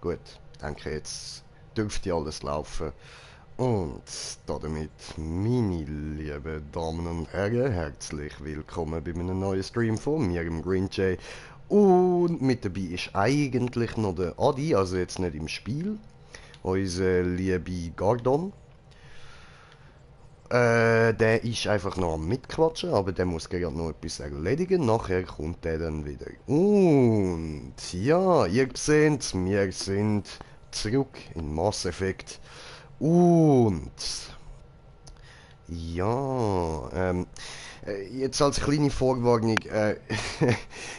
Gut, denke jetzt dürfte alles laufen. Und damit, meine lieben Damen und Herren, herzlich willkommen bei einem neuen Stream von mir, im Green Jay. Und mit dabei ist eigentlich noch der Adi, also jetzt nicht im Spiel, unser liebe Gardon. Der ist einfach noch am Mitquatschen, aber der muss gerade noch etwas erledigen. Nachher kommt der dann wieder. Und ja, ihr seht, wir sind zurück in Mass Effect. Und ja, jetzt als kleine Vorwarnung,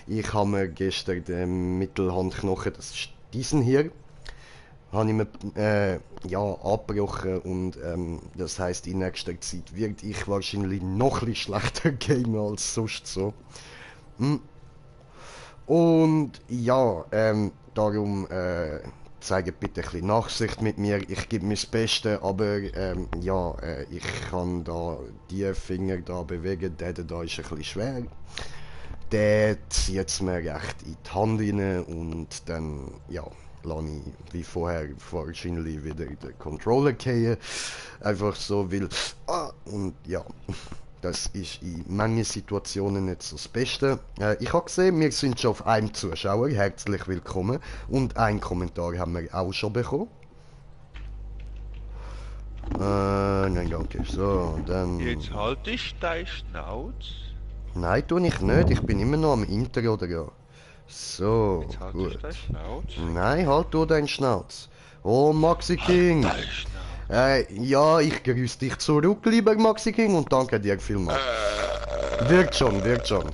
ich habe mir gestern den Mittelhandknochen, das ist diesen hier, habe ich mir ja, abgebrochen und das heißt in nächster Zeit werde ich wahrscheinlich noch ein bisschen schlechter gamen als sonst so. Und ja, darum zeigt bitte ein bisschen Nachsicht mit mir. Ich gebe mir das Beste, aber ja, ich kann da die Finger da bewegen, der da ist ein bisschen schwer. Der zieht es mir recht in die Hand rein und dann, ja, lasse ich wie vorher wahrscheinlich wieder den Controller fallen. Einfach so, weil, und ja, das ist in manchen Situationen nicht so das Beste. Ich habe gesehen, wir sind schon auf einem Zuschauer, herzlich willkommen. Und einen Kommentar haben wir auch schon bekommen. Nein, danke. So, dann... Jetzt halt dich dein Schnauz. Nein, tue ich nicht. Ich bin immer noch am Intro oder ja. So, Jetzt halt dich gut. dein Schnauz. Nein, halt du deinen Schnauz. Oh, Maxi Halt King. dein Schnauz. Ja, ich grüße dich zurück, lieber Maxi King, und danke dir vielmals. Wirkt schon, wirkt schon.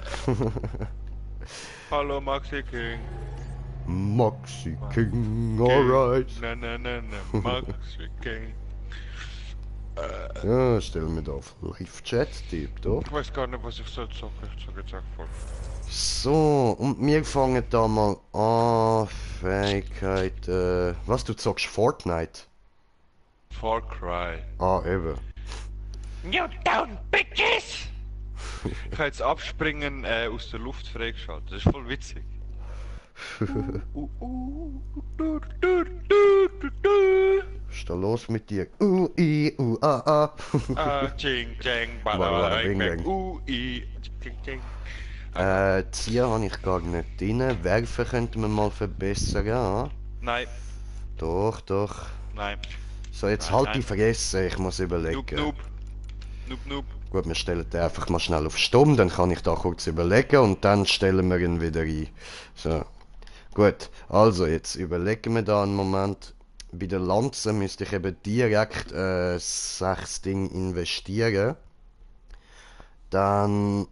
Hallo Maxi King. Maxi King, King. alright. Na na na na, Maxi King. Ja, stell mir da auf Live-Chat-Tipp, da. Ich weiß gar nicht, was ich soll zocken. Ich zocke jetzt einfach. So, und wir fangen da mal an. Fähigkeit, was, du zockst Fortnite? Far Cry. Ah, eben. You down, bitches! Ich kann jetzt abspringen aus der Luft freigeschaltet. Das ist voll witzig. Was ist da los mit dir? Ching, ching, Bada, bada, bada, bing, bing, bang, bang. ching, ching. Ziehen habe ich gar nicht drin. Werfen könnte man mal verbessern, ja. Nein, Doch, doch. nein, So, jetzt nein, halt die nein. Fresse, ich muss Noob, überlegen. noob, noob, noob. Gut, wir stellen den einfach mal schnell auf Stumm, dann kann ich da kurz überlegen und dann stellen wir ihn wieder ein. So, gut. Also, jetzt überlegen wir da einen Moment. Bei der Lanze müsste ich eben direkt 6 Dinge investieren. Dann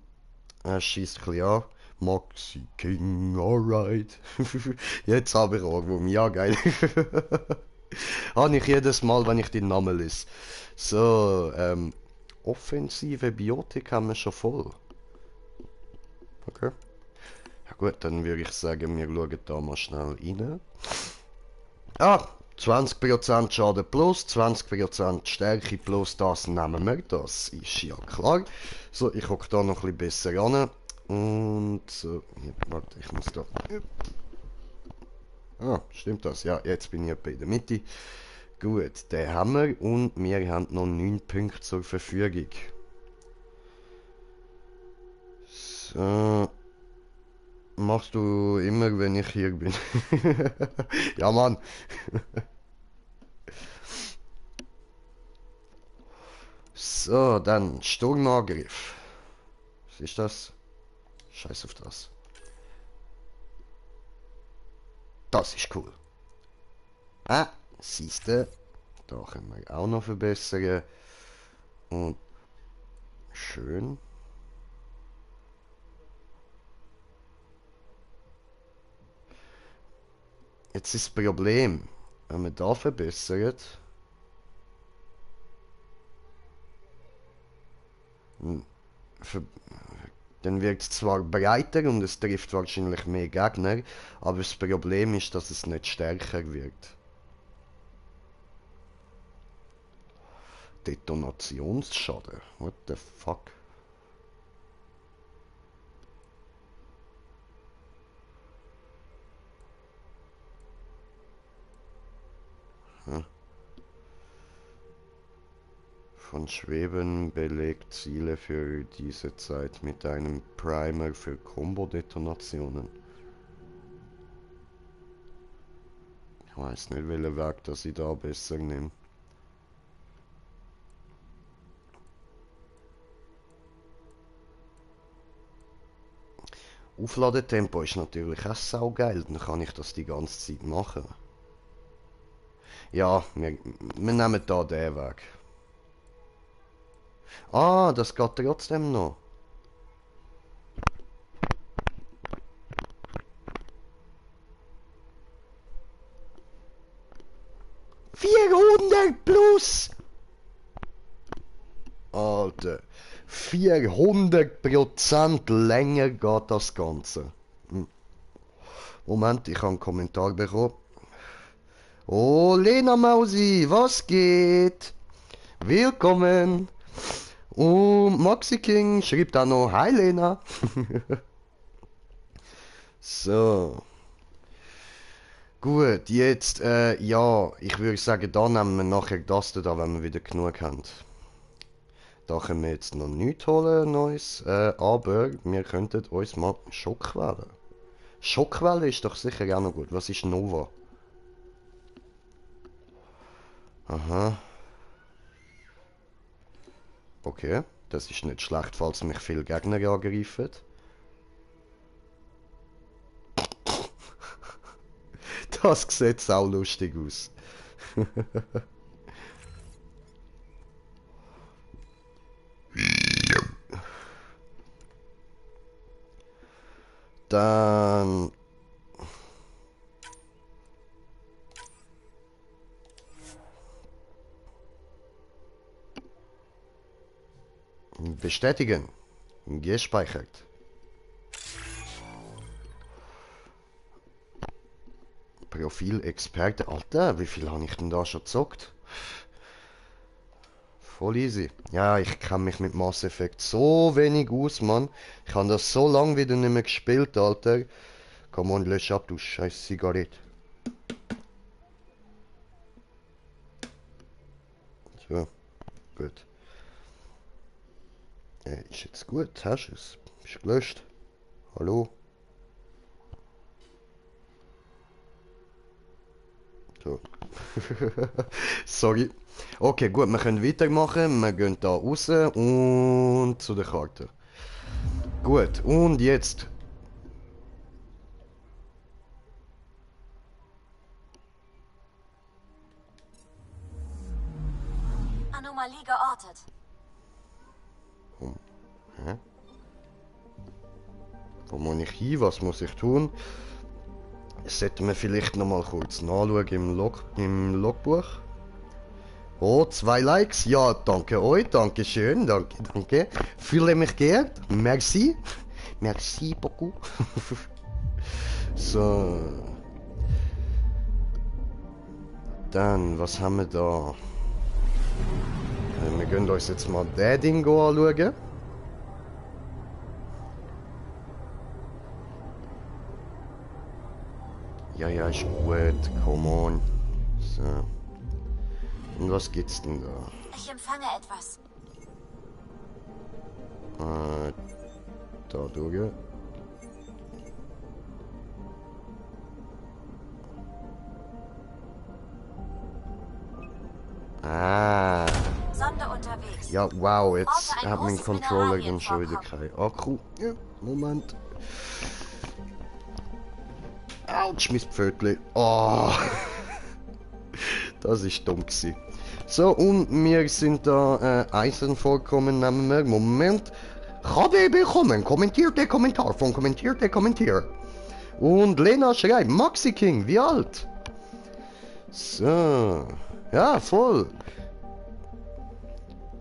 schießt ein bisschen an. Maxi King, alright. Jetzt habe ich Ohrwurm, ja geil. Habe ich jedes Mal, wenn ich den Namen lese. So, offensive Biotik haben wir schon voll. Okay. Ja gut, dann würde ich sagen, wir schauen da mal schnell rein. Ah, 20% Schaden plus, 20% Stärke plus, das nehmen wir, das ist ja klar. So, ich hocke da noch ein bisschen besser ran. Und so, warte, ich muss da... Ah, stimmt das? Ja, jetzt bin ich etwa in der Mitte. Gut, den haben wir und wir haben noch 9 Punkte zur Verfügung. So. Machst du immer, wenn ich hier bin. Ja, Mann. So, dann Sturmangriff. Was ist das? Scheiß auf das. Das ist cool. Ah, siehste. Da können wir auch noch verbessern. Und schön. Jetzt ist das Problem, wenn man da verbessert, dann wird es zwar breiter und es trifft wahrscheinlich mehr Gegner, aber das Problem ist, dass es nicht stärker wird. Detonationsschaden? What the fuck? Aha. Von Schweben belegt Ziele für diese Zeit mit einem Primer für Combo-Detonationen. Ich weiß nicht, welchen Weg das ich da besser nehme. Aufladetempo ist natürlich auch saugeil, dann kann ich das die ganze Zeit machen. Ja, wir nehmen da den Weg. Ah, das geht trotzdem noch. »400 plus!« Alter, 400% länger geht das Ganze. Moment, ich habe einen Kommentar bekommen. Oh, Lena Mausi, was geht? Willkommen. Und Maxi King schreibt auch noch, hi Lena. So. Gut, jetzt, ja, ich würde sagen, da nehmen wir nachher das da, wenn wir wieder genug haben. Da können wir jetzt noch nichts holen, Neues, aber wir könnten uns mal Schockwelle. Schockwelle ist doch sicher auch noch gut. Was ist Nova? Aha. Okay, das ist nicht schlecht, falls mich viele Gegner angreifen. Das sieht auch lustig aus. Dann... Bestätigen. Gespeichert. Profil-Experte. Alter, wie viel habe ich denn da schon gezockt? Voll easy. Ja, ich kenne mich mit Mass Effect so wenig aus, Mann. Ich habe das so lange wieder nicht mehr gespielt, Alter. Komm on, lösch ab, du scheiß Zigarette. So, gut. Ist jetzt gut, hast du es? Bist gelöscht? Hallo? So. Sorry. Okay, gut, wir können weitermachen. Wir gehen da raus und zu der Karte. Gut, und jetzt. Anomalie geortet. Hä? Wo muss ich hin? Was muss ich tun? Das sollten wir vielleicht noch mal kurz nachschauen im Logbuch. Oh, 2 Likes. Ja, danke euch. Danke schön. Danke, danke. Fühle mich geehrt. Merci. Merci beaucoup. So. Dann, was haben wir da? Wir gehen uns jetzt mal das Ding anschauen. Ja, ja, ist gut. Come on. So. Und was gibt's denn da? Ich empfange etwas. Da durch. Ah. Sonde unterwegs. Ja, wow, jetzt Orte ein hat mein großes Controller dann schon wieder Mineralienvorkommen. keinen Akku. Ja, Moment. Autsch, mein Pfötli. Oh. Das ist dumm gewesen. So, und wir sind da Eisenvorkommen nehmen wir. Moment. KD bekommen. Kommentiert der Kommentar von kommentiert der Kommentier. Und Lena schreibt, Maxi King, wie alt? So. Ja, voll.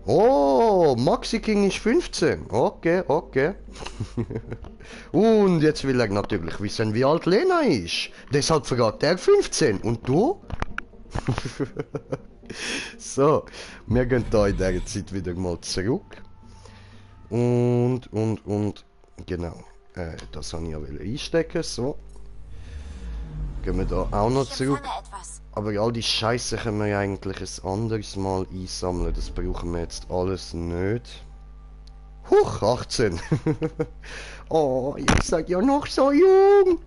Oh, Maxi King ist 15. Okay, okay. Und jetzt will er natürlich wissen, wie alt Lena ist. Deshalb fragt er 15. Und du? So, wir gehen da in dieser Zeit wieder mal zurück. Und, genau. Das wollte ich ja einstecken, so. Gehen wir da auch noch Ich zurück. empfange etwas. Aber all die Scheiße können wir ja eigentlich ein anderes Mal einsammeln. Das brauchen wir jetzt alles nicht. Huch, 18. Oh, ihr seid ja noch so jung.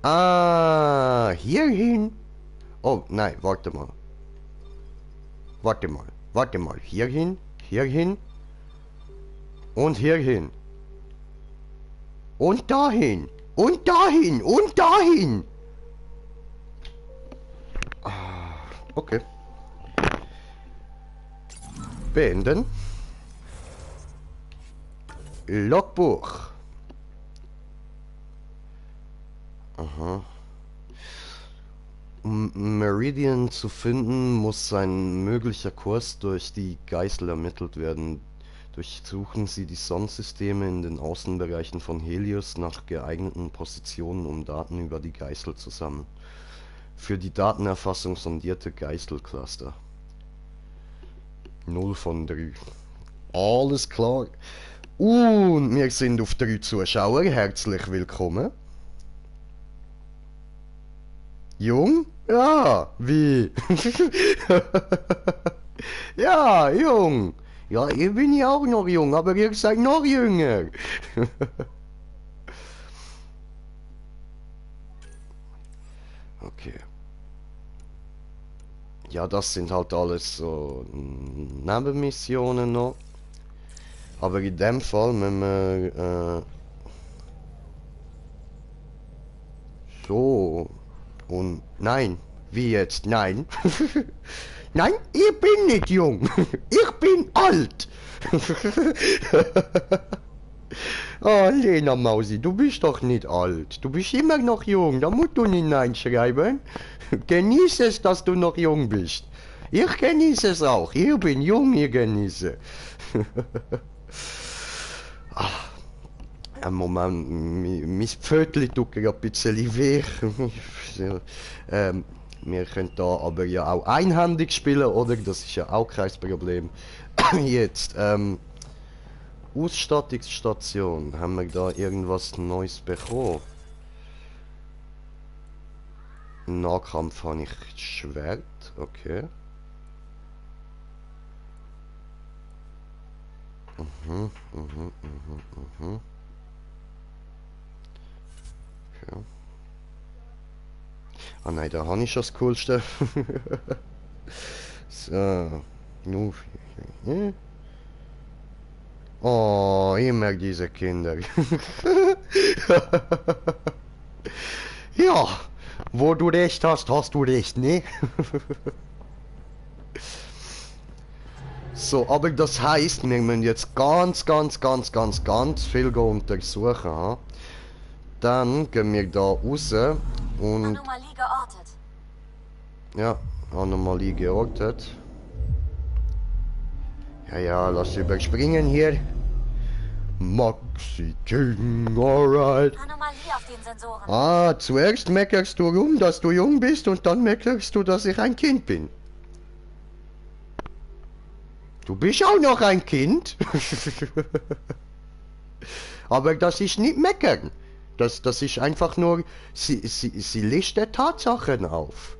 Ah, hierhin. Oh, nein, warte mal. Warte mal. Hierhin, hierhin. Und hierhin. Und dahin. Und dahin. Und dahin. Ah, okay. Beenden. Logbuch. Aha. Um Meridian zu finden, muss ein möglicher Kurs durch die Geißel ermittelt werden. Durchsuchen Sie die Sonnensysteme in den Außenbereichen von Helios nach geeigneten Positionen, um Daten über die Geißel zu sammeln. Für die Datenerfassung sondierte Geißelcluster. 0 von 3. Alles klar. Und wir sind auf 3 Zuschauer. Herzlich willkommen. Jung? Ja, wie? Ja, jung. Ja, ich bin ja auch noch jung, aber ihr seid noch jünger. Okay. Ja, das sind halt alles so Nebenmissionen noch. Aber in dem Fall müssen wir so und nein, wie jetzt? Nein. Nein, ich bin nicht jung. Ich bin alt. Oh, Lena Mausi, du bist doch nicht alt. Du bist immer noch jung. Da musst du nicht Nein schreiben. Genieße es, dass du noch jung bist. Ich genieße es auch. Ich bin jung, ich genieße. Ach, einen Moment, mein Pfötchen tut gerade ein bisschen weh. Wir können da aber ja auch einhändig spielen, oder? Das ist ja auch kein Problem. Jetzt, Ausstattungsstation. Haben wir da irgendwas Neues bekommen? Nahkampf habe ich Schwert, okay. Okay. Ah nein, da habe ich schon das Coolste. So. Oh, immer diese Kinder. Ja, wo du recht hast, hast du recht, ne? So, aber das heißt, wir müssen jetzt ganz viel untersuchen. Ha? Dann gehen wir da raus und... Anomalie geortet. Ja, Anomalie geortet. Ja, lass überspringen hier. Maxi King, alright. Anomalie auf den Sensoren. Ah, zuerst meckerst du rum, dass du jung bist und dann meckerst du, dass ich ein Kind bin. Du bist auch noch ein Kind. Aber das ist nicht meckern. Das ist einfach nur, sie listet Tatsachen auf.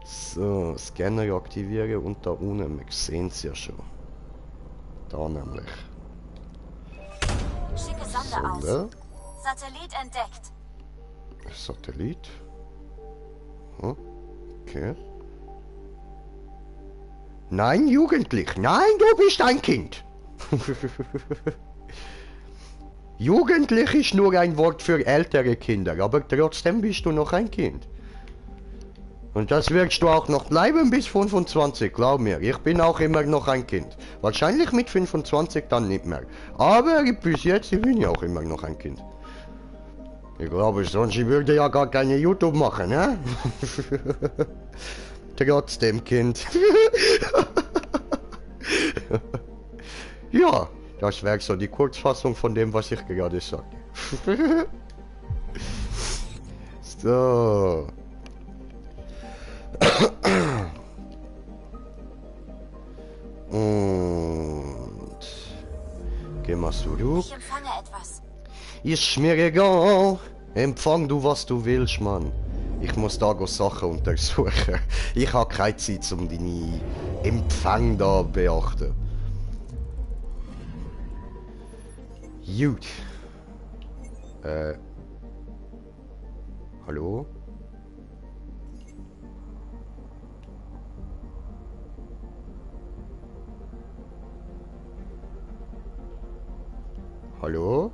So, Scanner aktivieren und da unten, wir sehen es ja schon. Da nämlich. Schicke Sonde aus. Satellit entdeckt. Satellit. Hm, okay. Nein, jugendlich. Nein, du bist ein Kind. Jugendlich ist nur ein Wort für ältere Kinder, aber trotzdem bist du noch ein Kind. Und das wirst du auch noch bleiben bis 25, glaub mir. Ich bin auch immer noch ein Kind. Wahrscheinlich mit 25 dann nicht mehr. Aber bis jetzt bin ich auch immer noch ein Kind. Ich glaube, sonst würde ja gar keine YouTube machen, ne? Trotzdem, Kind. Ja, das wäre so die Kurzfassung von dem, was ich gerade sagte. So. Und gehen wir zurück. Ich empfange etwas. Ist mir egal. Empfang du, was du willst, Mann. Ich muss da go Sachen untersuchen. Ich habe keine Zeit, um deine Empfang da beachten. Gut. Hallo? Hallo?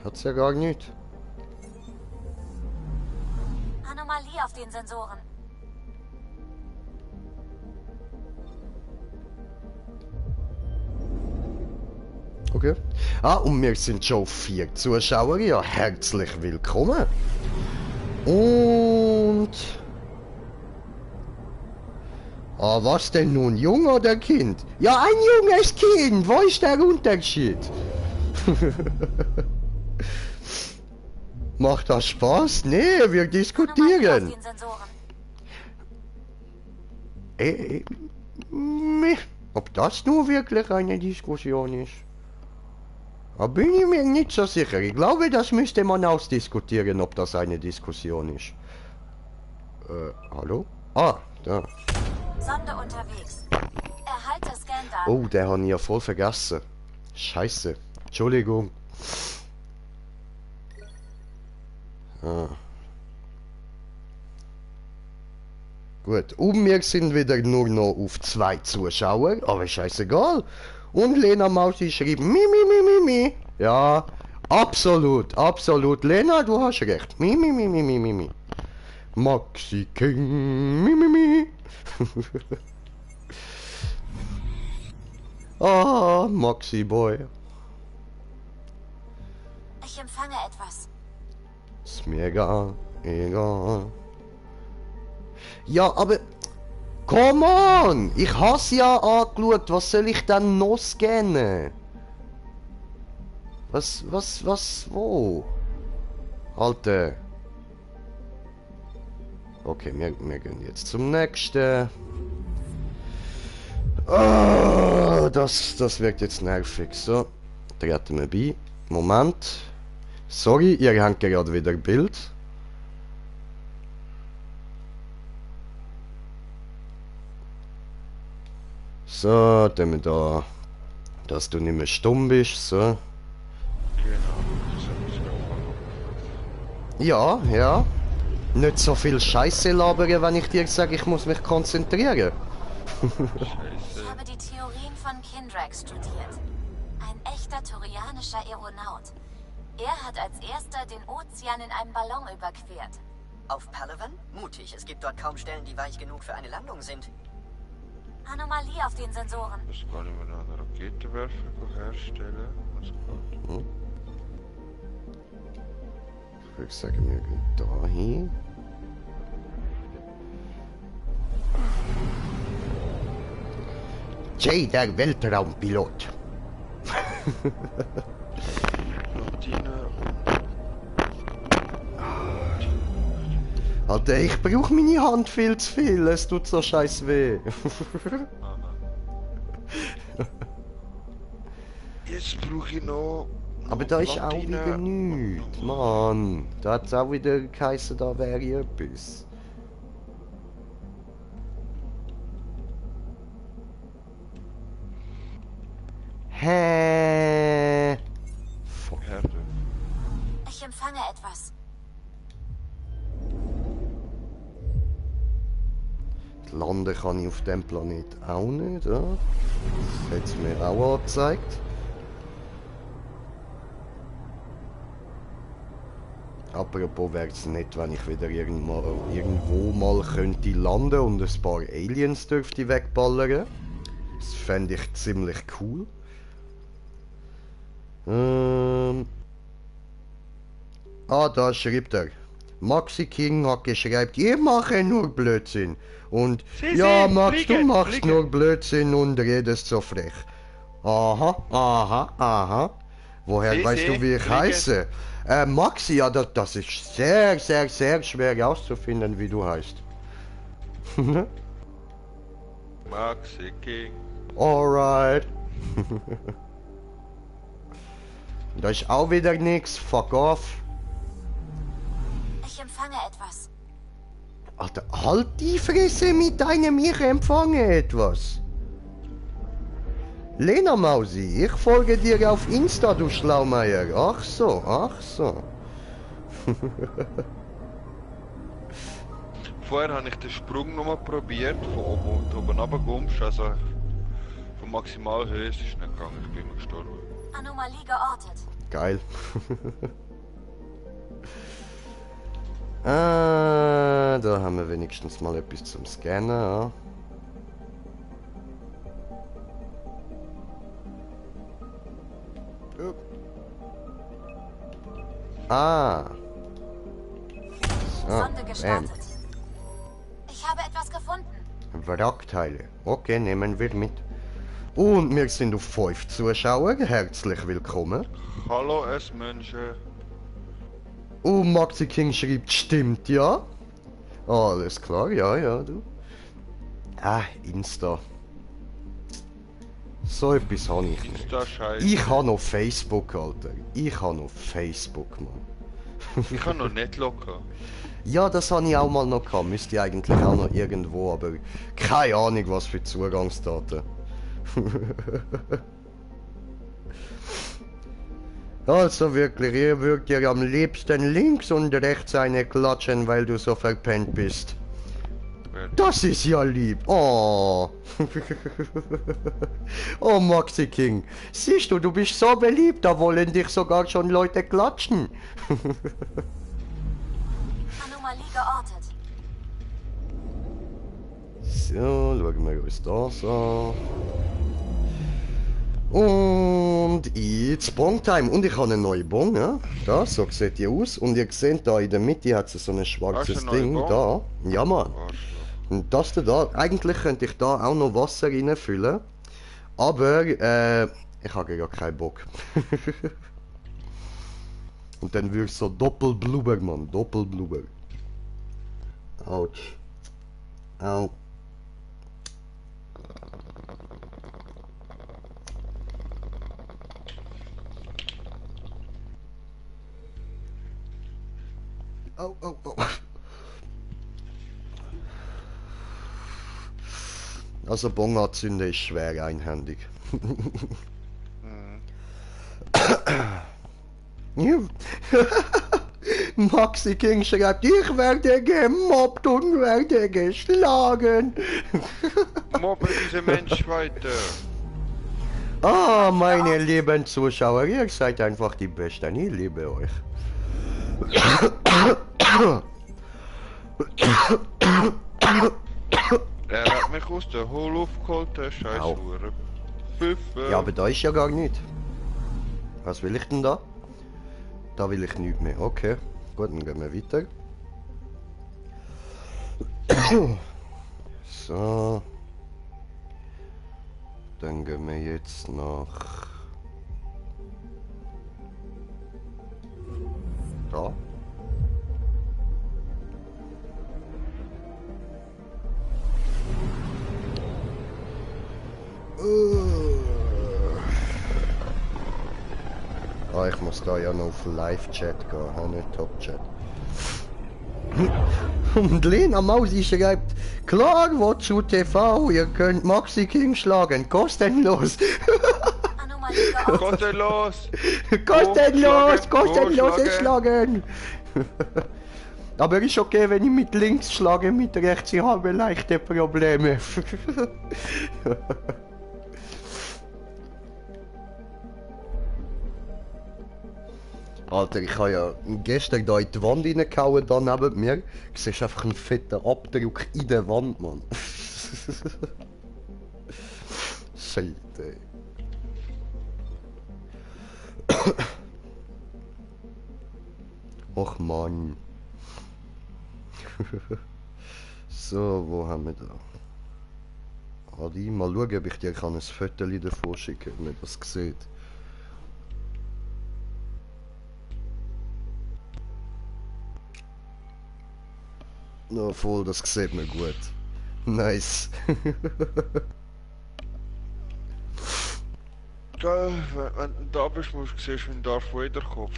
Hat's ja gar nicht. Anomalie auf den Sensoren. Okay. Ah, und wir sind schon 4 Zuschauer. Ja, herzlich willkommen. Und... Ah, was denn nun? Jung oder Kind? Ja, ein junges Kind. Wo ist der Unterschied? Macht das Spaß? Nee, wir Anomalie auf diskutieren. den Sensoren. Meh. Ob das nur wirklich eine Diskussion ist? Da bin ich mir nicht so sicher. Ich glaube, das müsste man ausdiskutieren, ob das eine Diskussion ist. Hallo? Ah, da. Sonde unterwegs. Erhalte Scan-Daten. Oh, der hat ich ja voll vergessen. Scheiße. Entschuldigung. Ah. Gut, und wir sind wieder nur noch auf 2 Zuschauer, aber scheißegal. Und Lena Mausi schreibt mi, mi, mi, mi, mi. Ja, absolut, absolut. Lena, du hast recht. Mi, mi, mi, mi, mi, mi, mi. Maxi King, mi, mi, mi. Ah, Maxi Boy. Ich empfange etwas. Ist mir egal, egal. Ja, aber... Come on! Ich has ja angeschaut, was soll ich denn noch scannen? Wo? Alter. Okay, wir gehen jetzt zum nächsten. Ah, das wirkt jetzt nervig. So, treten wir bei. Moment. Sorry, ihr habt gerade wieder ein Bild. So, dann wir da, dass du nicht mehr stumm bist, so. Ja, ja. Nicht so viel Scheiße labern, wenn ich dir sage, ich muss mich konzentrieren. Ich habe die Theorien von Kindrax studiert. Ein echter turianischer Aeronaut. Er hat als erster den Ozean in einem Ballon überquert. Auf Palawan? Mutig. Es gibt dort kaum Stellen, die weich genug für eine Landung sind. Anomalie auf den Sensoren. Das kann ich mit einer Raketenwerfer herstellen. Was geht? Ich würde sagen, wir gehen da hin. Jay, der Weltraumpilot. Platine. Alter, ich brauche meine Hand viel zu viel. Es tut so scheiß weh. Jetzt brauche ich noch... Aber da ist auch wieder nichts. Mann, da hat es auch wieder geheißen, da wäre etwas. Hä? Fuck. Herde. Ich empfange etwas. Landen kann ich auf dem Planet auch nicht, ja? Das hat es mir auch angezeigt. Apropos wäre es nett, wenn ich wieder irgendwo mal könnte landen und ein paar Aliens dürfte wegballern. Das fände ich ziemlich cool. Da schreibt er. Maxi King hat geschrieben, ihr mache nur Blödsinn. Und ja, Max, du machst nur Blödsinn und redest so frech. Aha, aha, aha. Woher weißt du, wie ich heiße? Maxi, ja, das ist sehr, sehr, sehr schwer herauszufinden, wie du heißt. Maxi King. Alright. Da ist auch wieder nix. Fuck off. Ich empfange etwas. Alter, halt die Fresse mit deinem Ich empfange etwas. Lena Mausi, ich folge dir auf Insta, du Schlaumeier. Ach so, ach so. Vorher habe ich den Sprung nochmal probiert, von oben runterkommst, also von Maximalhöhe ist es nicht gegangen, ich bin gestorben. Anomalie geortet. Geil. Da haben wir wenigstens mal etwas zum Scannen. Ja. Ah. So, Sonde gestartet. Ich habe etwas gefunden. Wrackteile. Okay, nehmen wir mit. Und wir sind auf 5 Zuschauer. Herzlich willkommen. Hallo es Menschen. Und Maxi King schreibt, stimmt, ja? Alles klar, ja, ja, du. Ah, Insta. So etwas habe ich nicht. Insta scheiße. Ich habe noch Facebook, Alter. Ich habe noch Facebook, Mann. Ich habe noch nicht locker. Ja, das habe ich auch mal noch gehabt. Müsste ich eigentlich auch noch irgendwo, aber keine Ahnung, was für Zugangsdaten. Also wirklich, ihr würdet dir am liebsten links und rechts eine klatschen, weil du so verpennt bist. Das ist ja lieb. Oh. Oh, Maxi King. Siehst du, du bist so beliebt, da wollen dich sogar schon Leute klatschen. Anomalie geortet. So, schauen wir uns das an. Und jetzt Bongtime. Und ich habe eine neue Bong, ja? Da, so sieht die aus. Und ihr seht da in der Mitte hat sie so ein schwarzes Hast du eine Ding. neue Da. Bong? Ja, Mann. Und das da, eigentlich könnte ich da auch noch Wasser reinfüllen. Aber, ich habe ja keinen Bock. Und dann wird so Doppelblubber, Mann. Doppelblubber. Autsch. Au. Au, au, au. Also Bong anzünden ist schwer einhändig. Ja. Maxi King schreibt, ich werde gemobbt und werde geschlagen. Mobbe diese Mensch weiter. Ah, meine lieben Zuschauer, ihr seid einfach die Besten, ich liebe euch. Er hat mich aus der Hohlluft geholt, der scheiß Au. Hure. Pfiffe. Ja, aber da ist ja gar nichts. Was will ich denn da? Da will ich nichts mehr. Okay, gut, dann gehen wir weiter. So. Dann gehen wir jetzt nach... Da. Ah, ich muss da ja noch auf Live-Chat gehen, nicht Top-Chat. Und Lena Mausi schreibt, klar, Watchu TV, ihr könnt Maxi King schlagen, kostenlos. Anomalie geortet. Kostenlos! Kostenlos, Wo kostenloses schlagen? Schlagen. Aber ist okay, wenn ich mit links schlage, mit rechts, ich habe leichte Probleme. Alter, ich habe ja gestern da in die Wand reingehauen, da neben mir. Du siehst einfach einen fetten Abdruck in der Wand, Mann. Shit, ey. Och Mann. So, wo haben wir da? Adi, mal schauen, ob ich dir ein Foto davor schicken kann, wenn man das sieht. Na voll, das sieht man gut. Nice. Gell, wenn du da bist, musst du sehen, wie ein Darth Vader Kopf.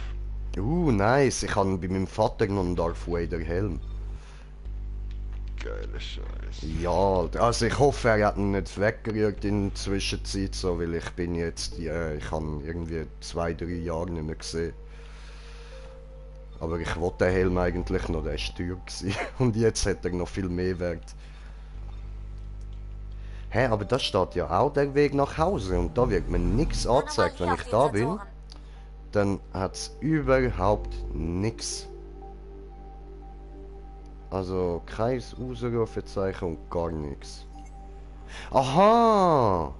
Nice. Ich habe bei meinem Vater noch einen Darth Vader Helm. Geile Scheiße. Ja, also ich hoffe, er hat ihn nicht weggerührt in der Zwischenzeit, so, weil ich bin jetzt, ich habe irgendwie 2-3 Jahre nicht mehr gesehen. Aber ich wollte den Helm eigentlich noch, der war teuer gewesen. Und jetzt hat er noch viel mehr Wert. Hä, aber da steht ja auch der Weg nach Hause und da wird mir nichts angezeigt, wenn ich da bin. Dann hat es überhaupt nichts. Also kein Ausrufezeichen und gar nichts. Aha!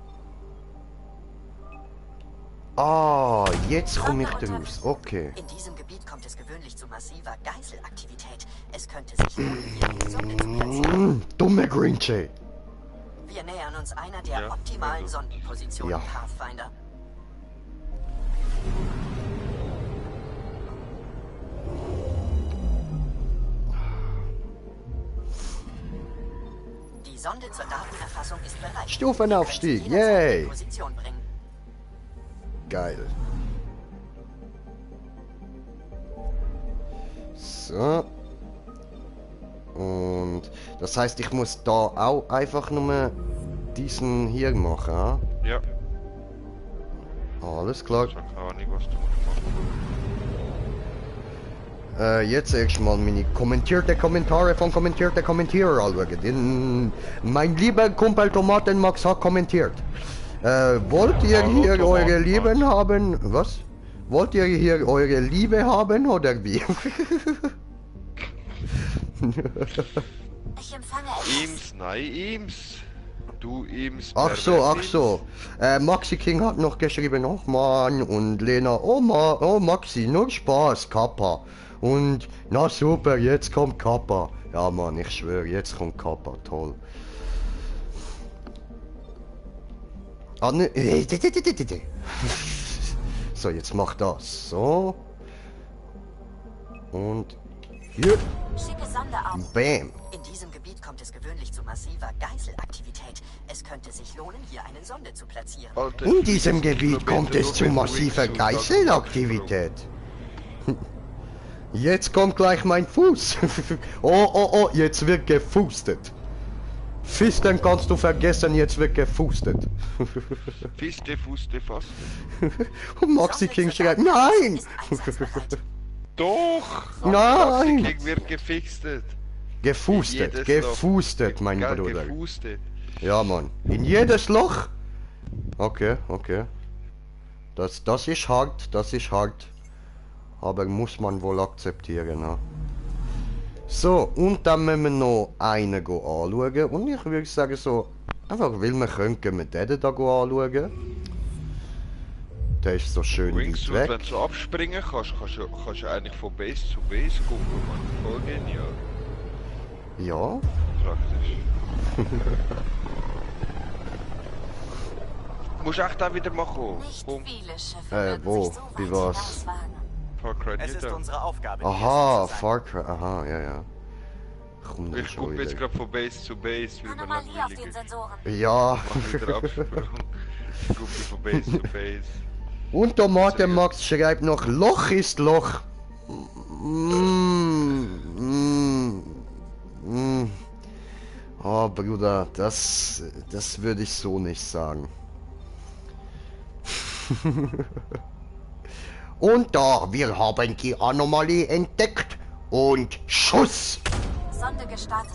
Ah, jetzt komme ich da raus. Okay. In diesem Gebiet kommt es gewöhnlich zu massiver Geiselaktivität. Es könnte sich lohnen, hier die Sonde zu platzieren. Dumme Green Jay. Wir nähern uns einer der Ja, optimalen also. Sondenpositionen, Ja. Pathfinder. Die Sonde zur Datenerfassung ist bereit. Stufenaufstieg, Ihr könnt sie jederzeit yay. in Position bringen. Geil. So. Und das heißt, ich muss da auch einfach nur diesen hier machen, ha? Ja, Alles klar. ich hab keine Ahnung, was du musst machen. Jetzt erstmal meine kommentierte Kommentare von kommentierten Kommentierer anschauen. Mein lieber Kumpel Tomaten Max hat kommentiert. Wollt ihr Hallo, hier eure Tomaten Lieben Max. haben? Was? Wollt ihr hier eure Liebe haben oder wie? Ich empfange etwas. Eames, nein, Eames. Du Eames. Ach so. Maxi King hat noch geschrieben, oh Mann, und Lena, oh Maxi, nur Spaß, Kappa. Und, na super, jetzt kommt Kappa. Ja Mann, ich schwöre, jetzt kommt Kappa, toll. Ah, ne, so, jetzt mach das, so. Und, hier, Schicke Sonde auf. bam. In diesem Gebiet kommt es gewöhnlich zu massiver Geiselaktivität. Es könnte sich lohnen, hier eine Sonde zu platzieren. Alter, In diesem Gebiet Kilometer kommt es nur zu mit massiver Wings und Geiselaktivität. Jetzt kommt gleich mein Fuß. Oh, jetzt wird gefustet. Fisten kannst du vergessen, jetzt wird gefustet. Fiste, Fuste, Faste. Und Maxi King schreibt, nein! Ist einsatzbereit. Doch! Nein! King wird gefixtet. Gefustet, Jedes gefustet, Loch. mein Gell, Bruder. Gefustet. Ja, Mann. In jedes Loch? Okay. Das ist hart, aber muss man wohl akzeptieren, ne? So, und dann müssen wir noch einen anschauen. Und ich würde sagen so, einfach weil wir können, gehen wir den da anschauen. Der ist so schön Wings, weit wenn weg. du abspringen kannst du eigentlich von Base zu Base gucken, man. Voll genial. Ja, Praktisch. Musst echt auch wieder machen. Nicht Komm, viele Schiffe würden Oh, wo? sich so Wie weit was? hinauswagen. Far Cry Es ist New Dawn. unsere Aufgabe. die aha, Ersten zu sein. Far Cry, aha, ja. Komm dann Ich schon gucke jetzt wieder. gerade von Base zu Base, weil mir Anomalie auf langweilig den ist. Sensoren. Ja, Mach wieder Absprung. Ich gucke von Base zu Base. und Tomate Max schreibt noch, Loch ist Loch. Oh Bruder, das würde ich so nicht sagen. Und da, wir haben die Anomalie entdeckt und Schuss. Sonde gestartet.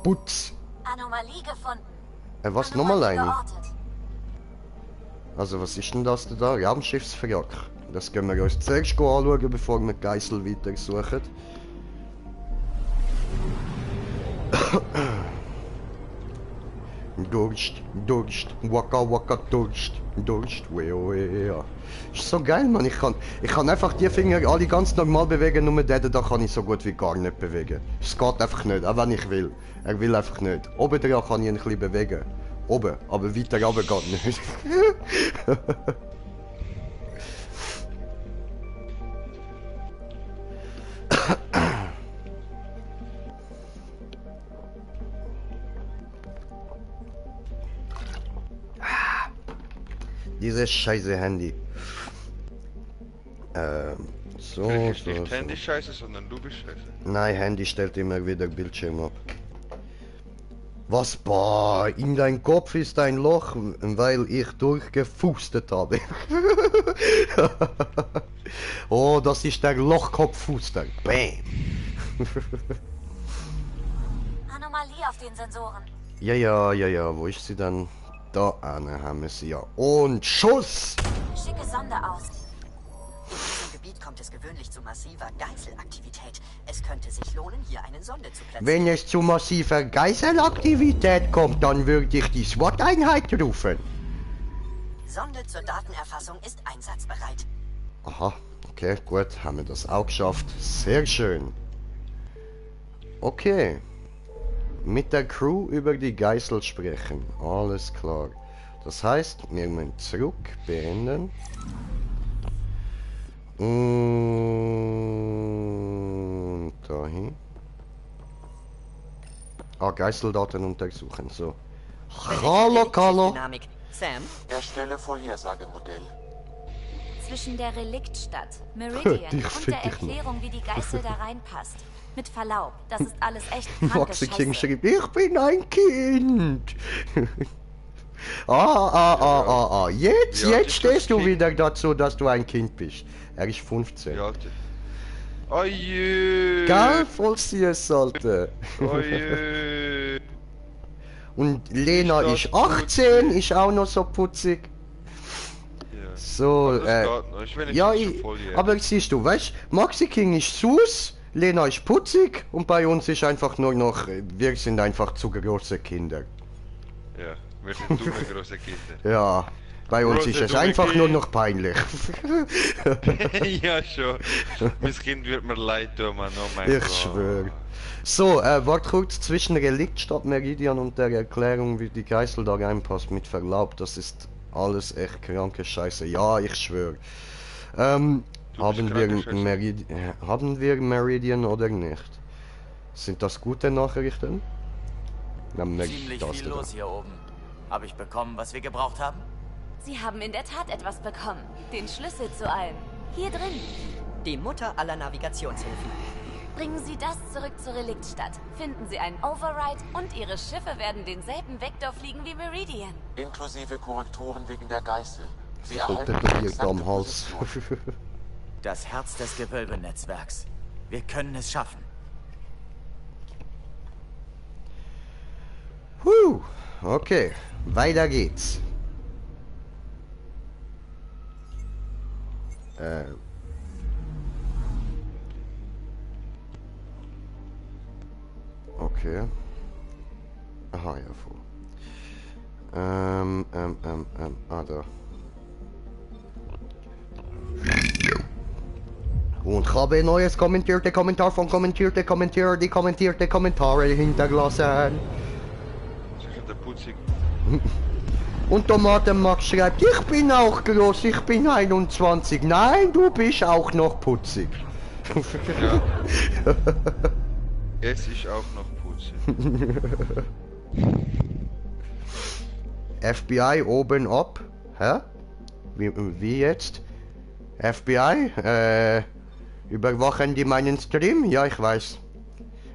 Putz. Anomalie gefunden. Was, nochmal Anomalie eine? geortet. Also was ist denn das da? Raumschiffswrack. Das gehen wir uns zuerst anschauen, bevor wir Geisel weiter suchen. Durst, Waka Durst, wea. Ist so geil, man. Ich kann einfach die Finger alle ganz normal bewegen, nur den da kann ich so gut wie gar nicht bewegen. Es geht einfach nicht, auch wenn ich will. Er will einfach nicht. Oben dran kann ich ihn ein bisschen bewegen. Oben, aber weiter runter geht nicht. Dieses scheiße Handy. So, Vielleicht ist so, nicht so. Handy scheiße, sondern du bist scheiße. Nein, Handy stellt immer wieder Bildschirm ab. Was, boah, in dein Kopf ist ein Loch, weil ich durchgefustet habe. Oh, das ist der Lochkopffuster. Bam. Anomalie auf den Sensoren. Ja, wo ist sie dann? Da haben wir sie ja. Und Schuss! Schicke Sonde aus. In diesem Gebiet kommt es gewöhnlich zu massiver Geiselaktivität. Es könnte sich lohnen, hier eine Sonde zu platzieren. Wenn es zu massiver Geiselaktivität kommt, dann würde ich die SWAT-Einheit rufen. Sonde zur Datenerfassung ist einsatzbereit. Aha, okay, gut, haben wir das auch geschafft. Sehr schön. Okay. Mit der Crew über die Geisel sprechen. Alles klar. Das heißt, wir müssen zurück beenden. Und dahin. Geiseldaten untersuchen. So. Hallo. Dynamik. Sam? Erstelle Vorhersagemodell. Zwischen der Reliktstadt, Meridian Dich und fick der ich noch. Erklärung, wie die Geißel da reinpasst. Mit Verlaub, das ist alles echt kranke Maxi King Scheiße. schrieb, ich bin ein Kind. Jetzt, Wie alt jetzt ist stehst das du Kind? wieder dazu, dass du ein Kind bist. Er ist 15. Wie alt ist? Oje! Geil, voll süß, Alter. Oje! Und Lena Ist ist das 18, putzig? ist auch noch so putzig. Ja. So, Das geht noch. Ich bin jetzt ja, schon volljährig. aber siehst du, weißt, Maxi King ist süß, Lena ist putzig und bei uns ist einfach nur noch, wir sind einfach zu große Kinder. Ja, wir sind dumme große Kinder. Ja, bei uns Große ist es dumme einfach nur Kinder. noch peinlich. Ja, schon. Mein Kind wird mir leid tun, Mann. Oh mein Ich Gott. schwöre. So, warte kurz, zwischen Reliktstadt Meridian und der Erklärung, wie die Geißel da reinpasst, mit Verlaub, das ist alles echt kranke Scheiße. Ja, ich schwöre. Haben kranke Scheiße. haben wir Meridian oder nicht? Sind das gute Nachrichten? Na, Ziemlich viel los hier oben. Habe ich bekommen, was wir gebraucht haben? Sie haben in der Tat etwas bekommen. Den Schlüssel zu allem. Hier drin. Die Mutter aller Navigationshilfen. Bringen Sie das zurück zur Reliktstadt. Finden Sie einen Override und Ihre Schiffe werden denselben Vektor fliegen wie Meridian. Inklusive Korrekturen wegen der Geißel. Sie So erhalten die tätowiert exakte am Hals. Position. Das Herz des Gewölbenetzwerks. Wir können es schaffen. Okay, weiter geht's. Okay. Aha, ja, vor. Da. Und ich habe ein neues kommentierte Kommentar von kommentierte Kommentierer, die kommentierte Kommentare hinterlassen. Sicher der Putzig. Und Tomatenmax schreibt, ich bin auch groß, ich bin 21. Nein, du bist auch noch putzig. Ja. Es ist auch noch putzig. FBI oben ab. Hä? Wie jetzt? FBI? Überwachen die meinen Stream? Ja, ich weiß.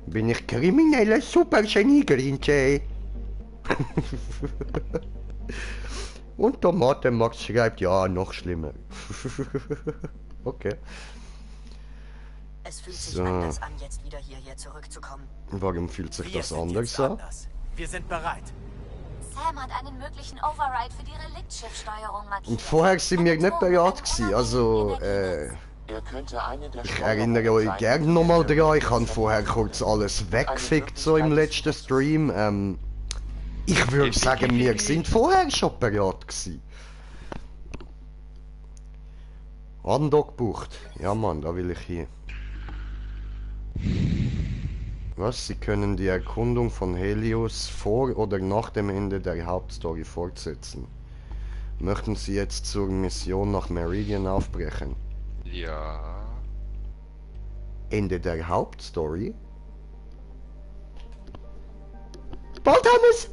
Bin ich kriminelles Supergenie, Grinche? Und Tomatenmax schreibt, ja, noch schlimmer. Okay. Es fühlt sich So. anders an, jetzt wieder hierher zurückzukommen. Warum fühlt sich Wir das sind anders jetzt an? anders. Wir sind bereit. Sam hat einen möglichen Override für die Reliktschiffsteuerung markiert. Und vorher sind wir nicht bereit gewesen, also, Er könnte eine der ich erinnere euch gerne nochmal dran, ich habe vorher kurz alles weggefickt, so im letzten Stream, ich würde sagen, wir sind vorher schon bereit gewesen. Andockbucht, ja Mann, da will ich hin. Was? Sie können die Erkundung von Helios vor oder nach dem Ende der Hauptstory fortsetzen. Möchten Sie jetzt zur Mission nach Meridian aufbrechen? Ja. Ende der Hauptstory? Bald haben wir's!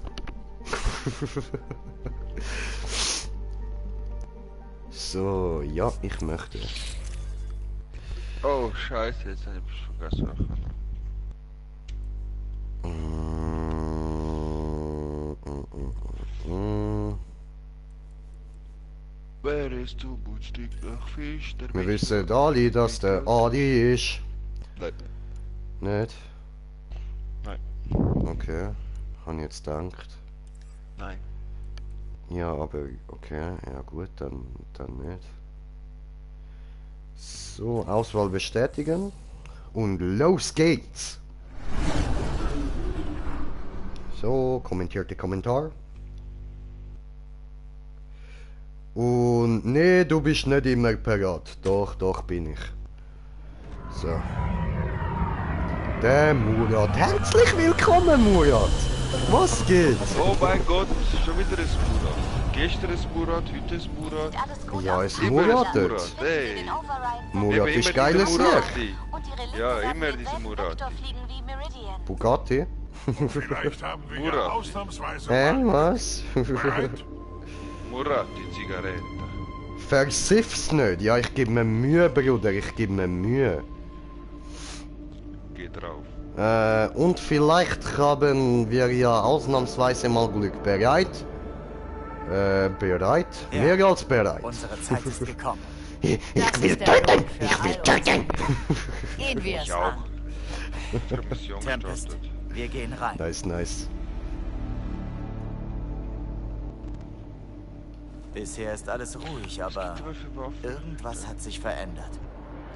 So, ja, ich möchte. Oh, scheiße, jetzt habe ich vergessen. Wer ist du, Butstick nach Fisch? Wir wissen alle, dass der Adi ist. Nein. Nicht? Nein. Okay. Habe ich jetzt gedacht. Nein. Ja, aber okay, ja gut, dann nicht. So, Auswahl bestätigen. Und los geht's! So, kommentierte Kommentar. Und nee, du bist nicht immer parat. Doch bin ich. So. Der Murat. Herzlich willkommen, Murat! Was geht? Oh mein Gott, schon wieder ein Murat. Gestern ein Murat, heute ein Murat. Sieht alles gut Ja, aus. es Immer Murat ein dort. Murat, Für hey. den Override. Murat Eben ist immer geiles dieser Licht. Murati. Und die Relikte Ja, werden immer denselben diese Murati. Vektor fliegen wie Meridian. Bugatti? Vielleicht haben wir Murat. ja ausnahmsweise mal Was? Right? Murati, Zigarette. Versiff's nicht. Ja, ich gebe mir Mühe, Bruder. Ich gebe mir Mühe. Geh drauf. Und vielleicht haben wir ja ausnahmsweise mal Glück. Bereit? Bereit? Ja. Mehr als bereit. Unsere Zeit ist gekommen. Ich Das will ist der töten! Grund für Ich will all töten! Gehen wir es Ich auch. an. Ich hab Mission Tempest, gestartet. wir gehen rein. Nice. Bisher ist alles ruhig, aber Was für Waffen? irgendwas hat sich verändert.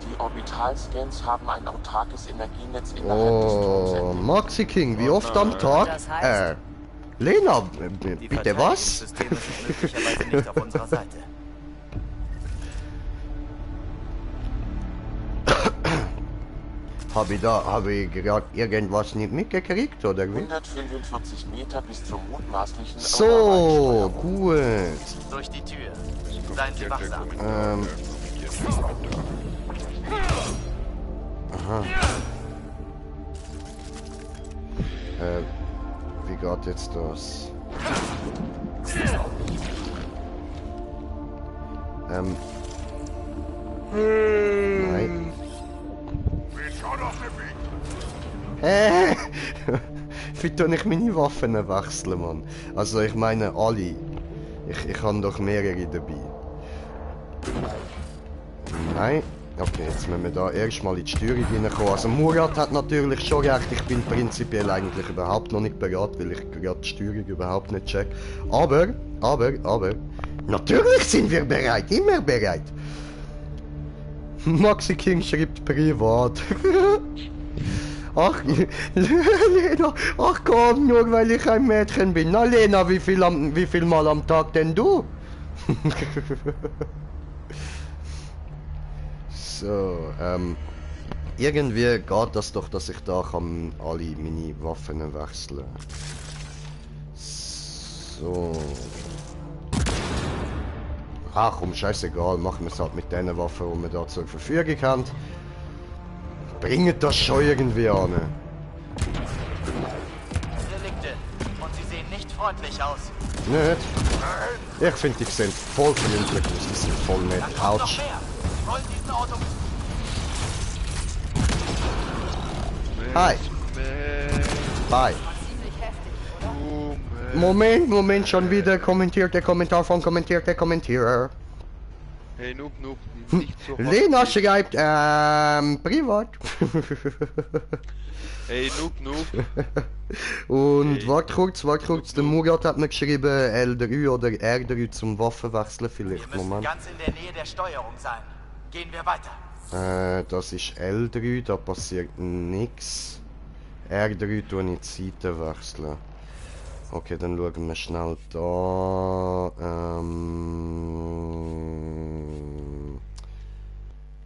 Die Orbitalscans haben ein autarkes Energienetz innerhalb des Turms Oh, entdeckt. Maxi King, wie oft am Tag? Das heißt? Lena, Die bitte was? Verteidigungssysteme sind möglicherweise nicht auf unserer Seite. Habe ich gerade irgendwas nicht mitgekriegt, oder wie? 145 Meter bis zum mutmaßlichen So, Override-Steuerung. gut. Durch die Tür. Seien Sie wachsam. Wie geht jetzt das? Nein. Bin schon auf dem Weg. Wie tue ich meine Waffen wechseln, Mann? Also ich meine alle. Ich habe doch mehrere dabei. Nein. Okay, jetzt müssen wir da erstmal in die Steuerung reinkommen. Also Murat hat natürlich schon recht, ich bin prinzipiell eigentlich überhaupt noch nicht bereit, weil ich gerade die Steuerung überhaupt nicht check. Aber, natürlich sind wir bereit, immer bereit. Maxi King schreibt privat. Ach, Lena, ach komm, nur weil ich ein Mädchen bin. Na Lena, wie viel Mal am Tag denn du? So, irgendwie geht das doch, dass ich da kann alle meine Waffen wechseln. So. Ach komm, scheißegal, machen wir es halt mit den Waffen, die wir da zur Verfügung haben. Bringt das schon irgendwie an. Relikte. Und sie sehen nicht freundlich aus. Nicht? Ich finde, die sehen voll freundlich aus, die sind voll nett. Dann kommt noch Autsch. mehr. Wir wollen diesen Auto... Hi. Bye. Ziemlich heftig, oder? Moment, schon wieder kommentierte Kommentar von kommentierter Kommentierer. Hey, Noob, nicht so hart. Lena schreibt, privat. Hey, Noob. Und Hey. wart kurz, der Murat hat mir geschrieben, L3 oder R3 zum Waffenwechseln Wir vielleicht. müssen Moment. ganz in der Nähe der Steuerung sein. Gehen wir weiter. Das ist L3, da passiert nix. R3 tue ich die Seite wechseln. Okay, dann schauen wir schnell da.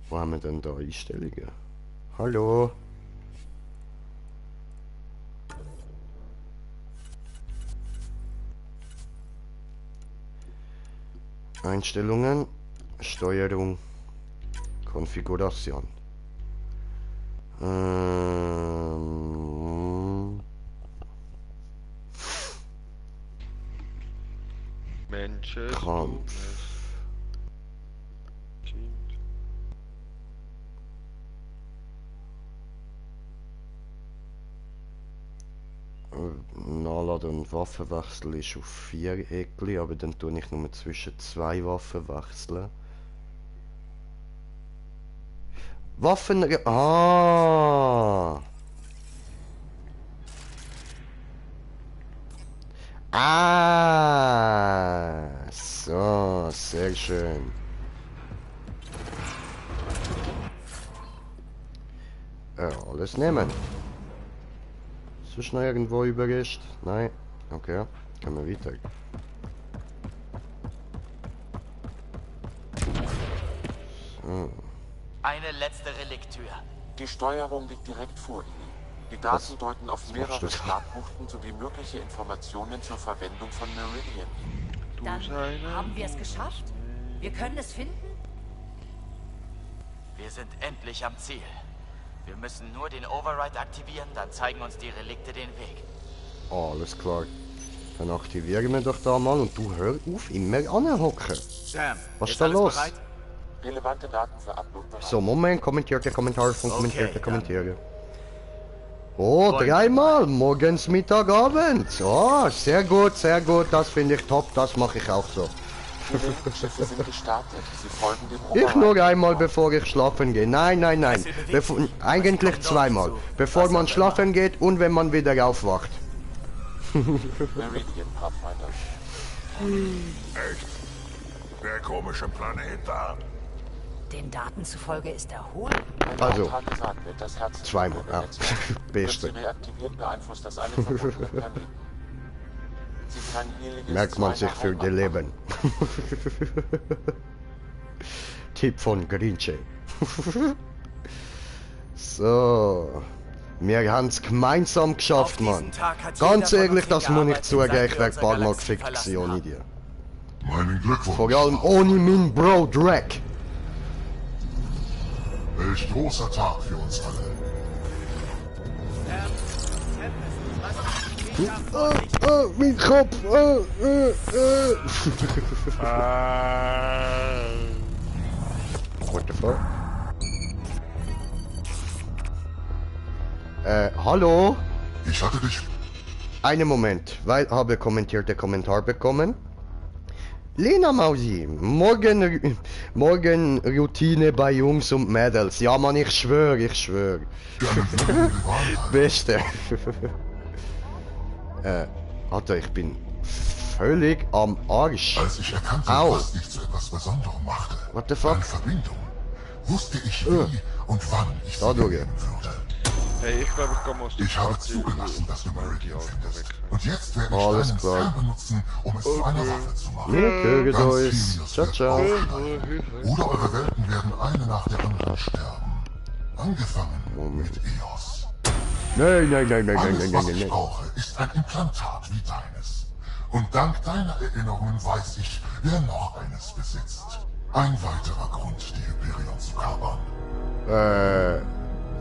Wo haben wir denn da Einstellungen? Hallo? Einstellungen, Steuerung, Konfiguration. Menschen. Kampf. Nachladen und Waffenwechsel ist auf 4 Eckli, aber dann tue ich nur zwischen 2 Waffen wechseln. Waffen... Ah! Ah! So, sehr schön. Alles nehmen. Ist noch irgendwo Überrest? Nein. Okay, können wir weiter. So. Eine letzte Reliktür. Die Steuerung liegt direkt vor Ihnen. Die Daten deuten auf mehrere Startbuchten sowie mögliche Informationen zur Verwendung von Meridian. Dann haben wir es geschafft? Wir können es finden? Wir sind endlich am Ziel. Wir müssen nur den Override aktivieren, dann zeigen uns die Relikte den Weg. Alles klar. Dann aktivieren wir doch da mal und du hör auf, immer anhocken. Sam, was ist da los? bereit? Relevante Daten für Upload bereit. So, Moment, kommentierte Kommentare von kommentierte Okay, Kommentare. Oh, 3-mal, morgens, Mittag, Abend. Oh, sehr gut, das finde ich top, das mache ich auch so. Die Schiffe sind gestartet. Sie folgen dem Ich Override. nur einmal, bevor ich schlafen gehe. Nein. Eigentlich 2-mal. Bevor man schlafen geht und wenn man wieder aufwacht. Meridian Pathfinder. Echt? Der komische Planet da. Den Daten zufolge ist er hohl. Wenn Also, der Autar gesagt wird, das Herz des 2-mal, ja. Netzwerks wird Beste. sie reaktiviert, beeinflusst das alle verbundenen Planeten. Sie kann Helios Merkt man sich für die Leben. Tipp von Grinche. So. Wir haben es gemeinsam geschafft, Mann. Ganz ehrlich, das muss ich zugeben, ich wäre ein paar Mal gefickt gewesen ohne dir. Meinen Glückwunsch. Vor allem ohne meinen Bro Drake. Welch großer Tag für uns alle. Mein Kopf. What the fuck? Hallo? Ich hatte dich... Einen Moment, weil habe kommentierte Kommentar bekommen. Lena Mausi, morgen Routine bei Jungs und Mädels. Ja Mann, ich schwör. Beste. Alter, ich bin völlig am Arsch. Als ich erkannte, Au. was dich zu etwas Besonderem machte, What the fuck? deine Verbindung, wusste ich wie und wann ich sie Dadurch. nehmen würde. Hey, ich glaube, ich komme aus der Ich habe Party zugelassen, dass du Meridian findest. Und jetzt werde ich Alles deinen klar. Stern benutzen, um es zu einer Waffe zu machen. Wir hören Ganz uns. Helios Ciao, wird ciao. aufschneiden. Oder eure Welten werden eine nach der anderen sterben. Angefangen mit Eos. Nein. Alles, was ich brauche, ist ein Implantat wie deines. Und dank deiner Erinnerungen weiß ich, wer noch eines besitzt. Ein weiterer Grund, die Hyperion zu kapern.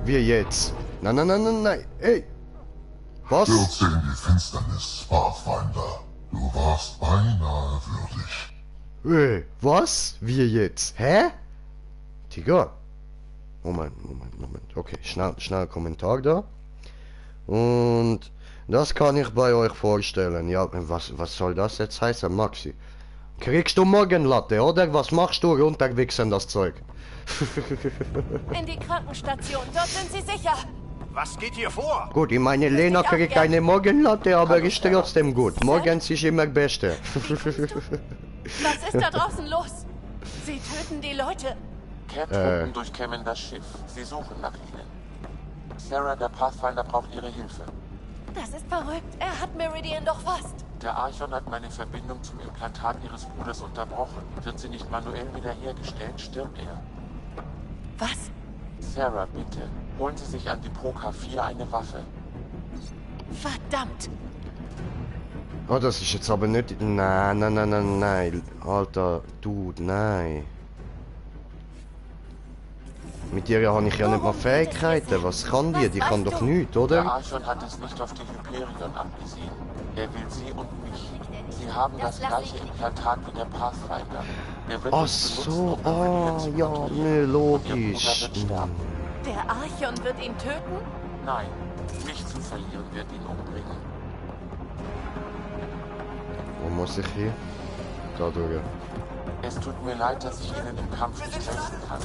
Wie jetzt? Nein. Ey. Was? Stürze in die Finsternis, Pathfinder. Du warst beinahe würdig. Was? Wie jetzt? Hä? Digga. Moment. Okay, schnell Kommentar da. Und das kann ich bei euch vorstellen. Ja, was soll das jetzt heißen, Maxi? Kriegst du Morgenlatte, oder? Was machst du runterwichsen, das Zeug? In die Krankenstation, dort sind sie sicher. Was geht hier vor? Gut, ich meine, Lena kriegt eine Morgenlatte, aber ist trotzdem gut. Morgens ist immer Beste. Was ist da draußen los? Sie töten die Leute. Cap-Truppen durchkämmen das Schiff. Sie suchen nach ihnen. Sarah, der Pathfinder, braucht ihre Hilfe. Das ist verrückt. Er hat Meridian doch fast. Der Archon hat meine Verbindung zum Implantat ihres Bruders unterbrochen. Wird sie nicht manuell wiederhergestellt, stirbt er. Was? Sarah, bitte, holen Sie sich an die Pro K4 eine Waffe. Verdammt. Oh, das ist jetzt aber nicht... Nein. Alter, Dude, nein. Mit ihr habe ich ja nicht mal Fähigkeiten. Was kann die? Die kann doch nichts, Der oder? Archon hat es nicht auf die Hyperion abgesehen. Er will Sie und mich. Sie haben das gleiche Implantat wie der Pathfinder. Er wird Ach es benutzen, so, um Meridian zu ja, kontrollieren. ne, Ihr logisch. Bruder wird sterben. Der Archon wird ihn töten? Nein, mich zu verlieren wird ihn umbringen. Wo muss ich hin? Da durch. Es tut mir leid, dass ich Ihnen im Kampf nicht helfen kann.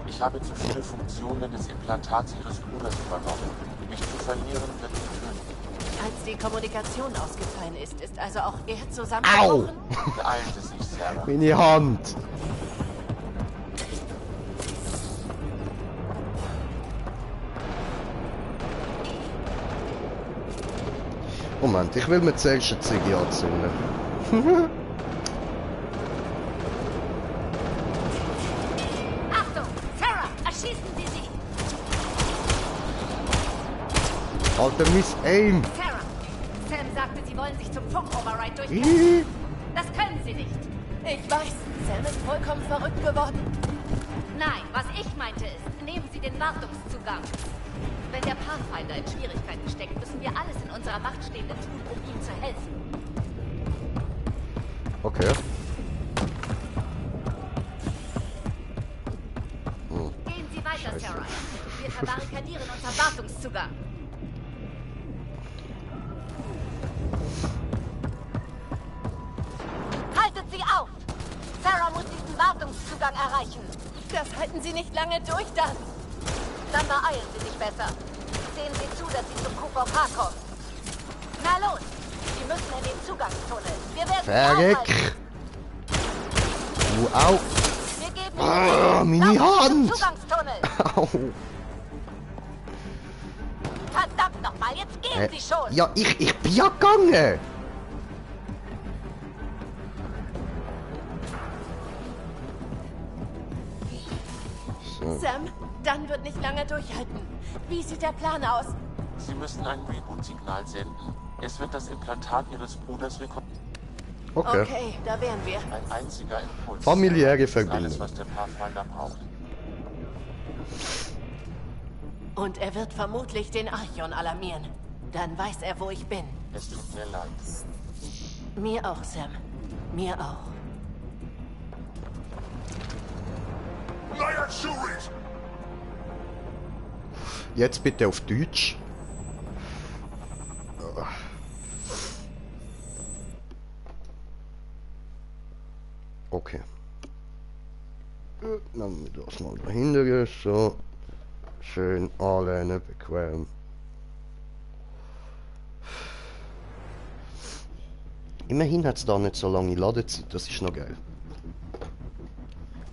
Ich habe zu viele Funktionen des Implantats Ihres Bruders übernommen. Mich zu verlieren wird mich töten. Als die Kommunikation ausgefallen ist, ist also auch er zusammengebrochen? Beeilen Sie sich, Sarah. Meine Hand! Moment, ich will mir zuerst eine Ziege anzünden. Achtung! Sarah, erschießen Sie sie! Alter, Miss Aim! Sarah! Sam sagte, Sie wollen sich zum Funk-Override durchkämpfen. Das können Sie nicht. Ich weiß, Sam ist vollkommen verrückt geworden. Nein, was ich meinte ist, nehmen Sie den Wartungszugang. Wenn der Pathfinder in Schwierigkeiten steckt, müssen wir alles in unserer Macht Stehende tun, um ihm zu helfen. Okay. Gehen Sie weiter, Scheiße. Sarah. Wir verbarrikadieren unseren Wartungszugang. Haltet sie auf! Sarah muss diesen Wartungszugang erreichen. Das halten Sie nicht lange durch, dann. Dann beeilen Sie sich besser. Sehen Sie zu, dass Sie zum QVK kommen. Na los! Sie müssen in den Zugangstunnel. Wir werden Sie aufhalten. Verreck! Au! Wir geben Ah, Ihnen meine Laufen Sie zum Hand! Zugangstunnel. Au! Verdammt nochmal, jetzt gehen Sie schon! Ja, ich bin ja gegangen! So. Sam, dann wird nicht lange durchhalten. Wie sieht der Plan aus? Sie müssen ein Reboot-Signal senden. Es wird das Implantat Ihres Bruders rekonstruieren. Okay. Okay, da wären wir. Ein einziger Impuls. Familiäre Das ist Verbindung. alles, was der Pathfinder braucht. Und er wird vermutlich den Archon alarmieren. Dann weiß er, wo ich bin. Es tut mir leid. Mir auch, Sam. Mir auch. Lion Shurit! Jetzt bitte auf Deutsch. Okay. Gut, dann wir das mal dahinter. So. Schön anlehnen, bequem. Immerhin hat es da nicht so lange Ladezeit, das ist noch geil.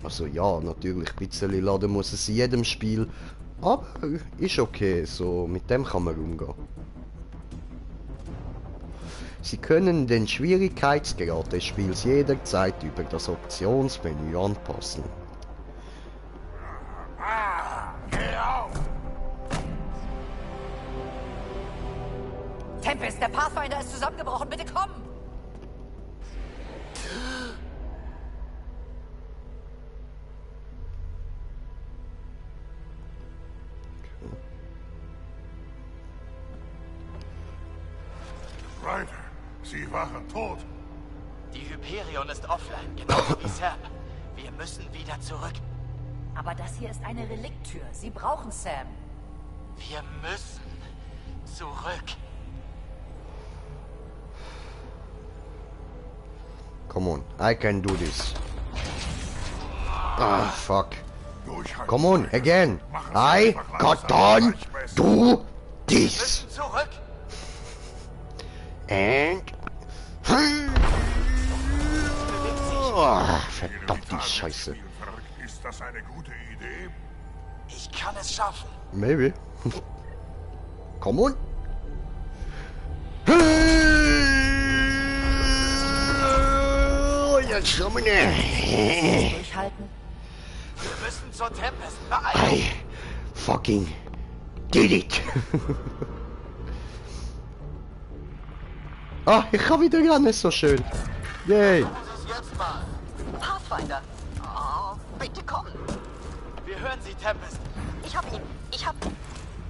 Also ja, natürlich, ein bisschen laden muss es in jedem Spiel, aber ist okay, so mit dem kann man umgehen. Sie können den Schwierigkeitsgrad des Spiels jederzeit über das Optionsmenü anpassen. Tempest, der Pathfinder ist zusammengebrochen. Bitte komm! Ryder, Sie waren tot. Die Hyperion ist offline, genauso wie Sam. Wir müssen wieder zurück. Aber das hier ist eine Relikttür. Sie brauchen Sam. Wir müssen zurück. Come on, I can do this. Ah, fuck. Durchhalten. Come on, again. Machen Sie I einfach got langsam, on gleich do Wir this. müssen zurück. And... Ah, verdammte Scheiße. Ist das eine gute Idee? Ich kann es schaffen. Maybe. Come on. Jetzt schon mal. Durchhalten. Wir müssen zur Tempest. Beeilen. I fucking did it. Ah, ich kann wieder rennen, so schön. Yay. Jetzt mal. Pathfinder. Oh, bitte komm. Wir hören Sie, Tempest. Ich hab ihn.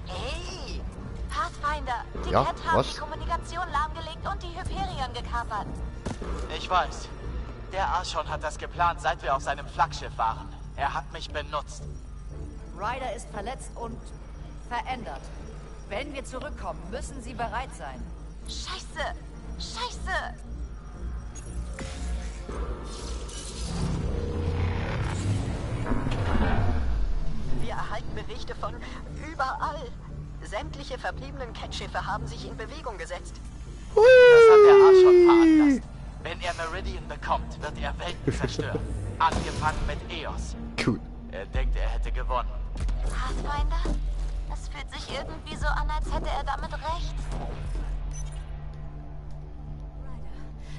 Hey! Pathfinder, die Ja, Cat haben was? die Kommunikation lahmgelegt und die Hyperion gekapert. Ich weiß. Der Archon hat das geplant, seit wir auf seinem Flaggschiff waren. Er hat mich benutzt. Ryder ist verletzt und verändert. Wenn wir zurückkommen, müssen Sie bereit sein. Scheiße! Scheiße! Berichte von überall. Sämtliche verbliebenen Kettschiffe haben sich in Bewegung gesetzt. Das hat der Archon veranlasst. Wenn er Meridian bekommt, wird er Welten zerstören. Angefangen mit Eos. Cool. Er denkt, er hätte gewonnen. Pathfinder? Es fühlt sich irgendwie so an, als hätte er damit recht.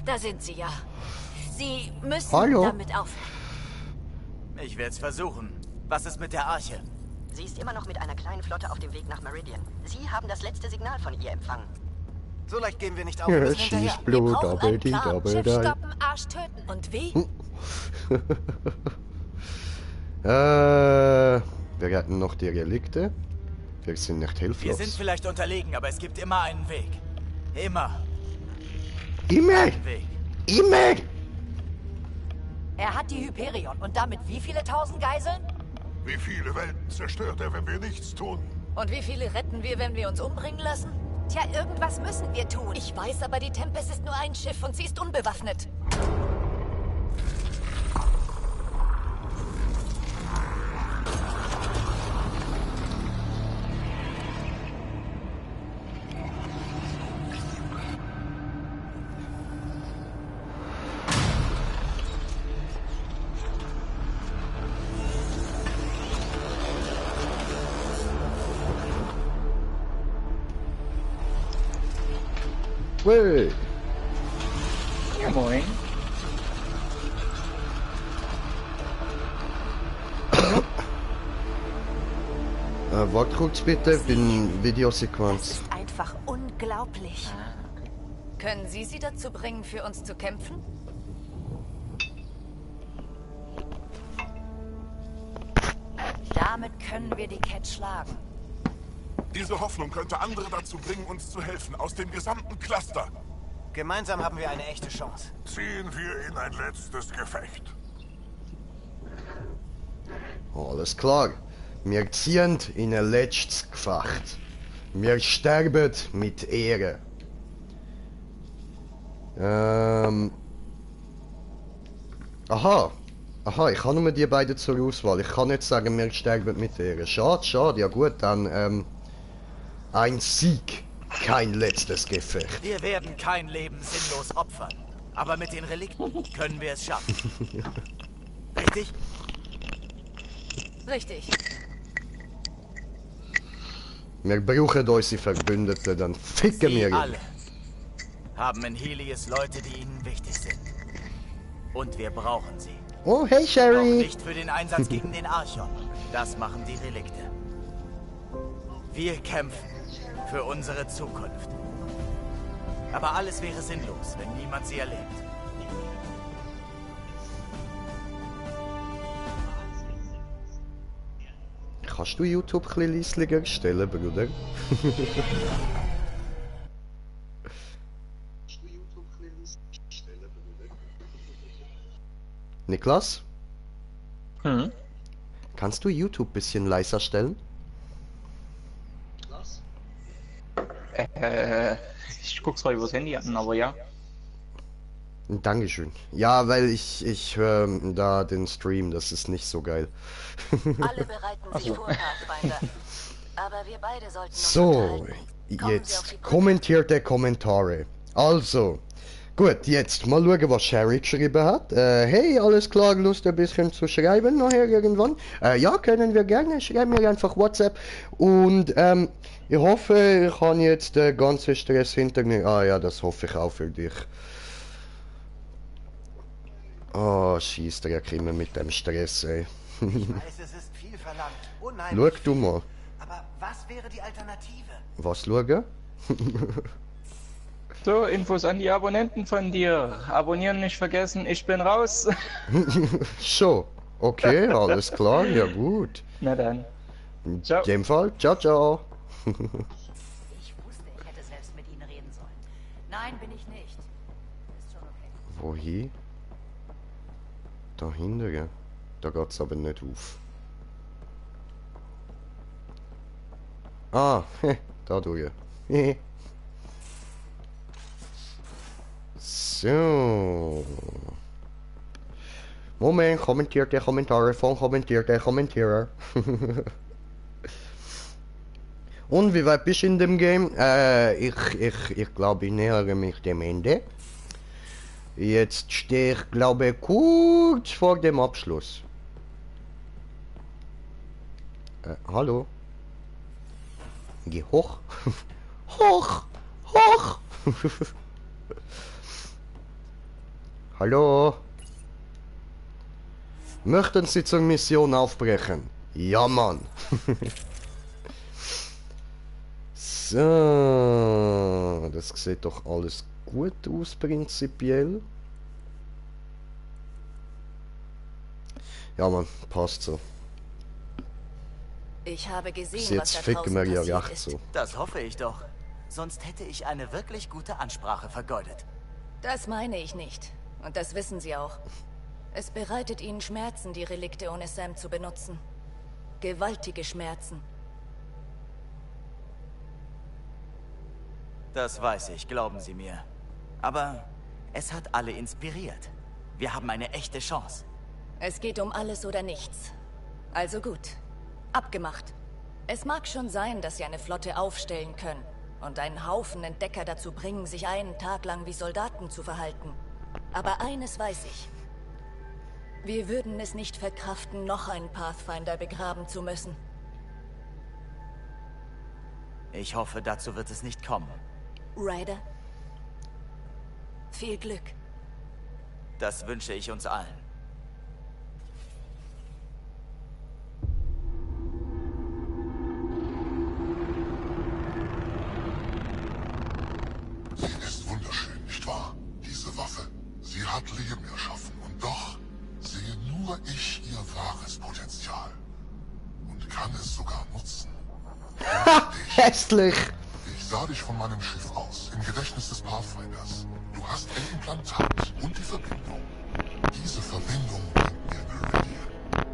Da sind sie ja. Sie müssen Hallo. damit aufhören. Ich werde es versuchen. Was ist mit der Arche? Sie ist immer noch mit einer kleinen Flotte auf dem Weg nach Meridian. Sie haben das letzte Signal von ihr empfangen. So leicht geben wir nicht auf. Wir müssen hinterher. Schieß Blut, Wir brauchen einen die Plan. Double Schiff die. stoppen, Arsch töten. Und wie? Wir retten noch die Relikte. Wir sind nicht Wir hilflos. sind vielleicht unterlegen, aber es gibt immer einen Weg. Immer Immer! einen Weg. Immer! Er hat die Hyperion. Und damit wie viele tausend Geiseln? Wie viele Welten zerstört er, wenn wir nichts tun? Und wie viele retten wir, wenn wir uns umbringen lassen? Tja, irgendwas müssen wir tun. Ich weiß, aber die Tempest ist nur ein Schiff und sie ist unbewaffnet. Wey. Ja, moin. Warte kurz bitte, bin Videosequenz. Das ist einfach unglaublich. Können Sie sie dazu bringen, für uns zu kämpfen? Damit können wir die Cat schlagen. Diese Hoffnung könnte andere dazu bringen, uns zu helfen, aus dem gesamten Cluster. Gemeinsam haben wir eine echte Chance. Ziehen wir in ein letztes Gefecht. Alles klar. Wir ziehen in ein letztes Gefecht. Wir sterben mit Ehre. Aha. Aha, ich habe nur die beiden zur Auswahl. Ich kann nicht sagen, wir sterben mit Ehre. Schade, schade. Ja gut, dann ein Sieg. Kein letztes Gefecht. Wir werden kein Leben sinnlos opfern. Aber mit den Relikten können wir es schaffen. Richtig? Richtig. Wir brauchen unsere Verbündeten, dann ficken wir Sie ihn. alle haben in Helios Leute, die ihnen wichtig sind. Und wir brauchen sie. Oh, hey Doch Sherry. nicht für den Einsatz gegen den Archon. Das machen die Relikte. Wir kämpfen für unsere Zukunft. Aber alles wäre sinnlos, wenn niemand sie erlebt. Kannst du YouTube ein bisschen leislicher stellen, Bruder? Niklas? Hm? Kannst du YouTube ein bisschen leiser stellen? Ich guck's mal übers Handy an, aber ja. Dankeschön. Ja, weil ich höre da den Stream, das ist nicht so geil. Alle bereiten sich vor, Pathfinder. Aber wir beide sollten uns So, unterhalten. Kommen Sie auf die jetzt Brücke. kommentierte Kommentare. Also, gut, jetzt mal schauen, was Sherry geschrieben hat. Hey, alles klar, Lust ein bisschen zu schreiben nachher irgendwann? Ja, können wir gerne. Schreib mir einfach WhatsApp. Und ich hoffe, ich habe jetzt den ganzen Stress hinter mir. Ah ja, das hoffe ich auch für dich. Oh, Scheissdreck immer mit dem Stress, ey. Ich weiß, es ist viel verlangt. Schau Unheimlich du viel. mal. Aber was wäre die Alternative? Was schauen? So, Infos an die Abonnenten von dir. Abonnieren nicht vergessen, ich bin raus. So, okay, alles klar, ja gut. Na dann. In Ciao. dem Fall, ciao, ciao. Ich wusste, ich hätte selbst mit Ihnen reden sollen. Nein, bin ich nicht. Ist schon okay. Wohin? Dahinter, ja. Da geht's aber nicht auf. Ah, da durch. So. Moment, kommentierte Kommentare von kommentierter Kommentierer. Und wie weit bist du in dem Game? Ich glaube, ich nähere mich dem Ende. Jetzt stehe ich, glaube ich, kurz vor dem Abschluss. Hallo? Geh hoch. Hoch! Hoch! Hallo? Möchten Sie zur Mission aufbrechen? Ja, Mann. So, das sieht doch alles gut aus, prinzipiell. Ja, Mann, passt so. Ich habe gesehen, Bis jetzt was da ficken wir draußen ja passiert recht ist. so. Das hoffe ich doch. Sonst hätte ich eine wirklich gute Ansprache vergeudet. Das meine ich nicht. Und das wissen Sie auch. Es bereitet Ihnen Schmerzen, die Relikte ohne Sam zu benutzen. Gewaltige Schmerzen. Das weiß ich, glauben Sie mir. Aber es hat alle inspiriert. Wir haben eine echte Chance. Es geht um alles oder nichts. Also gut. Abgemacht. Es mag schon sein, dass Sie eine Flotte aufstellen können und einen Haufen Entdecker dazu bringen, sich einen Tag lang wie Soldaten zu verhalten. Aber eines weiß ich. Wir würden es nicht verkraften, noch einen Pathfinder begraben zu müssen. Ich hoffe, dazu wird es nicht kommen. Ryder? Viel Glück. Das wünsche ich uns allen. Sie ist wunderschön, nicht wahr? Diese Waffe. Sie hat Leben erschaffen und doch sehe nur ich ihr wahres Potenzial. Und kann es sogar nutzen. Hässlich! Ich sah dich von meinem Schiff aus, im Gedächtnis des Pathfinders. Du hast ein Implantat und die Verbindung. Diese Verbindung bringt mir Meridian.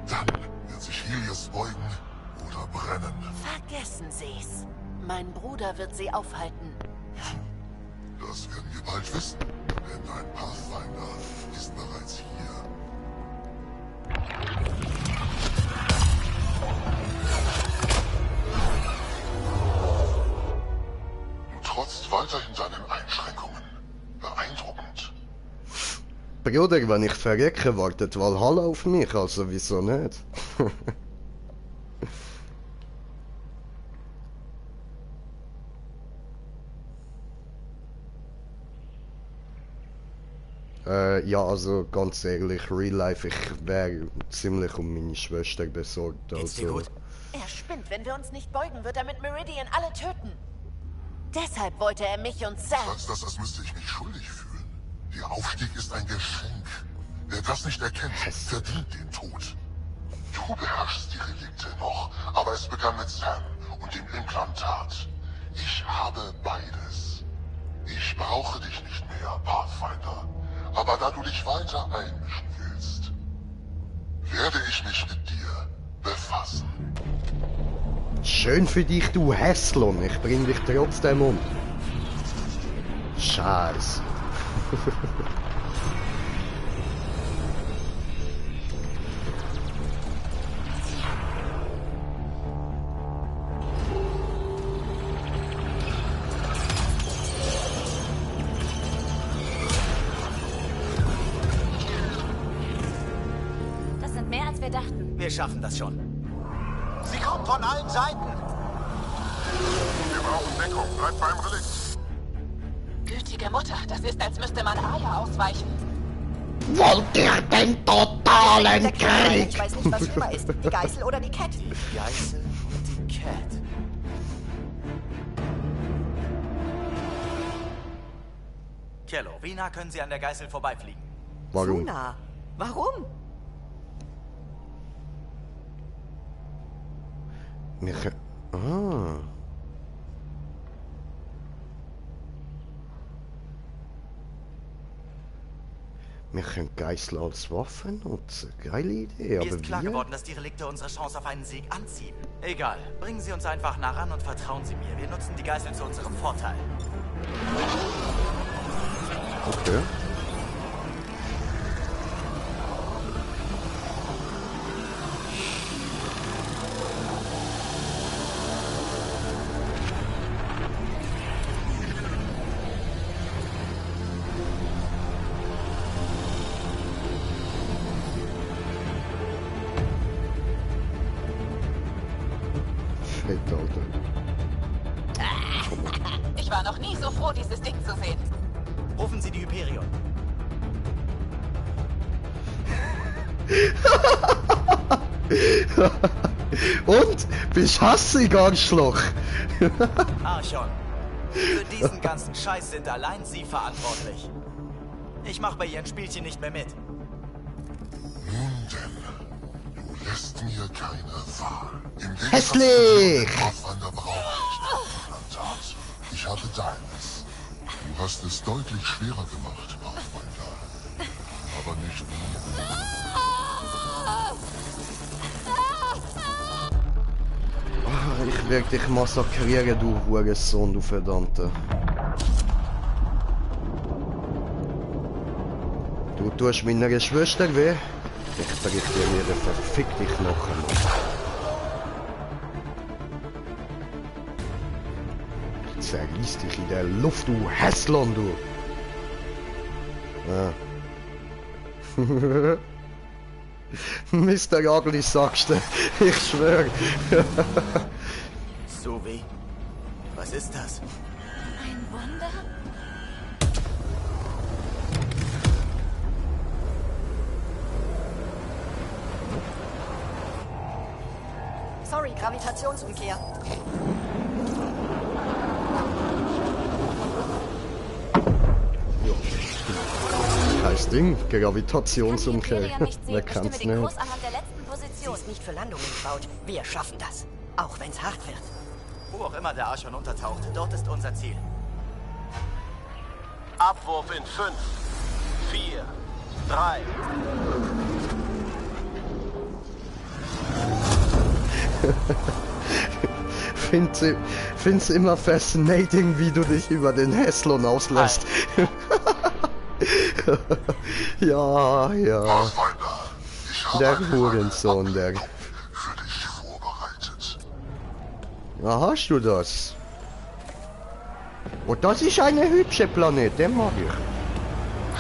Dann wird sich Helios beugen oder brennen. Vergessen Sie's. Mein Bruder wird sie aufhalten. Das werden wir bald wissen, denn dein Pathfinder ist bereits hier. Du trotzt weiterhin deinen Einschränkungen. Beeindruckend. Bruder, wenn ich verrecke, wartet Valhalla auf mich, also wieso nicht? Ja, also ganz ehrlich, Real Life, ich wäre ziemlich um meine Schwester besorgt. Geht's dir Also. gut? Er spinnt. Wenn wir uns nicht beugen, wird er mit Meridian alle töten. Deshalb wollte er mich und Sam. Du sagst das, als müsste ich mich schuldig fühlen. Der Aufstieg ist ein Geschenk. Wer das nicht erkennt, verdient den Tod. Du beherrschst die Relikte noch, aber es begann mit Sam und dem Implantat. Ich habe beides. Ich brauche dich nicht mehr, Pathfinder. Aber da du dich weiter einmischen willst, werde ich mich mit dir befassen. Schön für dich, du Hässlon. Ich bring dich trotzdem um. Scheiß. Das sind mehr, als wir dachten. Wir schaffen das schon. Sie kommt von allen Seiten. Wir brauchen Deckung. Bleib beim Relikt. Gütige Mutter, das ist, als müsste man Aya ausweichen. Wollt ihr den totalen Krieg? Ich weiß nicht, was schlimmer ist. Die Geißel oder die Cat. Die Geißel und die Cat. Cello, wie nah können Sie an der Geißel vorbeifliegen? Warum? Zu nah. Warum? Wir können... Ah. Wir können Geißel als Waffen nutzen. Geile Idee, Mir aber ist klar wie? geworden, dass die Relikte unsere Chance auf einen Sieg anziehen. Egal, bringen Sie uns einfach nah ran und vertrauen Sie mir. Wir nutzen die Geißel zu unserem Vorteil. Okay. fett, Alter. Ich war noch nie so froh, dieses Ding zu sehen. Rufen Sie die Hyperion. Und? Bist hassig, Arschloch? Archon, für diesen ganzen Scheiß sind allein Sie verantwortlich. Ich mach bei Ihren Spielchen nicht mehr mit. Nun denn, du lässt mir keine Wahl. Hässlich! Pathfinder brauche ich kein Implantat. Ich habe deines. Du hast es deutlich schwerer gemacht, Pathfinder. Aber nicht mir. Ich werde dich massakrieren, du Hurensohn, du Verdammter. Du tust meiner Schwester weh. Ich brich dir ihre verfickte Knochen. Ich zerreiß dich in der Luft, du Hässlon, du. Ah. Mr. Ugly, sagst du. Ich schwör. Suvi, was ist das? Ein Wunder? Sorry, Gravitationsumkehr. Heiß Ding, Gravitationsumkehr. Wer kann's den Kurs nicht? anhand der letzten Sie Position. ist nicht für Landungen gebaut. Wir schaffen das. Auch wenn's hart wird. Wo auch immer der Archon untertaucht, dort ist unser Ziel. Abwurf in 5, 4, 3. Find's immer fascinating, wie du dich über den Hässlon auslässt. Ja, ja. Pathfinder, ich habe Der eine Hurensohn, der. Ablenkung für dich vorbereitet. Ja, hast du das? Und das ist eine hübsche Planet, den mag ich.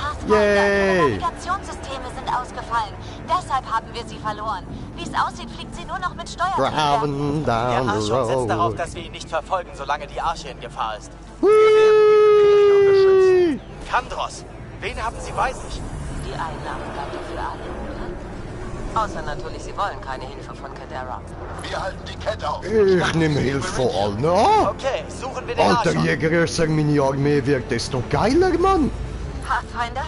Pathfinder, Yay! ihre Navigationssysteme sind ausgefallen. Deshalb haben wir sie verloren. Wie es aussieht, fliegt sie nur noch mit Steuertriebwerken. Driving Der down the Archon setzt darauf, road. dass wir ihn nicht verfolgen, solange die Arche in Gefahr ist. Hui! Kandros, wen haben Sie bei sich? Die Einnahmen bleibt doch für alle, oder? Außer natürlich, sie wollen keine Hilfe von Kadera. Wir halten die Kette auf. Ich nehme Hilfe von allen an. Okay, suchen wir den Alter, Archon. je größer meine Armee wird, desto geiler, Mann. Pathfinder,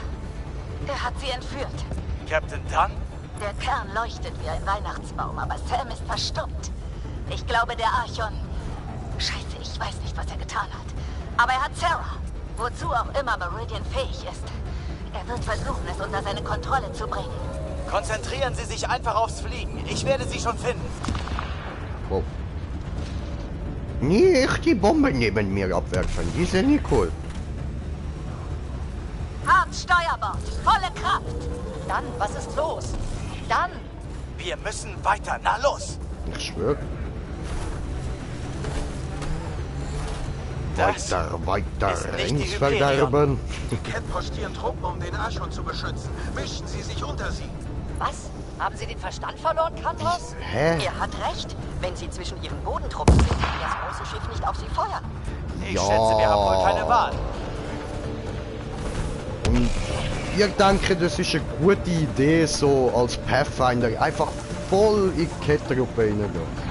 er hat sie entführt. Captain Dunn? Der Kern leuchtet wie ein Weihnachtsbaum, aber Sam ist verstummt. Ich glaube, der Archon... Scheiße, ich weiß nicht, was er getan hat. Aber er hat Sarah. Wozu auch immer Meridian fähig ist. Er wird versuchen, es unter seine Kontrolle zu bringen. Konzentrieren Sie sich einfach aufs Fliegen. Ich werde Sie schon finden. Wow. Nicht die Bombe neben mir abwerfen, die sind nicht cool. Hart Steuerbord, volle Kraft. Dann, was ist los? Dann! Wir müssen weiter. Na los! Ich schwör. Das Weiter ist nicht die rechts verderben. Die Kett postieren Truppen, um den Archon zu beschützen. Mischen Sie sich unter sie. Was? Haben Sie den Verstand verloren, Kandros? Hä? Er hat recht. Wenn Sie zwischen Ihren Bodentruppen sind, kann das große Schiff nicht auf Sie feuern. Ich schätze, wir haben wohl keine Wahl. Und ich denke, das ist eine gute Idee, so als Pathfinder einfach voll in die Kettenruppe reingehen.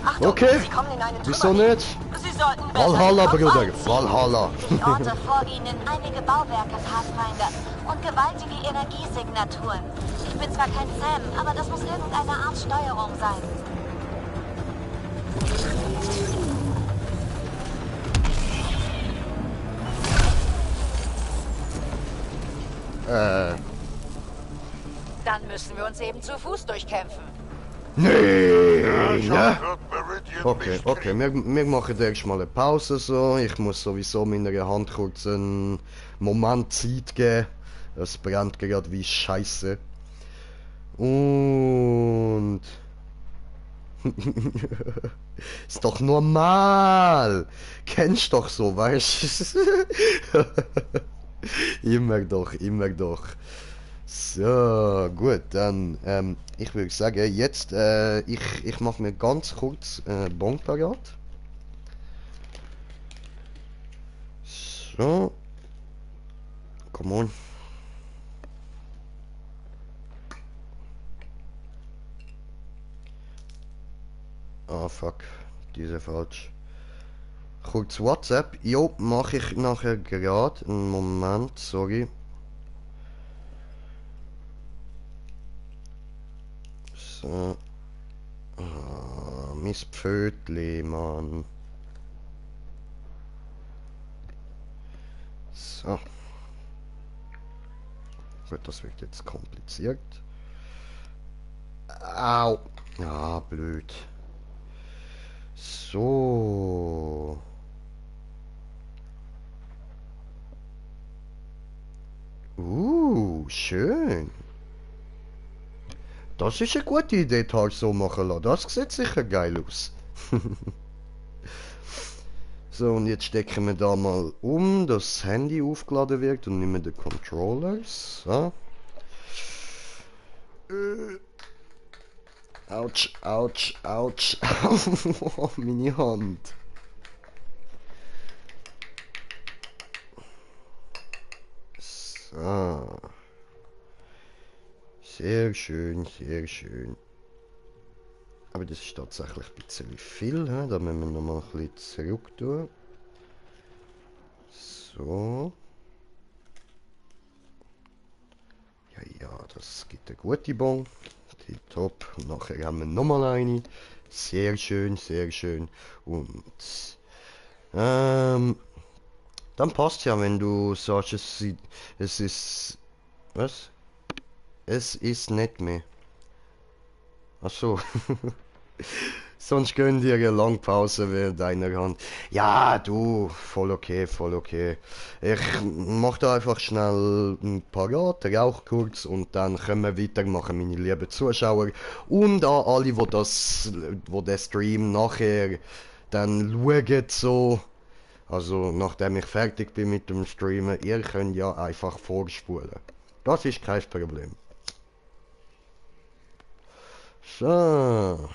Achtung, Okay, Sie kommen in einen wieso Trümmerweg. nicht? Sie sollten besser Valhalla, den Kopf Bruder, anziehen. Valhalla. Die Orte vor Ihnen einige Bauwerke, Pathfinder, und gewaltige Energiesignaturen. Ich bin zwar kein Sam, aber das muss irgendeine Art Steuerung sein. Dann müssen wir uns eben zu Fuß durchkämpfen. Nee, ne? Wird Meridian Okay, nicht okay, wir machen erst mal eine Pause so. Ich muss sowieso meiner Hand kurz einen Moment Zeit geben. Es brennt gerade wie Scheiße. Und... Ist doch normal. Kennst doch so, weißt du? Immer doch, immer doch. So, gut, dann, ich würde sagen, jetzt, ich mache mir ganz kurz Bon parat. So. Come on. Ah, fuck. Diese falsch. Kurz WhatsApp. Jo, mache ich nachher gerade. Einen Moment, sorry. So. Ah, mein Pfötli, Mann. So. Gut, das wird jetzt kompliziert. Au. Ja, blöd. So. Schön. Das ist eine gute Idee, Tag so machen lassen. Das sieht sicher geil aus. So, und jetzt stecken wir da mal um, dass das Handy aufgeladen wird und nehmen den Controller. So. Autsch, autsch, autsch. Oh, meine Hand. So. Sehr schön, sehr schön. Aber das ist tatsächlich ein bisschen viel, he? Da müssen wir nochmal ein bisschen zurück tun. So. Ja, das gibt eine gute Bon. Die top. Und nachher haben wir nochmal eine. Sehr schön, sehr schön. Und dann passt ja, wenn du sagst, es ist... Was? Es ist nicht mehr. Ach so. Sonst gönn dir eine lange Pause während deiner Hand. Ja, du, voll okay, voll okay. Ich mach da einfach schnell ein parat, rauch kurz und dann können wir weitermachen, meine lieben Zuschauer. Und an alle, wo der Stream nachher dann schauen, so. Also, nachdem ich fertig bin mit dem Streamen, ihr könnt ja einfach vorspulen. Das ist kein Problem. So.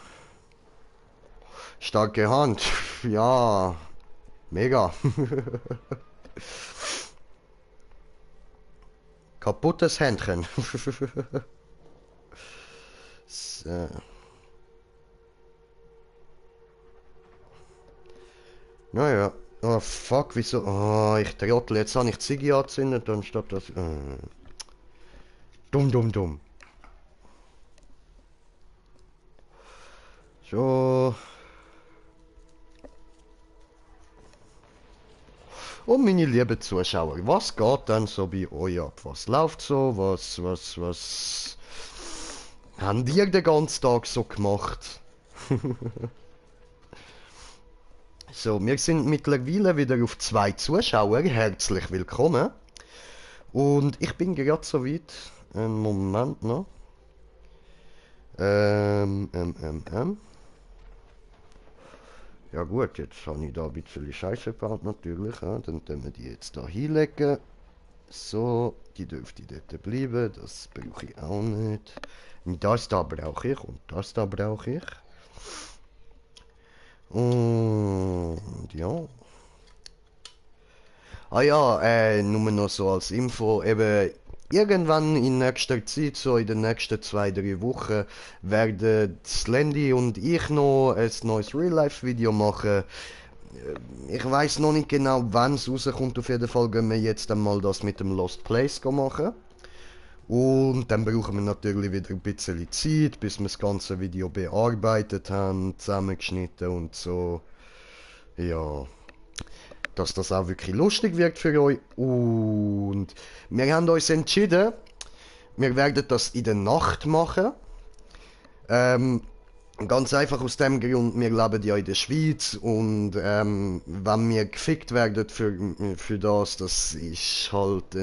Starke Hand. Ja. Mega. Kaputtes Händchen. So. Naja. Oh fuck, wieso? Oh, ich trottel. Jetzt habe ich Ziggy angezündet, anstatt das... Dumm. So. Und meine lieben Zuschauer, was geht denn so bei euch ab? Was läuft so? Was habt ihr den ganzen Tag so gemacht? So, wir sind mittlerweile wieder auf 2 Zuschauer. Herzlich willkommen. Und ich bin gerade so weit. Einen Moment noch. Ja gut, jetzt habe ich da ein bisschen Scheiße gebaut natürlich. Ja. Dann tun wir die jetzt da hinlegen. So, die dürfte dort bleiben. Das brauche ich auch nicht. Das da brauche ich und das da brauche ich. Und ja. Ah ja, nur noch so als Info, eben irgendwann in nächster Zeit, so in den nächsten 2-3 Wochen, werden Slendy und ich noch ein neues Real-Life-Video machen. Ich weiß noch nicht genau, wann es rauskommt, auf jeden Fall gehen wir jetzt einmal das mit dem Lost Place machen. Und dann brauchen wir natürlich wieder ein bisschen Zeit, bis wir das ganze Video bearbeitet haben, zusammengeschnitten und so. Ja, dass das auch wirklich lustig wird für euch. Und wir haben uns entschieden, wir werden das in der Nacht machen. Ganz einfach aus dem Grund, wir leben ja in der Schweiz und wenn wir gefickt werden für das ist halt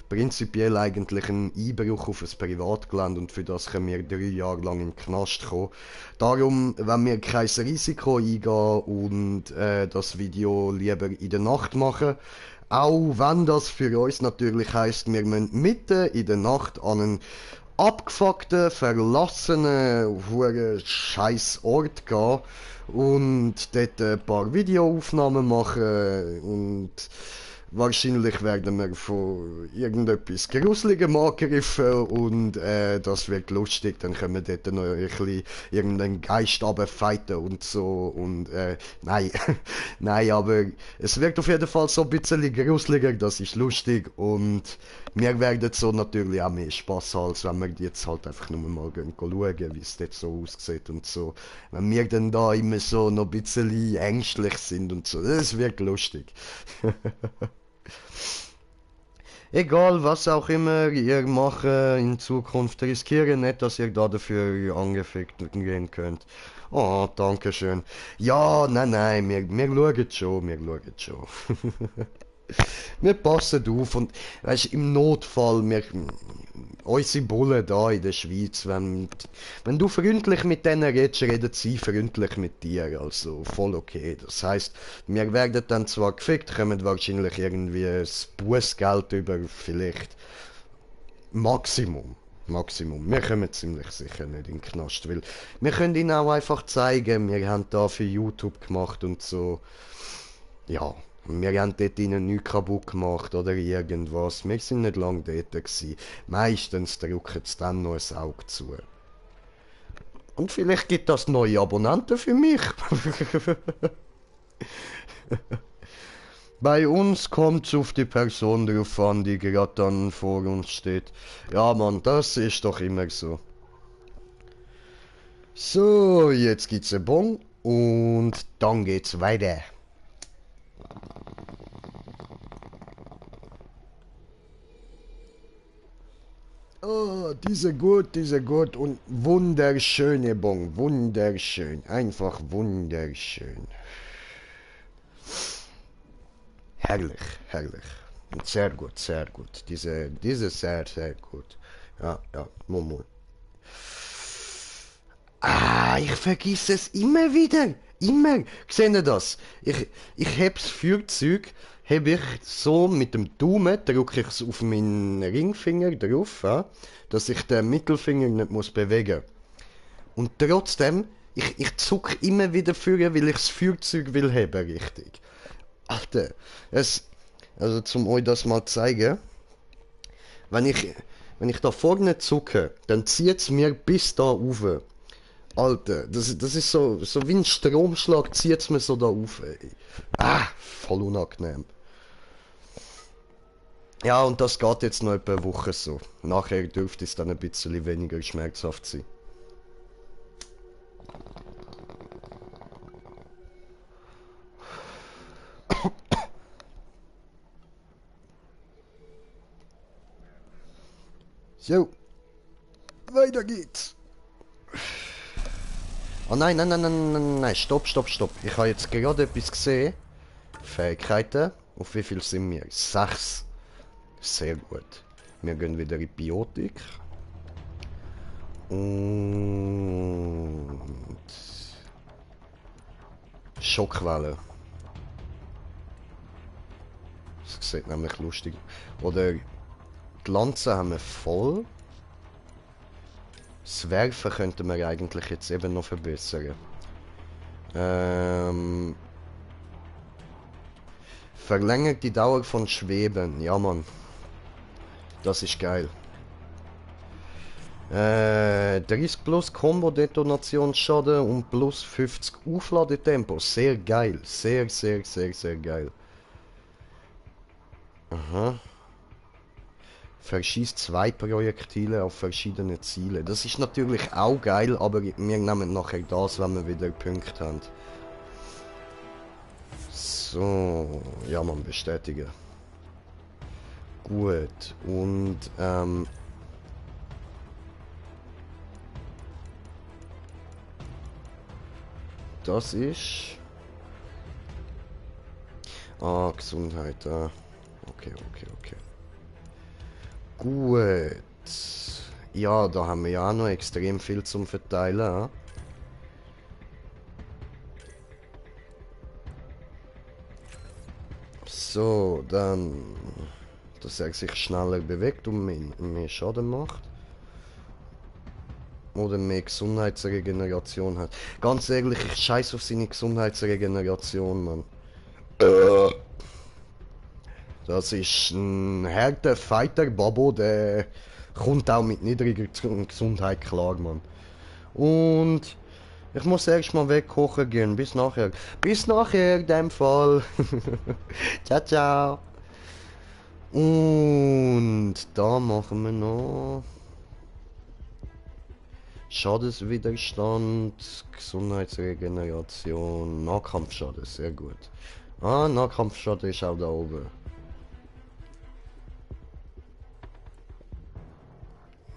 prinzipiell eigentlich ein Einbruch auf ein Privatgelände und für das können wir 3 Jahre lang in den Knast kommen. Darum, wenn wir kein Risiko eingehen und das Video lieber in der Nacht machen, Auch wenn das für uns natürlich heisst, wir müssen mitten in der Nacht an einen abgefuckten, verlassenen, scheiß Ort gehen und dort ein paar Videoaufnahmen machen und wahrscheinlich werden wir von irgendetwas Gruseligem angegriffen und das wird lustig, dann können wir dort noch ein bisschen irgendeinen Geist runterfighten und so und nein, nein, aber es wird auf jeden Fall so ein bisschen gruseliger, das ist lustig und wir werden so natürlich auch mehr Spaß haben, als wenn wir jetzt halt einfach nur mal schauen, wie es dort so aussieht und so. Wenn wir dann da immer so noch ein bisschen ängstlich sind und so, das wird lustig. Egal, was auch immer ihr macht in Zukunft, riskiere nicht, dass ihr da dafür angefickt gehen könnt. Oh, danke schön. Ja, nein, wir schauen schon, wir schauen schon. Wir passen auf und, weißt, im Notfall, unsere Bullen da in der Schweiz, wenn du freundlich mit denen redest, reden sie freundlich mit dir, also voll okay. Das heisst, wir werden dann zwar gefickt, kommen wahrscheinlich irgendwie das Bußgeld über, vielleicht Maximum. Wir kommen ziemlich sicher nicht in den Knast, weil wir können ihnen auch einfach zeigen, wir haben da für YouTube gemacht und so, ja. Wir haben dort ihnen nichts kaputt gemacht oder irgendwas. Wir sind nicht lange dort gewesen. Meistens drücken sie dann noch ein Auge zu. Und vielleicht gibt das neue Abonnenten für mich. Bei uns kommt es auf die Person drauf an, die gerade dann vor uns steht. Ja Mann, das ist doch immer so. So, jetzt gibt's ein Bon und dann geht's weiter. Oh, diese gut und wunderschöne Bon, wunderschön, einfach wunderschön. Herrlich. Sehr gut, diese sehr gut. Ja, Momo. Ah, ich vergiss es immer wieder, seht ihr das? Ich heb's Feuerzeug, heb ich so mit dem Daumen, drücke ich es auf meinen Ringfinger drauf, ja, dass ich den Mittelfinger nicht muss bewegen. Und trotzdem, ich zuck immer wieder führen, weil ich das Feuerzeug will heben, richtig. Alter, also zum euch das mal zeigen, wenn ich da vorne zucke, dann zieht's mir bis da rauf. Alter, das ist so wie ein Stromschlag, zieht's mir so da rauf, ey. Ah, voll unangenehm. Ja, und das geht jetzt noch etwa eine Woche so. Nachher dürfte es dann ein bisschen weniger schmerzhaft sein. So. Weiter geht's. Oh nein, stopp. Ich habe jetzt gerade etwas gesehen. Fähigkeiten. Auf wie viel sind wir? 6. Sehr gut. Wir gehen wieder in Biotik. Und... Schockwelle. Das sieht nämlich lustig. Oder... Die Lanze haben wir voll. Das Werfen könnten wir eigentlich jetzt eben noch verbessern. Verlängert die Dauer von Schweben. Ja, Mann. Das ist geil. 30 plus Combo-Detonationsschaden und plus 50 Aufladetempo. Sehr geil. Sehr geil. Aha. Verschießt 2 Projektile auf verschiedene Ziele. Das ist natürlich auch geil, aber wir nehmen nachher das, wenn wir wieder Punkte haben. So, ja man, bestätigen. Gut, und das ist... Ah, Gesundheit, okay. Gut. Ja, da haben wir ja auch noch extrem viel zum Verteilen. So, dann... dass er sich schneller bewegt und mehr Schaden macht. Oder mehr Gesundheitsregeneration hat. Ganz ehrlich, ich scheiß auf seine Gesundheitsregeneration, Mann. Das ist ein harter Fighter, Babo, der kommt auch mit niedriger Gesundheit klar, Mann. Und ich muss erst mal wegkochen gehen. Bis nachher. Bis nachher, in dem Fall. Ciao, ciao. Und da machen wir noch Schadenswiderstand, Gesundheitsregeneration, Nahkampfschaden, sehr gut. Ah, Nahkampfschaden ist auch da oben.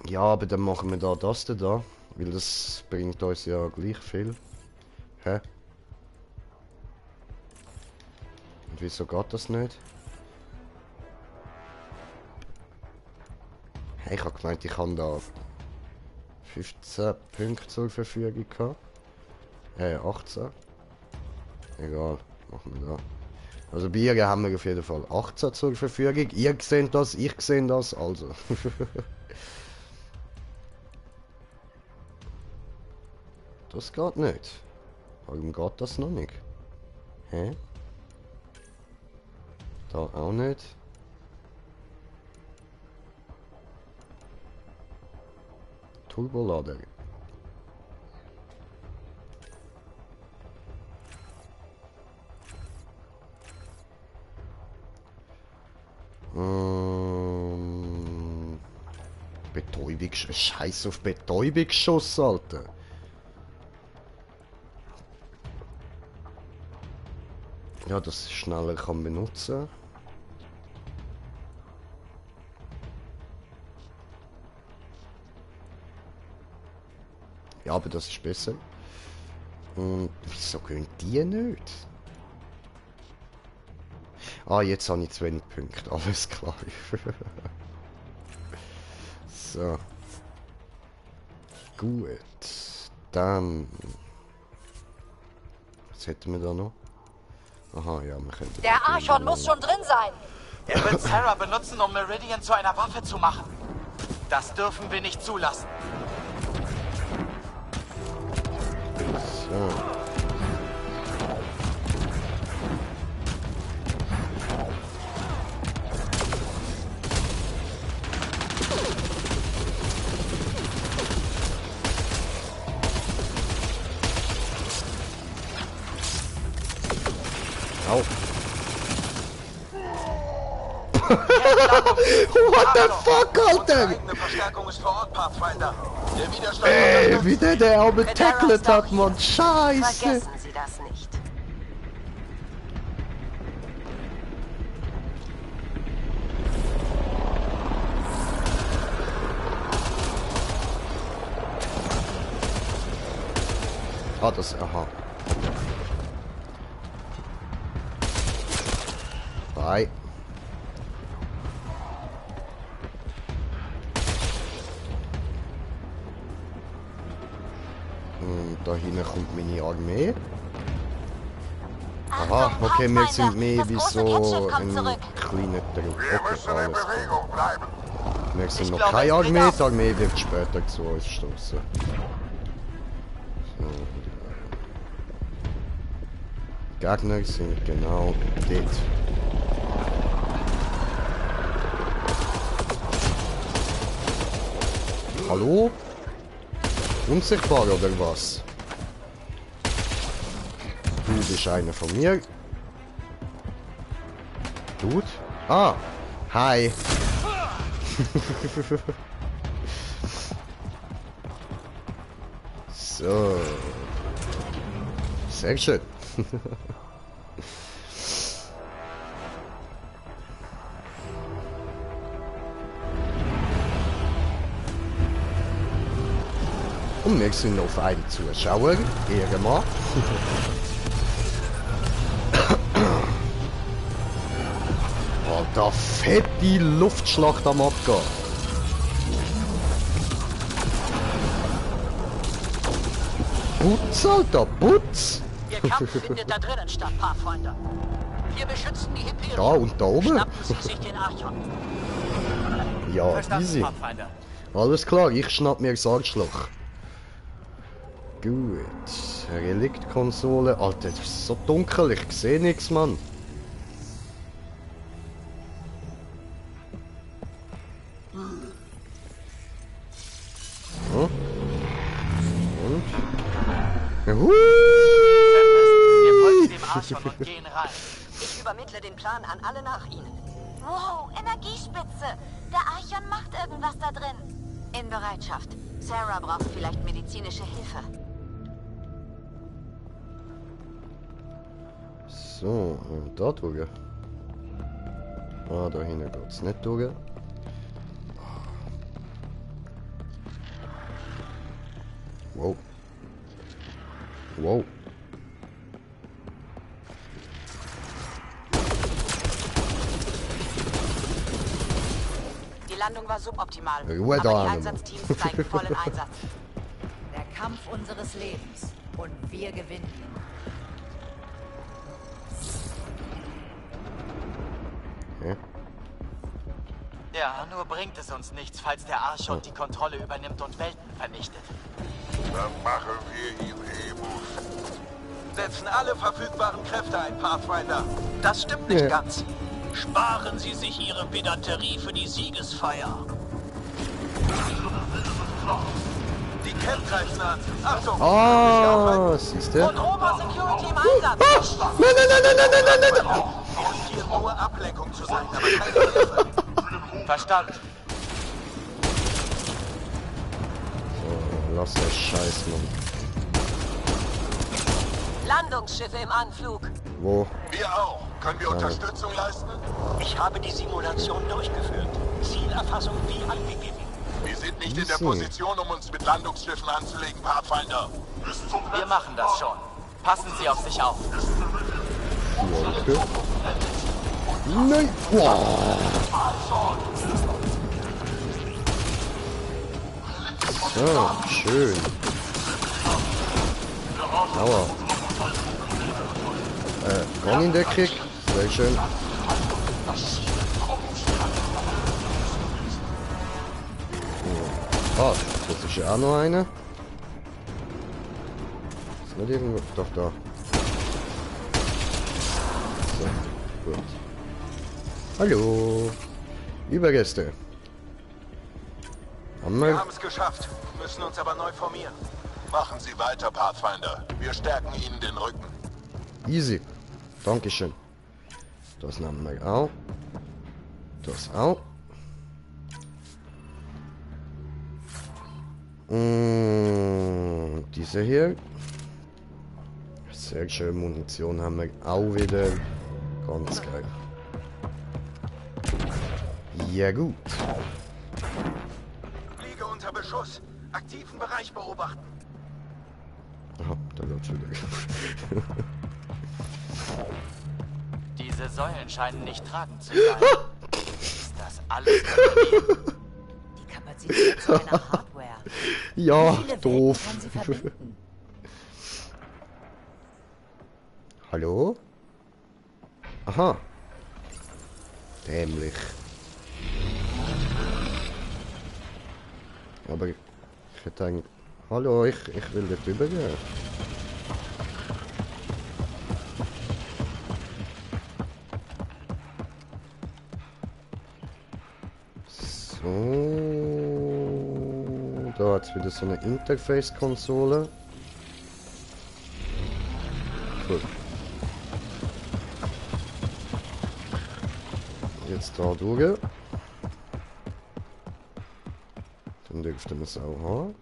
Ja, aber dann machen wir da das da, weil das bringt uns ja gleich viel. Hä? Und wieso geht das nicht? Hey, ich habe gemeint, ich habe da 15 Punkte zur Verfügung gehabt. 18. Egal, machen wir da. Also bei ihr haben wir auf jeden Fall 18 zur Verfügung. Ihr seht das, ich sehe das, also. Das geht nicht. Warum geht das noch nicht? Hä? Da auch nicht. Turbolader. Betäubungsschuss. Scheiß auf Betäubungsschuss, Alter. Ja, das ich schneller kann benutzen. Ja, aber das ist besser. Und wieso gehen die nicht? Ah, jetzt habe ich 20 Punkte, alles klar. So. Gut. Dann... Was hätten wir da noch? Aha, ja, wir können... Der Archon muss schon drin sein! Er wird Sarah benutzen, um Meridian zu einer Waffe zu machen. Das dürfen wir nicht zulassen. So. Au. What the fuck, Alter? Ey, wie der auch betackelt hat, Mann. Scheiße. Vergessen Sie das nicht. Ah, das... Aha. Bye. Und da hinten kommt meine Armee. Aha, okay, wir sind mehr wie so ein kleiner Trupp. Okay, alles klar. Wir sind noch keine Armee, die Armee wird später zu uns stoßen. So. Gegner sind genau dort. Hallo? Unsichtbar oder was? Du bist einer von mir. Dude? Ah! Hi! So. Sehr schön. Und wir sind auf einen Zuschauer, Ehrenmann. Alter, fette Luftschlacht am Abgehen. Putz, Alter, Putz! Ihr Kampf findet da drinnen statt, Pathfinder. Wir beschützen die Hyperion. Da und da oben? Schnappen Sie sich den Archon. Ja, Verstanden, easy. Pathfinder. Alles klar, ich schnapp mir das Arschloch. Gut. Reliktkonsole. Alter, das ist so dunkel, ich sehe nichts, Mann. So. Und? Hui! Wir folgen dem Archon und gehen rein. Ich übermittle den Plan an alle nach Ihnen. Wow, Energiespitze. Der Archon macht irgendwas da drin. In Bereitschaft. Sarah braucht vielleicht medizinische Hilfe. So, und da durch. Ah, da hinten geht's nicht durch. Wow. Wow. Die Landung war suboptimal, Ruhe da, aber die Animal. Einsatzteams zeigen vollen Einsatz. Der Kampf unseres Lebens. Und wir gewinnen. Okay. Ja, nur bringt es uns nichts, falls der Archon die Kontrolle übernimmt und Welten vernichtet. Dann machen wir ihn eben. Setzen alle verfügbaren Kräfte ein, Pathfinder. Das stimmt nicht ganz. Sparen Sie sich Ihre Pedanterie für die Siegesfeier. Die Camp greifen an. Achtung! Ah, siehst du? Und Roma Security im Einsatz. Nein! Hier nur Ablenkung zu sein, aber keine Hilfe. Verstanden. So, lass das Scheiß, Mann. Landungsschiffe im Anflug. Wo? Wir auch. Können wir Unterstützung leisten? Ich habe die Simulation durchgeführt. Zielerfassung wie angegeben. Wir sind nicht in der Position, um uns mit Landungsschiffen anzulegen, Pathfinder. Wir machen das schon. Passen Sie auf sich auf. Danke. Nein! Wow. So, schön. Aua. Gang in der Krieg. Sehr schön. Ah, das ist ja auch noch eine. Ist nicht irgendwo. Doch, da. So, gut. Hallo. Überreste. Wir haben es geschafft, müssen uns aber neu formieren. Machen Sie weiter, Pathfinder. Wir stärken Ihnen den Rücken. Easy. Dankeschön. Das nehmen wir auch. Das auch. Und diese hier. Sehr schön. Munition haben wir auch wieder. Ganz geil. Ja gut. Fliege unter Beschuss. Aktiven Bereich beobachten. Aha, da läuft's wieder. Diese Säulen scheinen nicht tragend zu sein. Ist das alles möglich? Die Kapazität zu einer Hardware. Ja, Wie viele doof. Welten kann sie verbinden? Hallo? Aha. Dämlich. Aber ich hätte eigentlich... Hallo, ich will nicht übergehen. So. Da hat es wieder so eine Interface-Konsole. Cool. Jetzt da durch. Dann dürfte man es auch haben.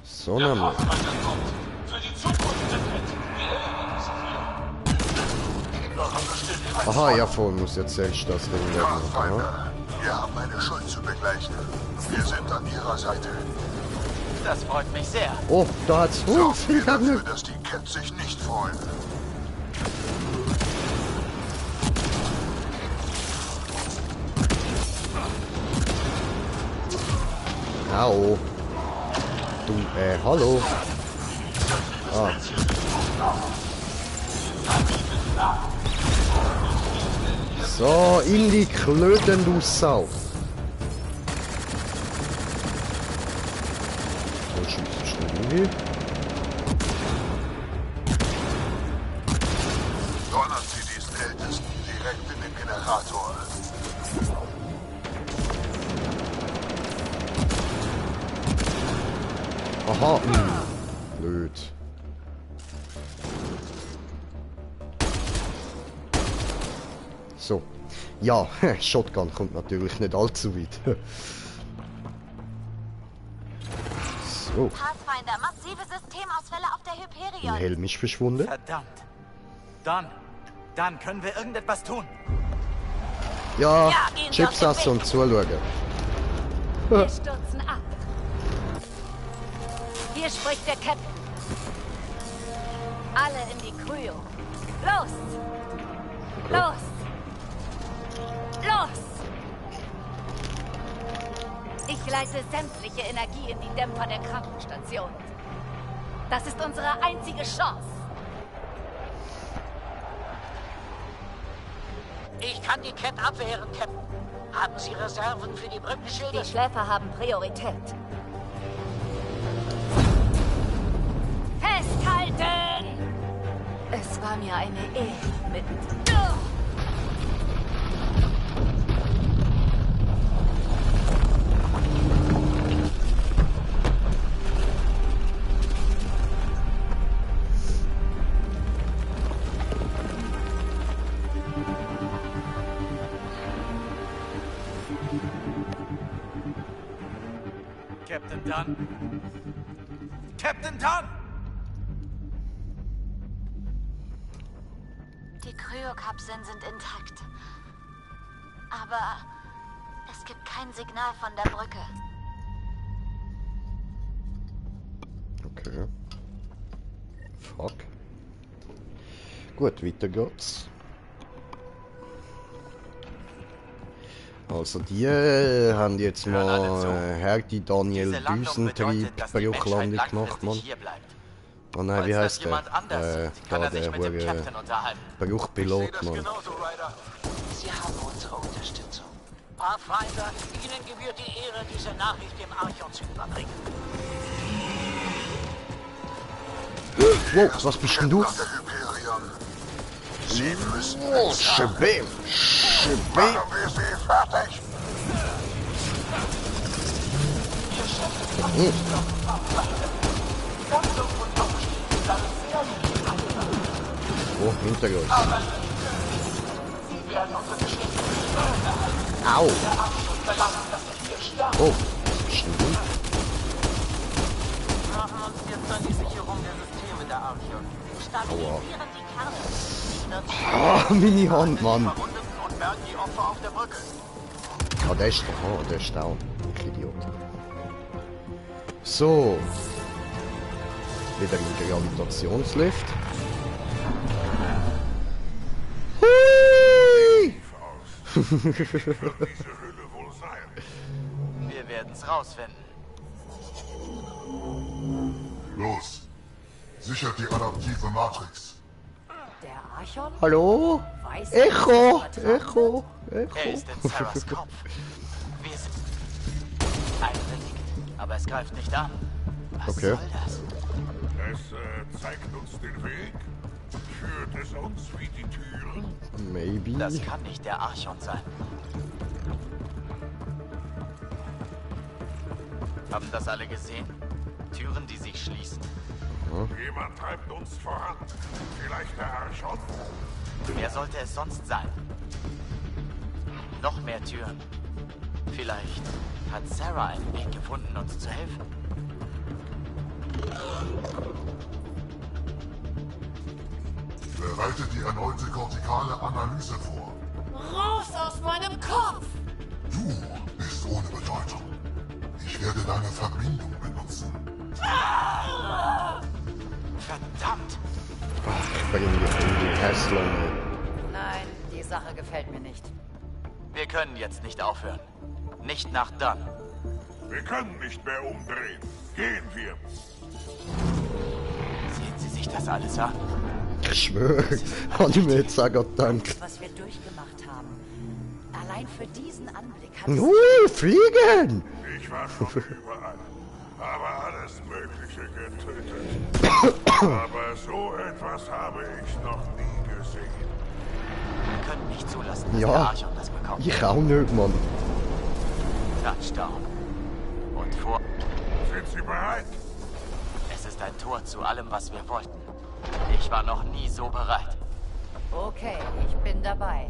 So, nämlich. Aha, ja, vorhin muss jetzt selbst das Ding werden. Pathfinder, wir haben eine Schuld zu begleichen. Wir sind an Ihrer Seite. Das freut mich sehr. Oh, da hat's. Oh, Sorgen vielen wir Dank. dafür, dass die Cats sich nicht freuen. Au. Du, hallo. Ah. So, in die Klöten, du Sau. So, schießt schnell hin. Donnern Sie diesen Ältesten direkt in den Generator. Aha, blöd. So. Ja, Shotgun kommt natürlich nicht allzu weit. So. Pathfinder, massive Systemausfälle auf der Ein Hyperion. Helm ist verschwunden. Verdammt. Dann können wir irgendetwas tun. Ja, Ja, gehen Sie Chips aus dem essen und zuschauen. Wir stürzen ab. Hier spricht der Captain. Alle in die Kryo. Los! Los! Los! Ich leite sämtliche Energie in die Dämpfer der Krankenstation. Das ist unsere einzige Chance. Ich kann die Cat abwehren, Captain. Haben Sie Reserven für die Brückenschilde? Die Schläfer haben Priorität. Festhalten! Es war mir eine Ehre mit... Captain Dunn. Captain Dunn! Die Kryokapseln sind intakt. Aber es gibt kein Signal von der Brücke. Okay. Fuck. Gut, weiter geht's. Also die haben jetzt mal Herdi Daniel Düsentrieb Bruchlandung gemacht, Mann. Oh nein, wie heißt der? Da der hohe Bruchpilot, Mann. Sie haben unsere Unterstützung. Pathfinder, Ihnen gebührt die Ehre, diese Nachricht dem Archon zu überbringen. Wow, was bist denn du? Sie müssen Oh, Schebem! Schebem! Machen wir sie fertig! Oh, Hintergrund. Au! Oh, was bist denn du? Wir machen uns jetzt an die Sicherung der Systeme der Archon. Stabilisieren die Kerne. Ah, meine Hand, Mann! Verwundeten und bergen die Opfer auf der Brücke. Ah, der ist doch. Oh, der ist down. Ich Idiot. So. Wieder ein Gravitationslift. Hui! Wir werden's rausfinden. Los! Sichert die adaptive Matrix. Der Archon? Hallo? Weiß Echo! nicht, was er Echo! Er Echo! ist in Sarahs Kopf. Wir sind ein Relikt, aber es greift nicht an. Was Okay. soll das? Es zeigt uns den Weg. Führt es uns wie die Türen. Maybe. Das kann nicht der Archon sein. Haben das alle gesehen? Türen, die sich schließen. Jemand treibt uns voran. Vielleicht der Archon? Wer sollte es sonst sein? Noch mehr Türen. Vielleicht hat Sarah einen Weg gefunden, uns zu helfen. Bereite die erneute kortikale Analyse vor. Raus aus meinem Kopf! Du bist ohne Bedeutung. Ich werde deine Verbindung benutzen. Verdammt! Ach, bring die in die Hässlung. Nein, die Sache gefällt mir nicht. Wir können jetzt nicht aufhören. Nicht nach Dunn. Wir können nicht mehr umdrehen. Gehen wir. Sehen Sie sich das alles an? Ich schwöre, habe ich mir jetzt auch gedacht. Was wir durchgemacht haben. Allein für diesen Anblick hat Fliegen! Ich war schon überall, aber alles Mögliche getötet. Aber so etwas habe ich noch nie gesehen. Wir können nicht zulassen, dass der Ja, Archon das bekommt. ich auch nicht, Mann. Touchdown. Und vor... Sind Sie bereit? Es ist ein Tor zu allem, was wir wollten. Ich war noch nie so bereit. Okay, ich bin dabei.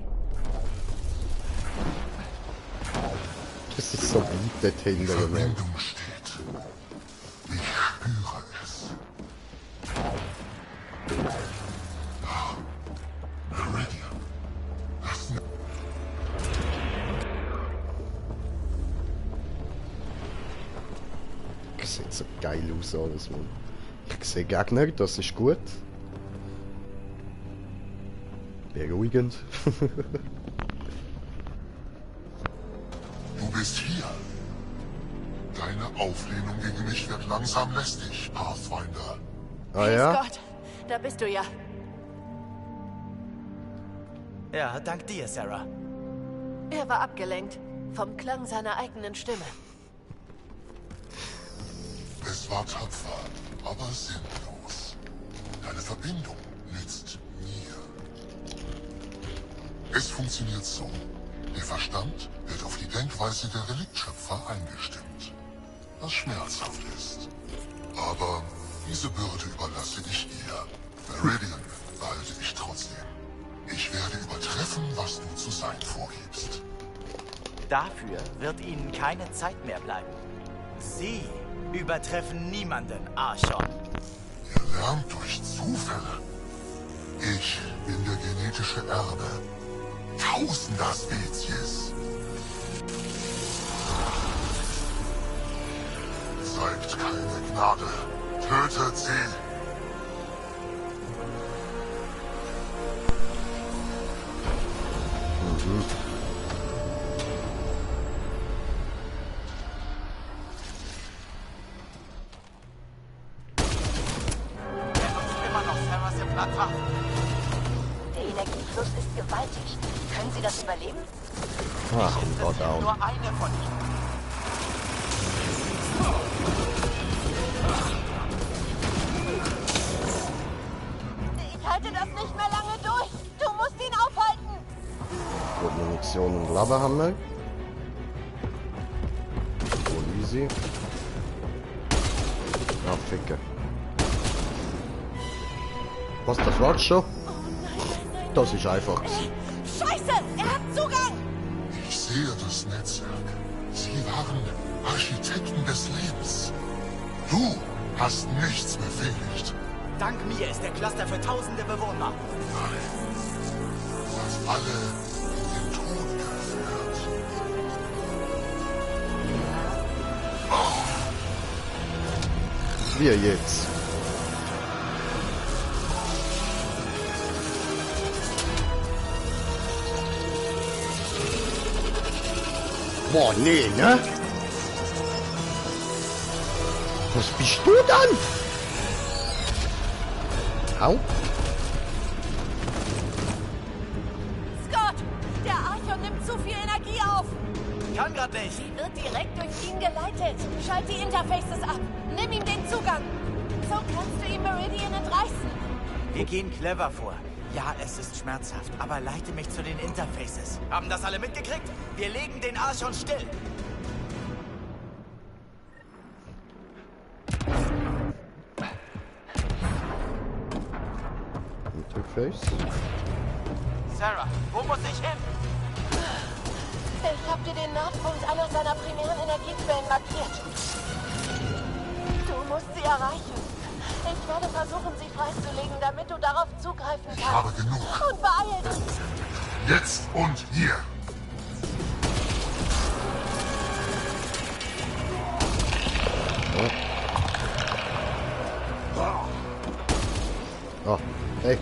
Das ist so weit dort hinten. Mann. Verbindung steht. Ich spüre es. Meridian. Das Das sieht so geil aus alles, Mann. Ich sehe Gegner, das ist gut. Beruhigend. Du bist hier. Deine Auflehnung gegen mich wird langsam lästig, Pathfinder. Ah ja? Gott, da bist du ja. Ja, dank dir, Sarah. Er war abgelenkt vom Klang seiner eigenen Stimme. Es war tapfer, aber sinnlos. Deine Verbindung nützt mir. Es funktioniert so. Der Verstand wird auf die Denkweise der Reliktschöpfer eingestimmt. Was schmerzhaft ist. Aber diese Bürde überlasse ich dir. Meridian behalte ich trotzdem. Ich werde übertreffen, was du zu sein vorgibst. Dafür wird ihnen keine Zeit mehr bleiben. Sie übertreffen niemanden, Archon. Ihr lernt durch Zufälle. Ich bin der genetische Erbe tausender Spezies. Zeigt keine Gnade. Tötet sie. Er nutzt immer noch Sarahs Implantat. Der Energiefluss ist gewaltig. Können Sie das überleben? Ach, und da down. Nur eine von ihnen. Ich halte das nicht mehr lange durch. Du musst ihn aufhalten. Gut, Munition und Lava haben wir. Voll easy. Ah, Ficke. Was, das war's schon? Das ist einfach gewesen. Scheiße, er hat Zugang. Ich sehe das Netzwerk. Sie waren Architekten des Lebens. Du hast nichts befehligt. Dank mir ist der Cluster für tausende Bewohner. Nein. Du hast alle in den Tod geführt. Wir jetzt. Boah, nee, ne? Was bist du dann? Au. Scott, der Archon nimmt zu viel Energie auf. Kann grad nicht. Sie wird direkt durch ihn geleitet. Schalt die Interfaces ab. Nimm ihm den Zugang. So kannst du ihm Meridian entreißen. Wir gehen clever vor. Ja, es ist schmerzhaft, aber leite mich zu den Interfaces. Haben das alle mitgekriegt? Wir legen den Archon still. Interface. Sarah, wo muss ich hin? Ich hab dir den Nordpunkt einer seiner primären Energiequellen markiert. Du musst sie erreichen. Ich werde versuchen, sie freizulegen, damit du darauf zugreifen kannst. Ich habe genug. Und beeil dich. Jetzt und hier. Oh, hey.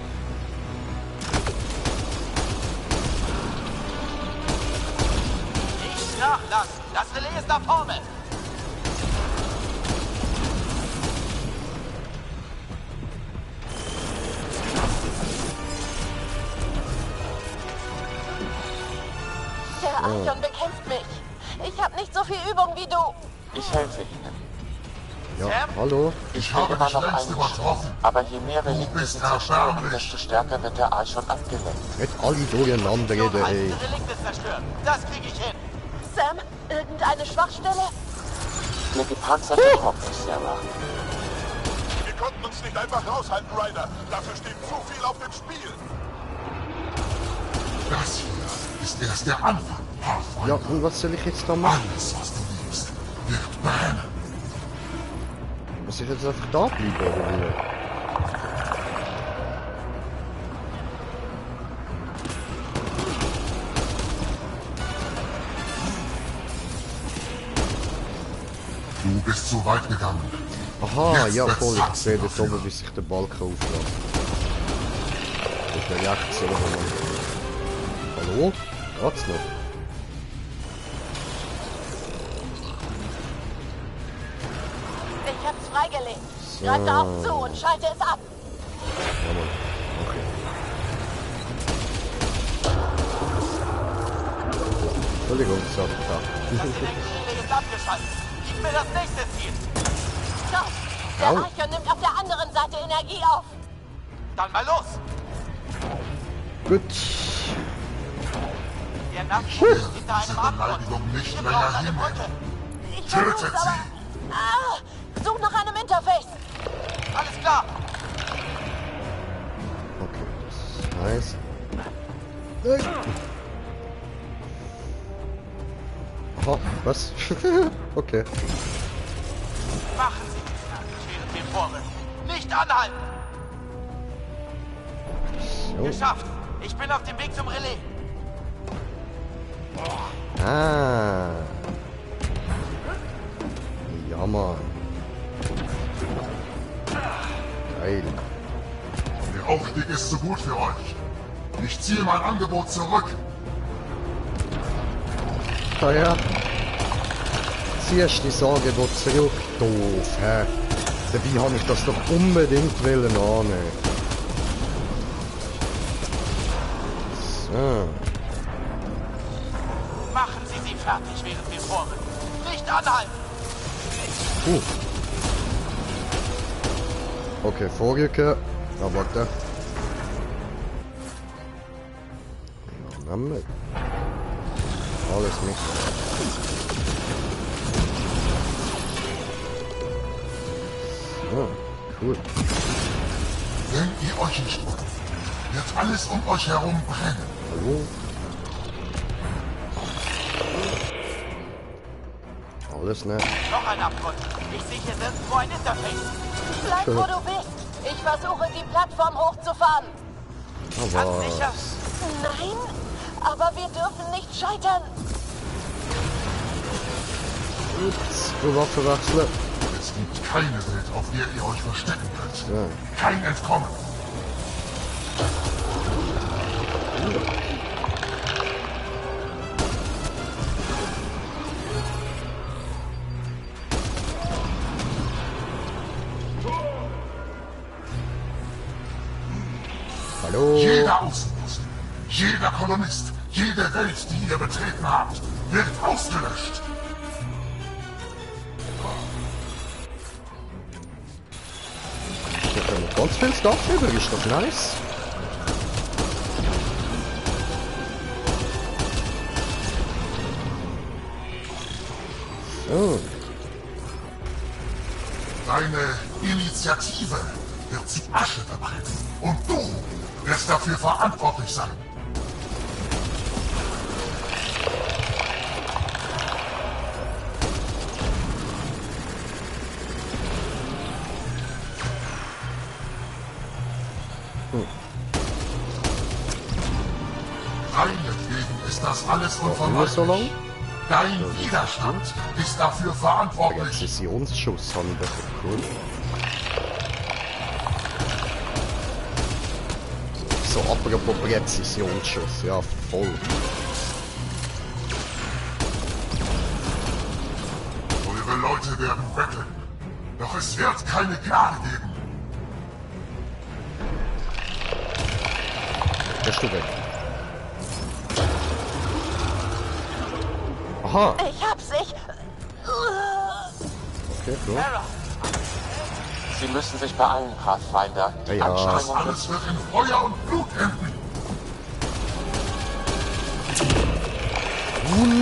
Nicht nachlassen. Das Relais ist da vorne. Archon bekämpft mich. Ich habe nicht so viel Übung wie du. Ich helfe Ihnen. Ja, hallo? Ich bin immer noch eingeschränkt, aber je mehr Relikte sie zerstören, desto stärker wird der Archon abgelenkt. Nicht alle durcheinander reden, ey. Relikte zerstören. Das kriege ich hin. Sam, irgendeine Schwachstelle? Der gepanzerte Kopf, Sarah. Wir konnten uns nicht einfach raushalten, Ryder. Dafür steht zu viel auf dem Spiel. Das hier ist erst der Anfang, Pathfinder. Ja, und was soll ich jetzt da machen? Alles, was du liebst, wird brennen. Muss ich jetzt einfach da bleiben, oder wie? Du bist zu weit gegangen. Aha, Jetzt ja wird's voll, ich Hass sehe dort dafür. oben, wie sich der Balken auflässt. Mit der Reaktion. Hallo? Geht's noch? Ich hab's freigelegt. Greif darauf zu und schalte es ab. Ja, Mann. Okay. Entschuldigung, so, da. Das Elektrorelais ist abgeschaltet. Gib mir das nächste Ziel. Stopp! Der Archon nimmt auf der anderen Seite Energie auf. Dann mal los. Gut. Der Nachtpunkt ist hinter Diese einem Abgrund. Beleidigung nicht Wir länger brauchen eine hinnehmen. Brücke. Ich Tötet versuch's, aber... sie! Ah, such nach einem Interface. Alles klar. Okay, das heißt... Nein. Aha, was? Okay. Machen Sie es fertig, während wir vorrücken. Nicht anhalten. So. Geschafft. Ich bin auf dem Weg zum Relais. Ah. Ja, Mann. Geil. Der Aufstieg ist zu gut für euch. Ich ziehe mein Angebot zurück. Ah ja. Ziehst die Angebot zurück, doof, hä? Dabei habe ich das doch unbedingt wollen annehmen. So. Machen Sie sie fertig, während wir vorrücken. Nicht anhalten. Okay, vorrücken. Ah, warte. Ja, nehmen wir. Alles mit. So, cool. Wenn ihr euch nicht wollt, wird alles um euch herum brennen. Hallo? Alles ne? Noch ein Abgrund. Ich sehe hier nirgendwo ein Interface. Bleib, wo du bist. Ich versuche, die Plattform hochzufahren. Ganz Aber... sicher. Nein, aber wir dürfen nicht scheitern. Ups, Waffe wechseln. Es gibt keine Welt, auf der ihr euch verstecken könnt. Ja. Kein Entkommen. Hallo? Jeder Außenposten, jeder Kolonist, jede Welt, die ihr betreten habt, wird ausgelöscht. Ich habe noch ganz viel Stuff über, ist doch nice. So. Deine Initiative wird zu Asche verbrennen. Und du wirst dafür verantwortlich sein. Deinetwegen ist das alles Immer so lang? unvermeidlich. Dein Widerstand ist dafür verantwortlich. Präzisionsschuss haben wir cool. So, apropos Präzisionsschuss, ja voll. Eure Leute werden betteln. Doch es wird keine Gnade geben. Bist du weg? Aha. Ich hab's, Okay, gut. Sie müssen sich beeilen, Pathfinder. Die Ja. Das alles wird in Feuer und Blut enden.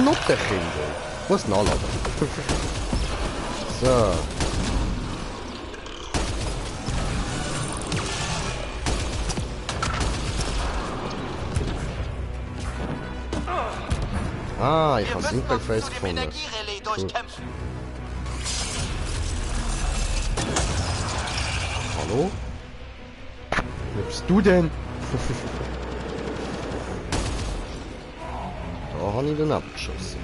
Nuttenkinder. Muss nachladen. So. Ah, ich habe das Interface zu dem gefunden. Energierelais durchkämpfen. Hallo? Wer bist du denn? Da habe ich den abgeschossen.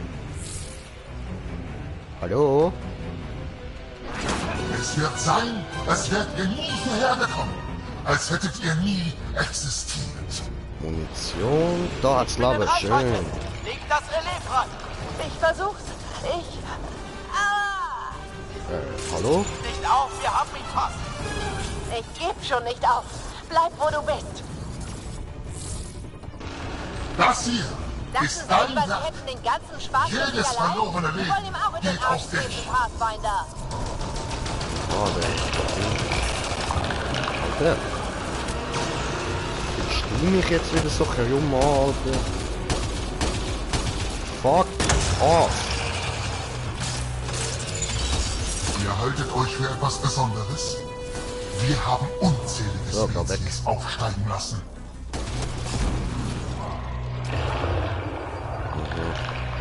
Hallo? Es wird sein, als wärt ihr nie hierher gekommen. Als hättet ihr nie existiert. Munition. Da hat's Lava. Schön. Leg das Relais frei. ich versuch's. Hallo? Nicht auf, wir haben ihn fast. Ich geb schon nicht auf. Bleib, wo du bist. Das hier Dachten ist Sie dein lieber, Sie Werk. hätten den ganzen Spaß für Jedes sich allein? verlorene Wir Leben wollen ihm auch in den geht Arsch auf dich. treten, Pathfinder. Ah, der. Alter. Willst du mich jetzt wieder so herum, Alter? Fuck off. Ihr haltet euch für etwas Besonderes? Wir haben unzählige So, geh weg. Spezies aufsteigen lassen.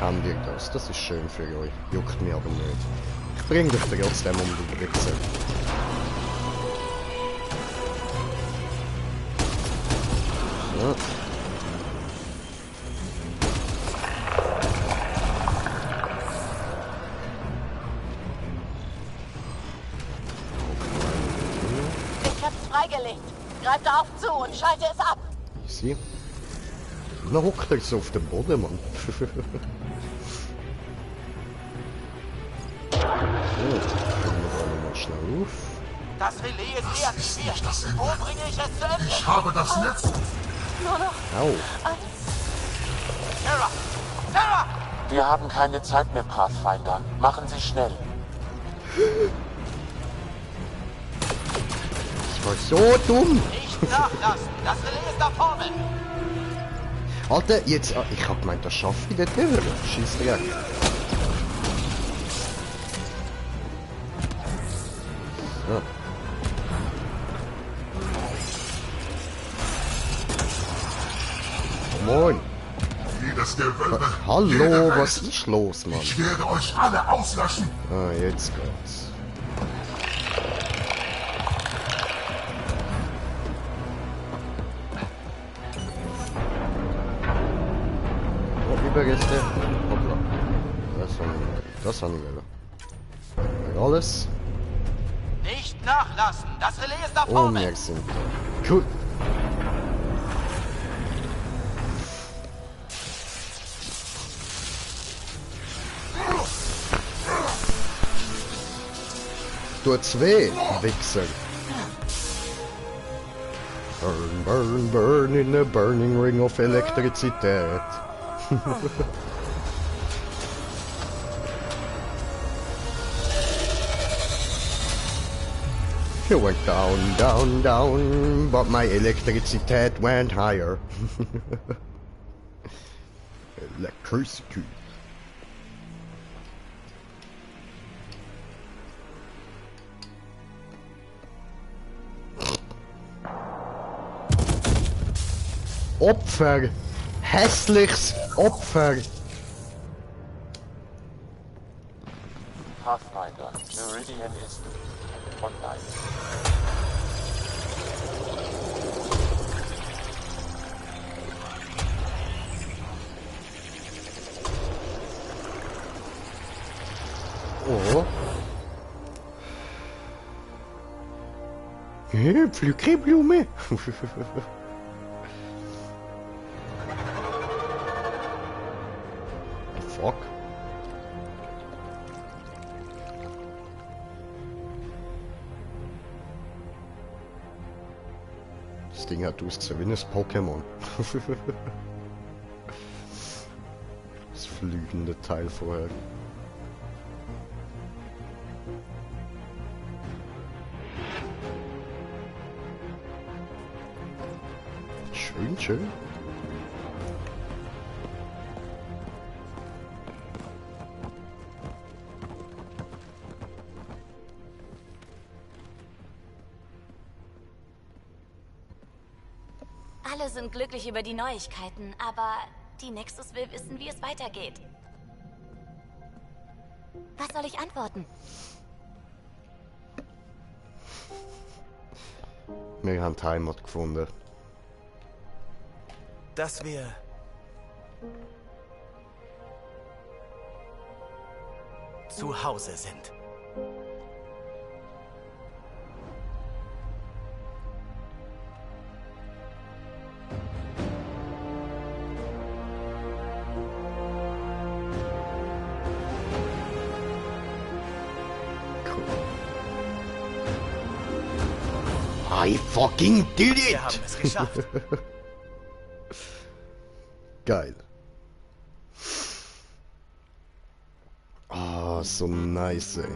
Haben wir das? Das ist schön für euch. Juckt mich aber nicht. Ich bring dich trotzdem um die Wichse. So. Ich hab's freigelegt. Greif darauf zu und schalte es ab. Easy. Na hockt er so auf dem Boden, Mann. So, füllen wir da nochmal schnell auf. Das Relais ist Das ist deaktiviert. nicht das Ende. Wo bringe ich es zu Ende? Ich habe das Netz. Nur noch Au. Terra! Terra! Wir haben keine Zeit mehr, Pathfinder. Machen Sie schnell. Das war so dumm. Nicht nachlassen! Das Relais ist da vorne! Alter, jetzt... Ich hab gemeint, das schaffe ich nicht mehr. Scheiß Dreck. So. Moin. Jedes Gewölbe. Hallo, jede was Welt. ist los, Mann? Ich werde euch alle auslöschen. Ah, jetzt geht's. Oh, Überreste. Hoppla. Das habe ich wollen. Alles. Nicht nachlassen! Das Relais ist da Oh, vorne! wir sind. Cool. Tut's weh, Wichser. Burn, burn, burn in a burning ring of Elektrizität. You went down, down, down, but my Elektrizität went higher. Electricity. Opfer! Hässliches Opfer! Pathfinder, Meridian ist online. Oh. Pflückeblume. Fuck. Das Ding hat ausgesehen wie ein Pokémon. Das fliegende Teil vorher. Schön, schön. Alle sind glücklich über die Neuigkeiten, aber die Nexus will wissen, wie es weitergeht. Was soll ich antworten? Wir haben die Heimat gefunden. Dass wir zu Hause sind. I fucking did it! Wir haben es geschafft. Geil. Ah, so nice, ey.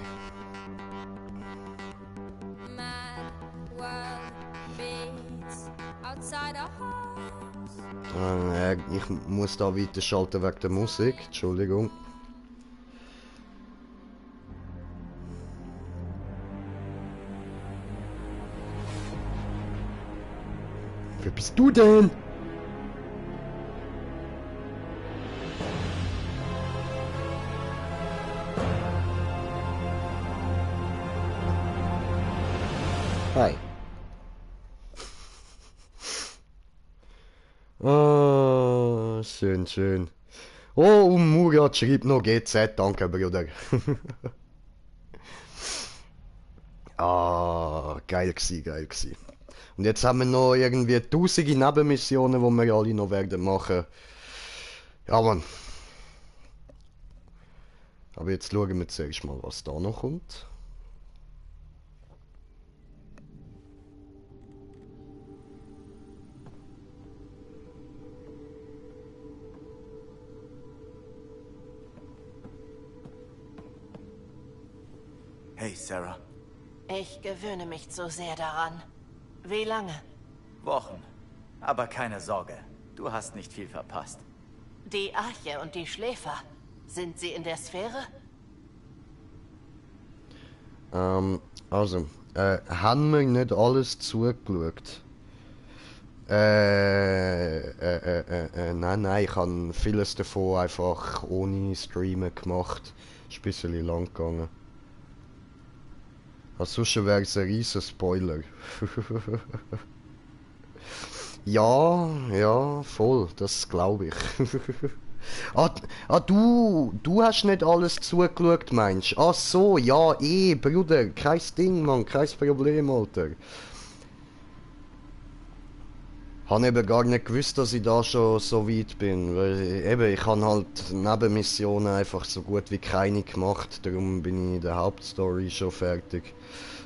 Ich muss da weiterschalten wegen der Musik. Entschuldigung. Wer bist du denn? Hi. Oh, schön, schön. Oh, und Murat schreibt noch GZ, danke, Bruder. Ah, geil gsi, geil gsi. Und jetzt haben wir noch irgendwie tausende Nebenmissionen, die wir alle noch werden machen. Ja, Mann. Aber jetzt schauen wir zuerst mal, was da noch kommt. Hey, Sarah. Ich gewöhne mich zu sehr daran. Wie lange? Wochen. Aber keine Sorge, du hast nicht viel verpasst. Die Arche und die Schläfer. Sind sie in der Sphäre? Also, haben wir nicht alles zugeschaut? Nein, ich habe vieles davon einfach ohne Streamen gemacht. Ist ein bisschen lang gegangen. Also sonst wäre es ein riesen Spoiler. Ja, voll, das glaube ich. Du hast nicht alles zugeschaut, meinst du? Ach so, ja, Bruder, kein Ding, Mann, kein Problem, Alter. Habe eben gar nicht gewusst, dass ich da schon so weit bin, weil eben, ich habe halt Nebenmissionen einfach so gut wie keine gemacht, darum bin ich in der Hauptstory schon fertig.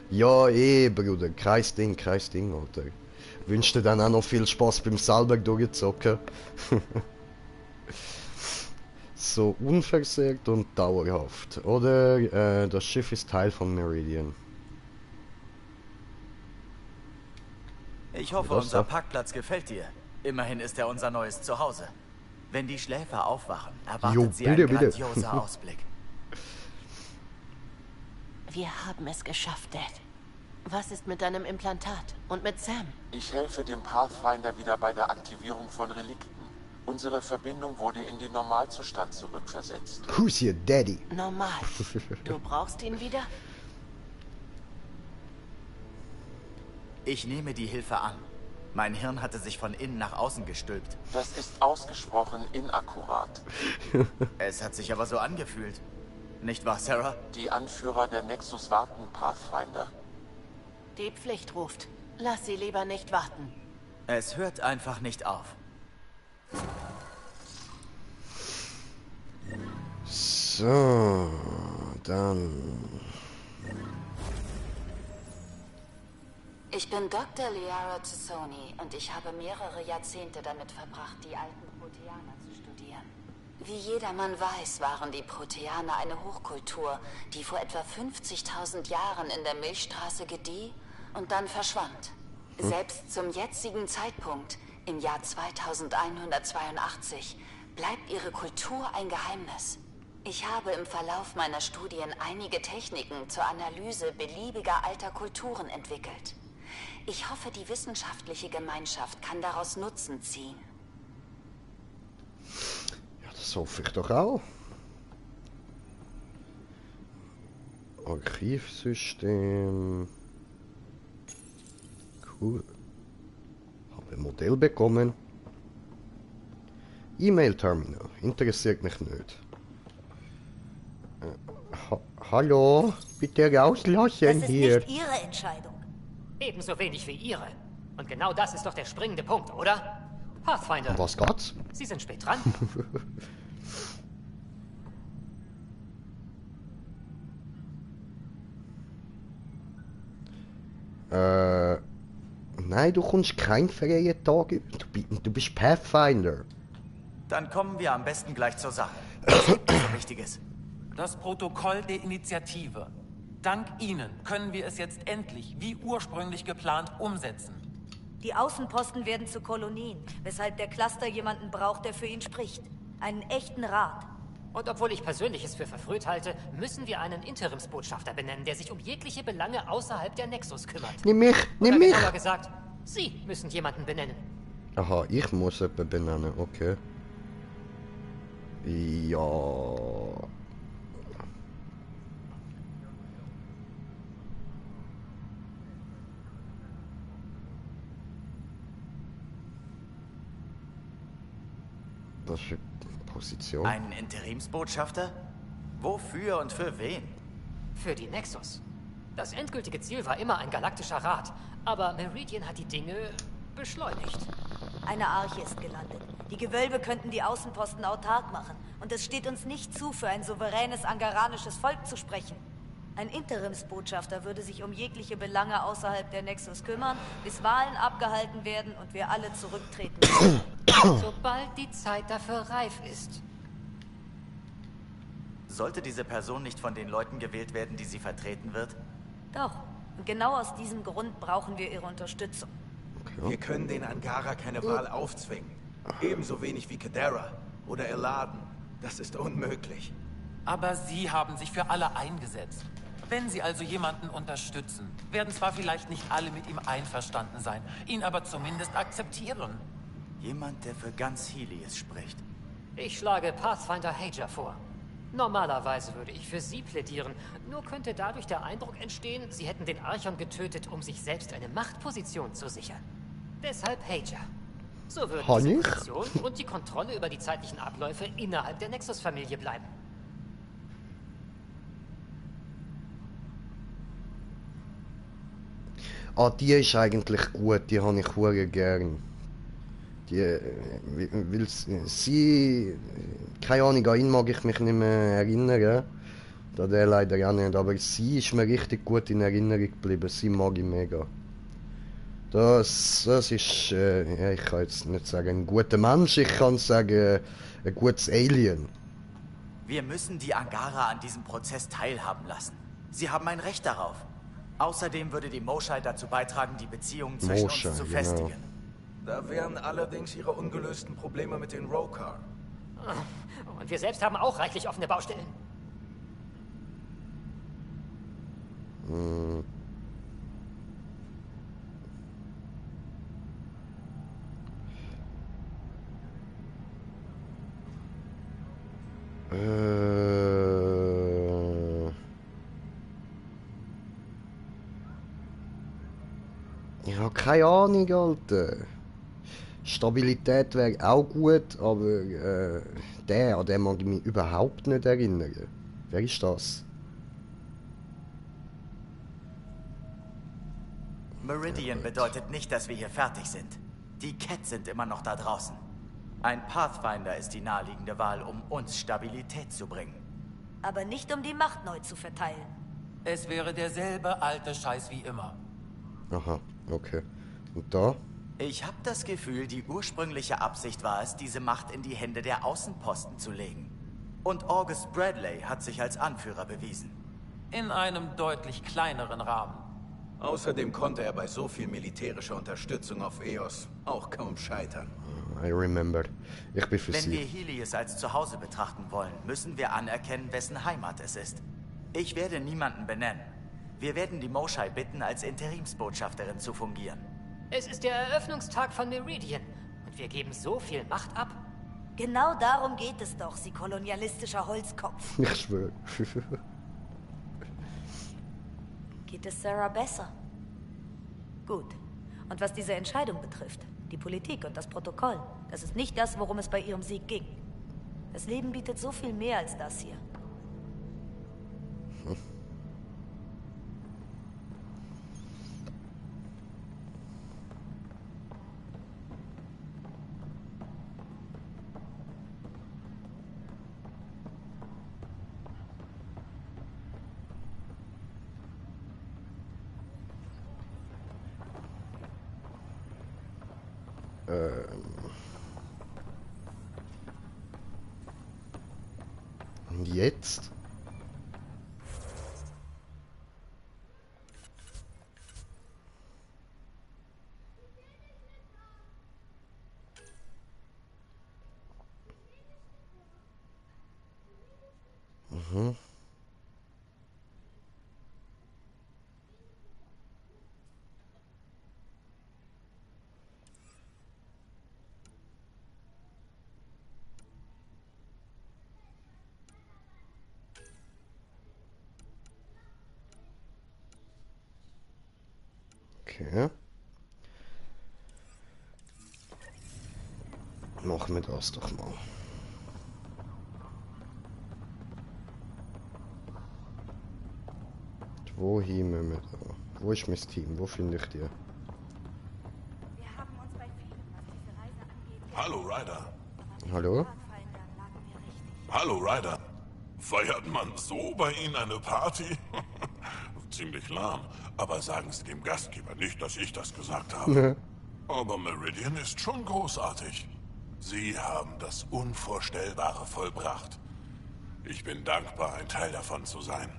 Ja, Bruder, kein Ding, Alter. Wünsche dir dann auch noch viel Spaß beim selber durchzocken. So unversehrt und dauerhaft. Oder das Schiff ist Teil von Meridian. Ich hoffe, unser Parkplatz gefällt dir. Immerhin ist er unser neues Zuhause. Wenn die Schläfer aufwachen, erwartet sie ein grandioser Ausblick. Wir haben es geschafft, Dad. Was ist mit deinem Implantat? Und mit Sam? Ich helfe dem Pathfinder wieder bei der Aktivierung von Relikten. Unsere Verbindung wurde in den Normalzustand zurückversetzt. Who's your daddy? Normal. Du brauchst ihn wieder? Ich nehme die Hilfe an. Mein Hirn hatte sich von innen nach außen gestülpt. Das ist ausgesprochen inakkurat. Es hat sich aber so angefühlt. Nicht wahr, Sarah? Die Anführer der Nexus warten, Pathfinder. Die Pflicht ruft. Lass sie lieber nicht warten. Es hört einfach nicht auf. So, dann... Ich bin Dr. Liara Tassoni und ich habe mehrere Jahrzehnte damit verbracht, die alten Proteaner zu studieren. Wie jedermann weiß, waren die Proteaner eine Hochkultur, die vor etwa 50.000 Jahren in der Milchstraße gedieh und dann verschwand. Selbst zum jetzigen Zeitpunkt, im Jahr 2182, bleibt ihre Kultur ein Geheimnis. Ich habe im Verlauf meiner Studien einige Techniken zur Analyse beliebiger alter Kulturen entwickelt. Ich hoffe, die wissenschaftliche Gemeinschaft kann daraus Nutzen ziehen. Das hoffe ich doch auch. Archivsystem. Cool. Habe ein Modell bekommen. E-Mail-Terminal. Interessiert mich nicht. Hallo? Bitte rauslassen Das ist hier. nicht Ihre Entscheidung. Ebenso wenig wie Ihre. Und genau das ist doch der springende Punkt, oder? Pathfinder. Um was geht's? Sie sind spät dran. Nein, du kommst keinen freien Tag über. Du bist Pathfinder. Dann kommen wir am besten gleich zur Sache. Was gibt es so Wichtiges? Das Protokoll der Initiative. Dank Ihnen können wir es jetzt endlich, wie ursprünglich geplant, umsetzen. Die Außenposten werden zu Kolonien, weshalb der Cluster jemanden braucht, der für ihn spricht. Einen echten Rat. Und obwohl ich Persönliches für verfrüht halte, müssen wir einen Interimsbotschafter benennen, der sich um jegliche Belange außerhalb der Nexus kümmert. Nimm mich, nimm mich! Genauer gesagt, Sie müssen jemanden benennen. Aha, ich muss jemanden benennen, okay. Ja. Das ist eine Position. Einen Interimsbotschafter? Wofür und für wen? Für die Nexus. Das endgültige Ziel war immer ein galaktischer Rat, aber Meridian hat die Dinge beschleunigt. Eine Arche ist gelandet. Die Gewölbe könnten die Außenposten autark machen. Und es steht uns nicht zu, für ein souveränes angaranisches Volk zu sprechen. Ein Interimsbotschafter würde sich um jegliche Belange außerhalb der Nexus kümmern, bis Wahlen abgehalten werden und wir alle zurücktreten müssen. Sobald die Zeit dafür reif ist. Sollte diese Person nicht von den Leuten gewählt werden, die sie vertreten wird? Doch. Und genau aus diesem Grund brauchen wir ihre Unterstützung. Wir können den Angara keine Wahl aufzwingen. Ebenso wenig wie Kadera oder Eladen. Das ist unmöglich. Aber Sie haben sich für alle eingesetzt. Wenn Sie also jemanden unterstützen, werden zwar vielleicht nicht alle mit ihm einverstanden sein, ihn aber zumindest akzeptieren. Jemand, der für ganz Helios spricht. Ich schlage Pathfinder Hager vor. Normalerweise würde ich für Sie plädieren, nur könnte dadurch der Eindruck entstehen, Sie hätten den Archon getötet, um sich selbst eine Machtposition zu sichern. Deshalb Hager. So würden diese Position und die Kontrolle über die zeitlichen Abläufe innerhalb der Nexus-Familie bleiben. Ah, die ist eigentlich gut, die habe ich sehr gern. Die, weil sie, keine Ahnung, an ihn mag ich mich nicht mehr erinnern. Da der leider auch nicht, aber sie ist mir richtig gut in Erinnerung geblieben, sie mag ich mega. Das ist, ja, ich kann jetzt nicht sagen ein guter Mensch, ich kann sagen ein gutes Alien. Wir müssen die Angara an diesem Prozess teilhaben lassen. Sie haben ein Recht darauf. Außerdem würde die Moshai dazu beitragen, die Beziehungen zwischen uns zu festigen. Da wären allerdings ihre ungelösten Probleme mit den Rokar. Und wir selbst haben auch reichlich offene Baustellen. Hm. Ja, keine Ahnung, Alter. Stabilität wäre auch gut, aber an den mag ich mich überhaupt nicht erinnern. Wer ist das? Meridian bedeutet nicht, dass wir hier fertig sind. Die Kett sind immer noch da draußen. Ein Pathfinder ist die naheliegende Wahl, um uns Stabilität zu bringen. Aber nicht, um die Macht neu zu verteilen. Es wäre derselbe alte Scheiß wie immer. Aha, okay. Und da? Ich habe das Gefühl, die ursprüngliche Absicht war es, diese Macht in die Hände der Außenposten zu legen. Und August Bradley hat sich als Anführer bewiesen. In einem deutlich kleineren Rahmen. Außerdem konnte er bei so viel militärischer Unterstützung auf Eos auch kaum scheitern. I remember. Ich bin für Wenn Sie. wir Helios als Zuhause betrachten wollen, müssen wir anerkennen, wessen Heimat es ist. Ich werde niemanden benennen. Wir werden die Moshae bitten, als Interimsbotschafterin zu fungieren. Es ist der Eröffnungstag von Meridian und wir geben so viel Macht ab. Genau darum geht es doch, Sie kolonialistischer Holzkopf. Ich schwöre. Geht es Sarah besser? Gut. Und was diese Entscheidung betrifft, die Politik und das Protokoll, das ist nicht das, worum es bei ihrem Sieg ging. Das Leben bietet so viel mehr als das hier. Und jetzt? Mhm. Okay. Machen wir das doch mal. Wohin müssen wir da? Wo ist mein Team? Wo finde ich die? Wir haben uns bei vielen, was diese Reise angeht. Hallo, Ryder. Hallo? Hallo, Ryder. Feiert man so bei Ihnen eine Party? Ziemlich lahm. Aber sagen Sie dem Gastgeber nicht, dass ich das gesagt habe. Aber Meridian ist schon großartig. Sie haben das Unvorstellbare vollbracht. Ich bin dankbar, ein Teil davon zu sein.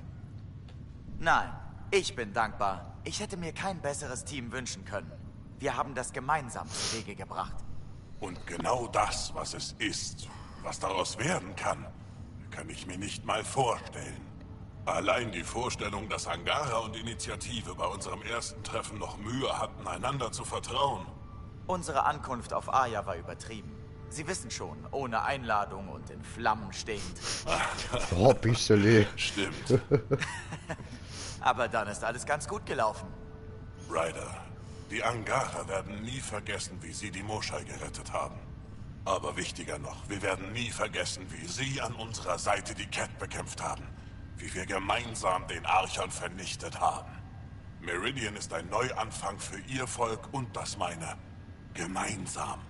Nein, ich bin dankbar. Ich hätte mir kein besseres Team wünschen können. Wir haben das gemeinsam zu Wege gebracht. Und genau das, was es ist, was daraus werden kann ich mir nicht mal vorstellen. Allein die Vorstellung, dass Angara und Initiative bei unserem ersten Treffen noch Mühe hatten, einander zu vertrauen. Unsere Ankunft auf Aya war übertrieben. Sie wissen schon, ohne Einladung und in Flammen stehend. Oh, bisseli. Stimmt. Aber dann ist alles ganz gut gelaufen. Ryder, die Angara werden nie vergessen, wie sie die Moshae gerettet haben. Aber wichtiger noch, wir werden nie vergessen, wie sie an unserer Seite die Cat bekämpft haben. Wie wir gemeinsam den Archon vernichtet haben. Meridian ist ein Neuanfang für ihr Volk und das meine. Gemeinsam.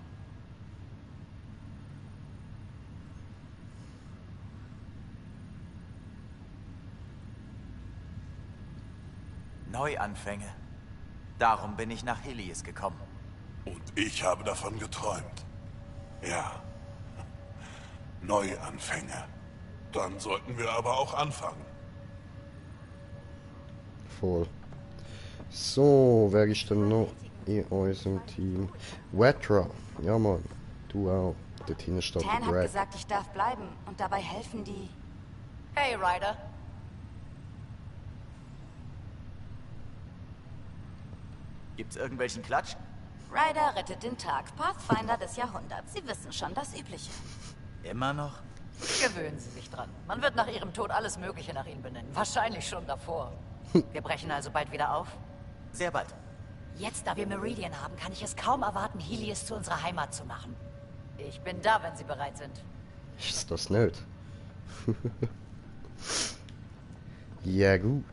Neuanfänge. Darum bin ich nach Helios gekommen. Und ich habe davon geträumt. Ja. Neuanfänge. Dann sollten wir aber auch anfangen. Voll. So, wer ist denn noch in unserem Team? Wetra. Ja, Mann. Du auch. Dort hinten steht Tan der hat Brad. gesagt, ich darf bleiben und dabei helfen die... Hey, Ryder. Gibt's irgendwelchen Klatsch? Ryder rettet den Tag. Pathfinder des Jahrhunderts. Sie wissen schon das Übliche. Immer noch? Gewöhnen Sie sich dran. Man wird nach Ihrem Tod alles Mögliche nach Ihnen benennen. Wahrscheinlich schon davor. Wir brechen also bald wieder auf? Sehr bald. Jetzt, da wir Meridian haben, kann ich es kaum erwarten, Helios zu unserer Heimat zu machen. Ich bin da, wenn Sie bereit sind. Ist das nicht? Ja, gut.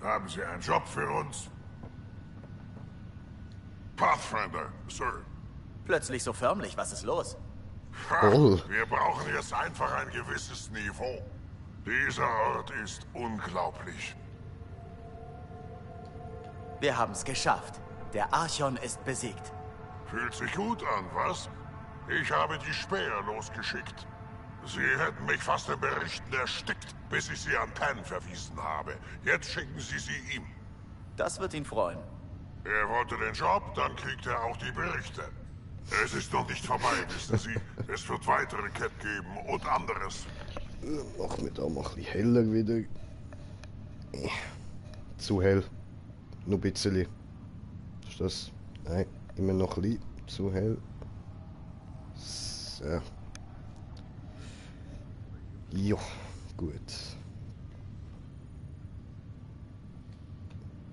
Haben Sie einen Job für uns? Pathfinder, Sir. Plötzlich so förmlich, was ist los? Ha, Oh. wir brauchen jetzt einfach ein gewisses Niveau. Dieser Ort ist unglaublich. Wir haben es geschafft. Der Archon ist besiegt. Fühlt sich gut an, was? Ich habe die Späher losgeschickt. Sie hätten mich fast in Berichten erstickt, bis ich sie an Pan verwiesen habe. Jetzt schicken Sie sie ihm. Das wird ihn freuen. Er wollte den Job, dann kriegt er auch die Berichte. Es ist noch nicht vorbei, wissen Sie. Es wird weitere Cat geben und anderes. Mach mir da mal ein bisschen heller wieder. Zu hell. Nur ein bisschen. Ist das? Nein, immer noch ein bisschen zu hell. So. Ja, gut.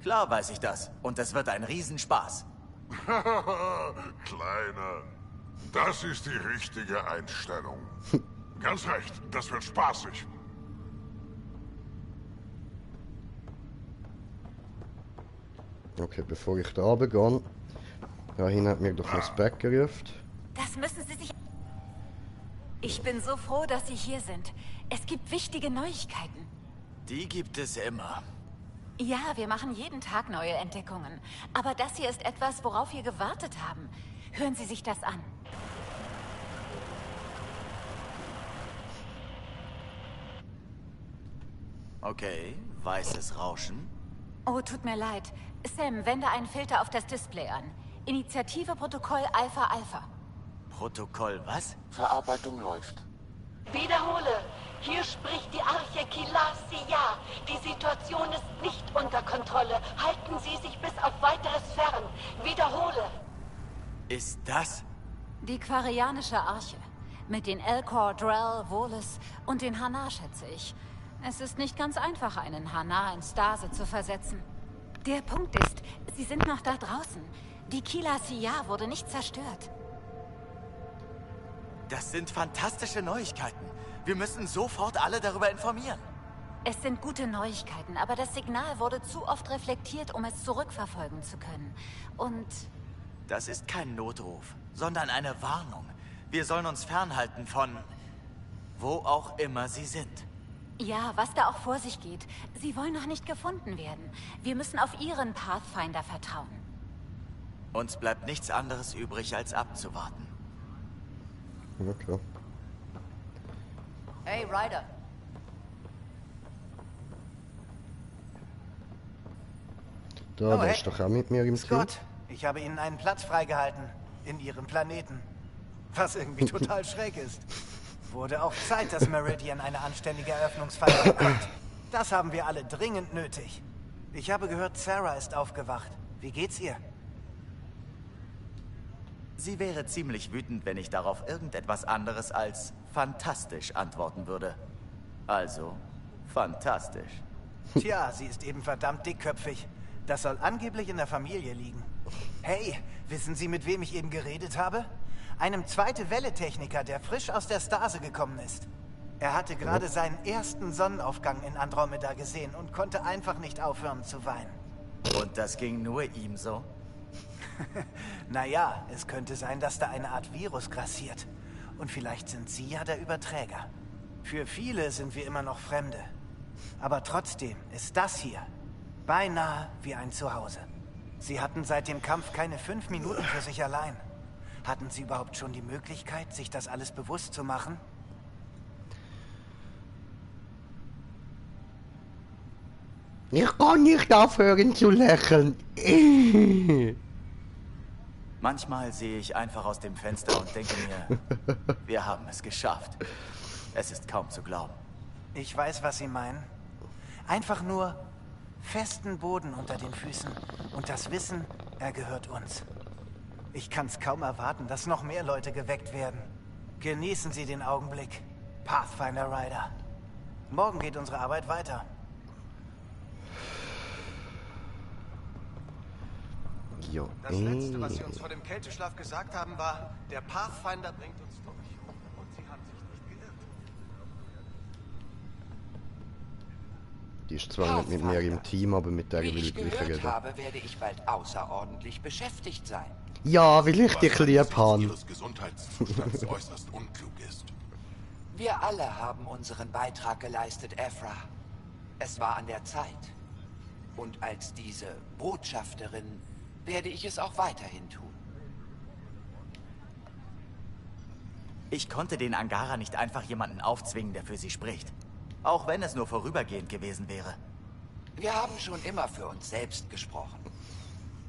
Klar weiß ich das. Und es wird ein Riesenspaß. Kleiner. Das ist die richtige Einstellung. Ganz recht, das wird spaßig. Okay, bevor ich da begann, dahin hat mir doch das Back gerufen. Das müssen Sie sich... Ich bin so froh, dass Sie hier sind. Es gibt wichtige Neuigkeiten. Die gibt es immer. Ja, wir machen jeden Tag neue Entdeckungen. Aber das hier ist etwas, worauf wir gewartet haben. Hören Sie sich das an. Okay, weißes Rauschen. Oh, tut mir leid. Sam, wende einen Filter auf das Display an. Initiative Protokoll Alpha Alpha. Protokoll was? Verarbeitung läuft. Wiederhole. Hier spricht die Arche Kilasia. Die Situation ist nicht unter Kontrolle. Halten Sie sich bis auf Weiteres fern. Wiederhole. Ist das? Die Quarianische Arche. Mit den Elcor, Drell, Volis und den Hanar, schätze ich. Es ist nicht ganz einfach, einen Hanar in Stase zu versetzen. Der Punkt ist, sie sind noch da draußen. Die Kilasia wurde nicht zerstört. Das sind fantastische Neuigkeiten. Wir müssen sofort alle darüber informieren. Es sind gute Neuigkeiten, aber das Signal wurde zu oft reflektiert, um es zurückverfolgen zu können. Und... Das ist kein Notruf, sondern eine Warnung. Wir sollen uns fernhalten von... wo auch immer sie sind. Ja, was da auch vor sich geht. Sie wollen noch nicht gefunden werden. Wir müssen auf Ihren Pathfinder vertrauen. Uns bleibt nichts anderes übrig, als abzuwarten. Ja, klar. Hey, Ryder. Da, der ist doch auch mit mir im Team. Scott, ich habe Ihnen einen Platz freigehalten. In Ihrem Planeten. Was irgendwie total schräg ist. Wurde auch Zeit, dass Meridian eine anständige Eröffnungsfeier bekommt. Das haben wir alle dringend nötig. Ich habe gehört, Sarah ist aufgewacht. Wie geht's ihr? Sie wäre ziemlich wütend, wenn ich darauf irgendetwas anderes als fantastisch antworten würde. Also, fantastisch. Tja, sie ist eben verdammt dickköpfig. Das soll angeblich in der Familie liegen. Hey, wissen Sie, mit wem ich eben geredet habe? Einem Zweite-Welle-Techniker, der frisch aus der Stase gekommen ist. Er hatte gerade seinen ersten Sonnenaufgang in Andromeda gesehen und konnte einfach nicht aufhören zu weinen. Und das ging nur ihm so? Naja, es könnte sein, dass da eine Art Virus grassiert. Und vielleicht sind Sie ja der Überträger. Für viele sind wir immer noch Fremde. Aber trotzdem ist das hier beinahe wie ein Zuhause. Sie hatten seit dem Kampf keine 5 Minuten für sich allein. Hatten Sie überhaupt schon die Möglichkeit, sich das alles bewusst zu machen? Ich kann nicht aufhören zu lächeln. Manchmal sehe ich einfach aus dem Fenster und denke mir, wir haben es geschafft. Es ist kaum zu glauben. Ich weiß, was Sie meinen. Einfach nur festen Boden unter den Füßen und das Wissen, er gehört uns. Ich kann es kaum erwarten, dass noch mehr Leute geweckt werden. Genießen Sie den Augenblick, Pathfinder Rider. Morgen geht unsere Arbeit weiter. Jo, Das Letzte, was Sie uns vor dem Kälteschlaf gesagt haben, war, der Pathfinder bringt uns durch. Und Sie haben sich nicht geirrt. Die ist zwar nicht mit mir im Team, aber mit der will ich gleich reden. Habe, werde ich bald außerordentlich beschäftigt sein. Ja, weil ich dich lieb habe. Ihres Gesundheitszustands äußerst unklug ist. Wir alle haben unseren Beitrag geleistet, Ephra. Es war an der Zeit. Und als diese Botschafterin werde ich es auch weiterhin tun. Ich konnte den Angara nicht einfach jemanden aufzwingen, der für sie spricht. Auch wenn es nur vorübergehend gewesen wäre. Wir haben schon immer für uns selbst gesprochen.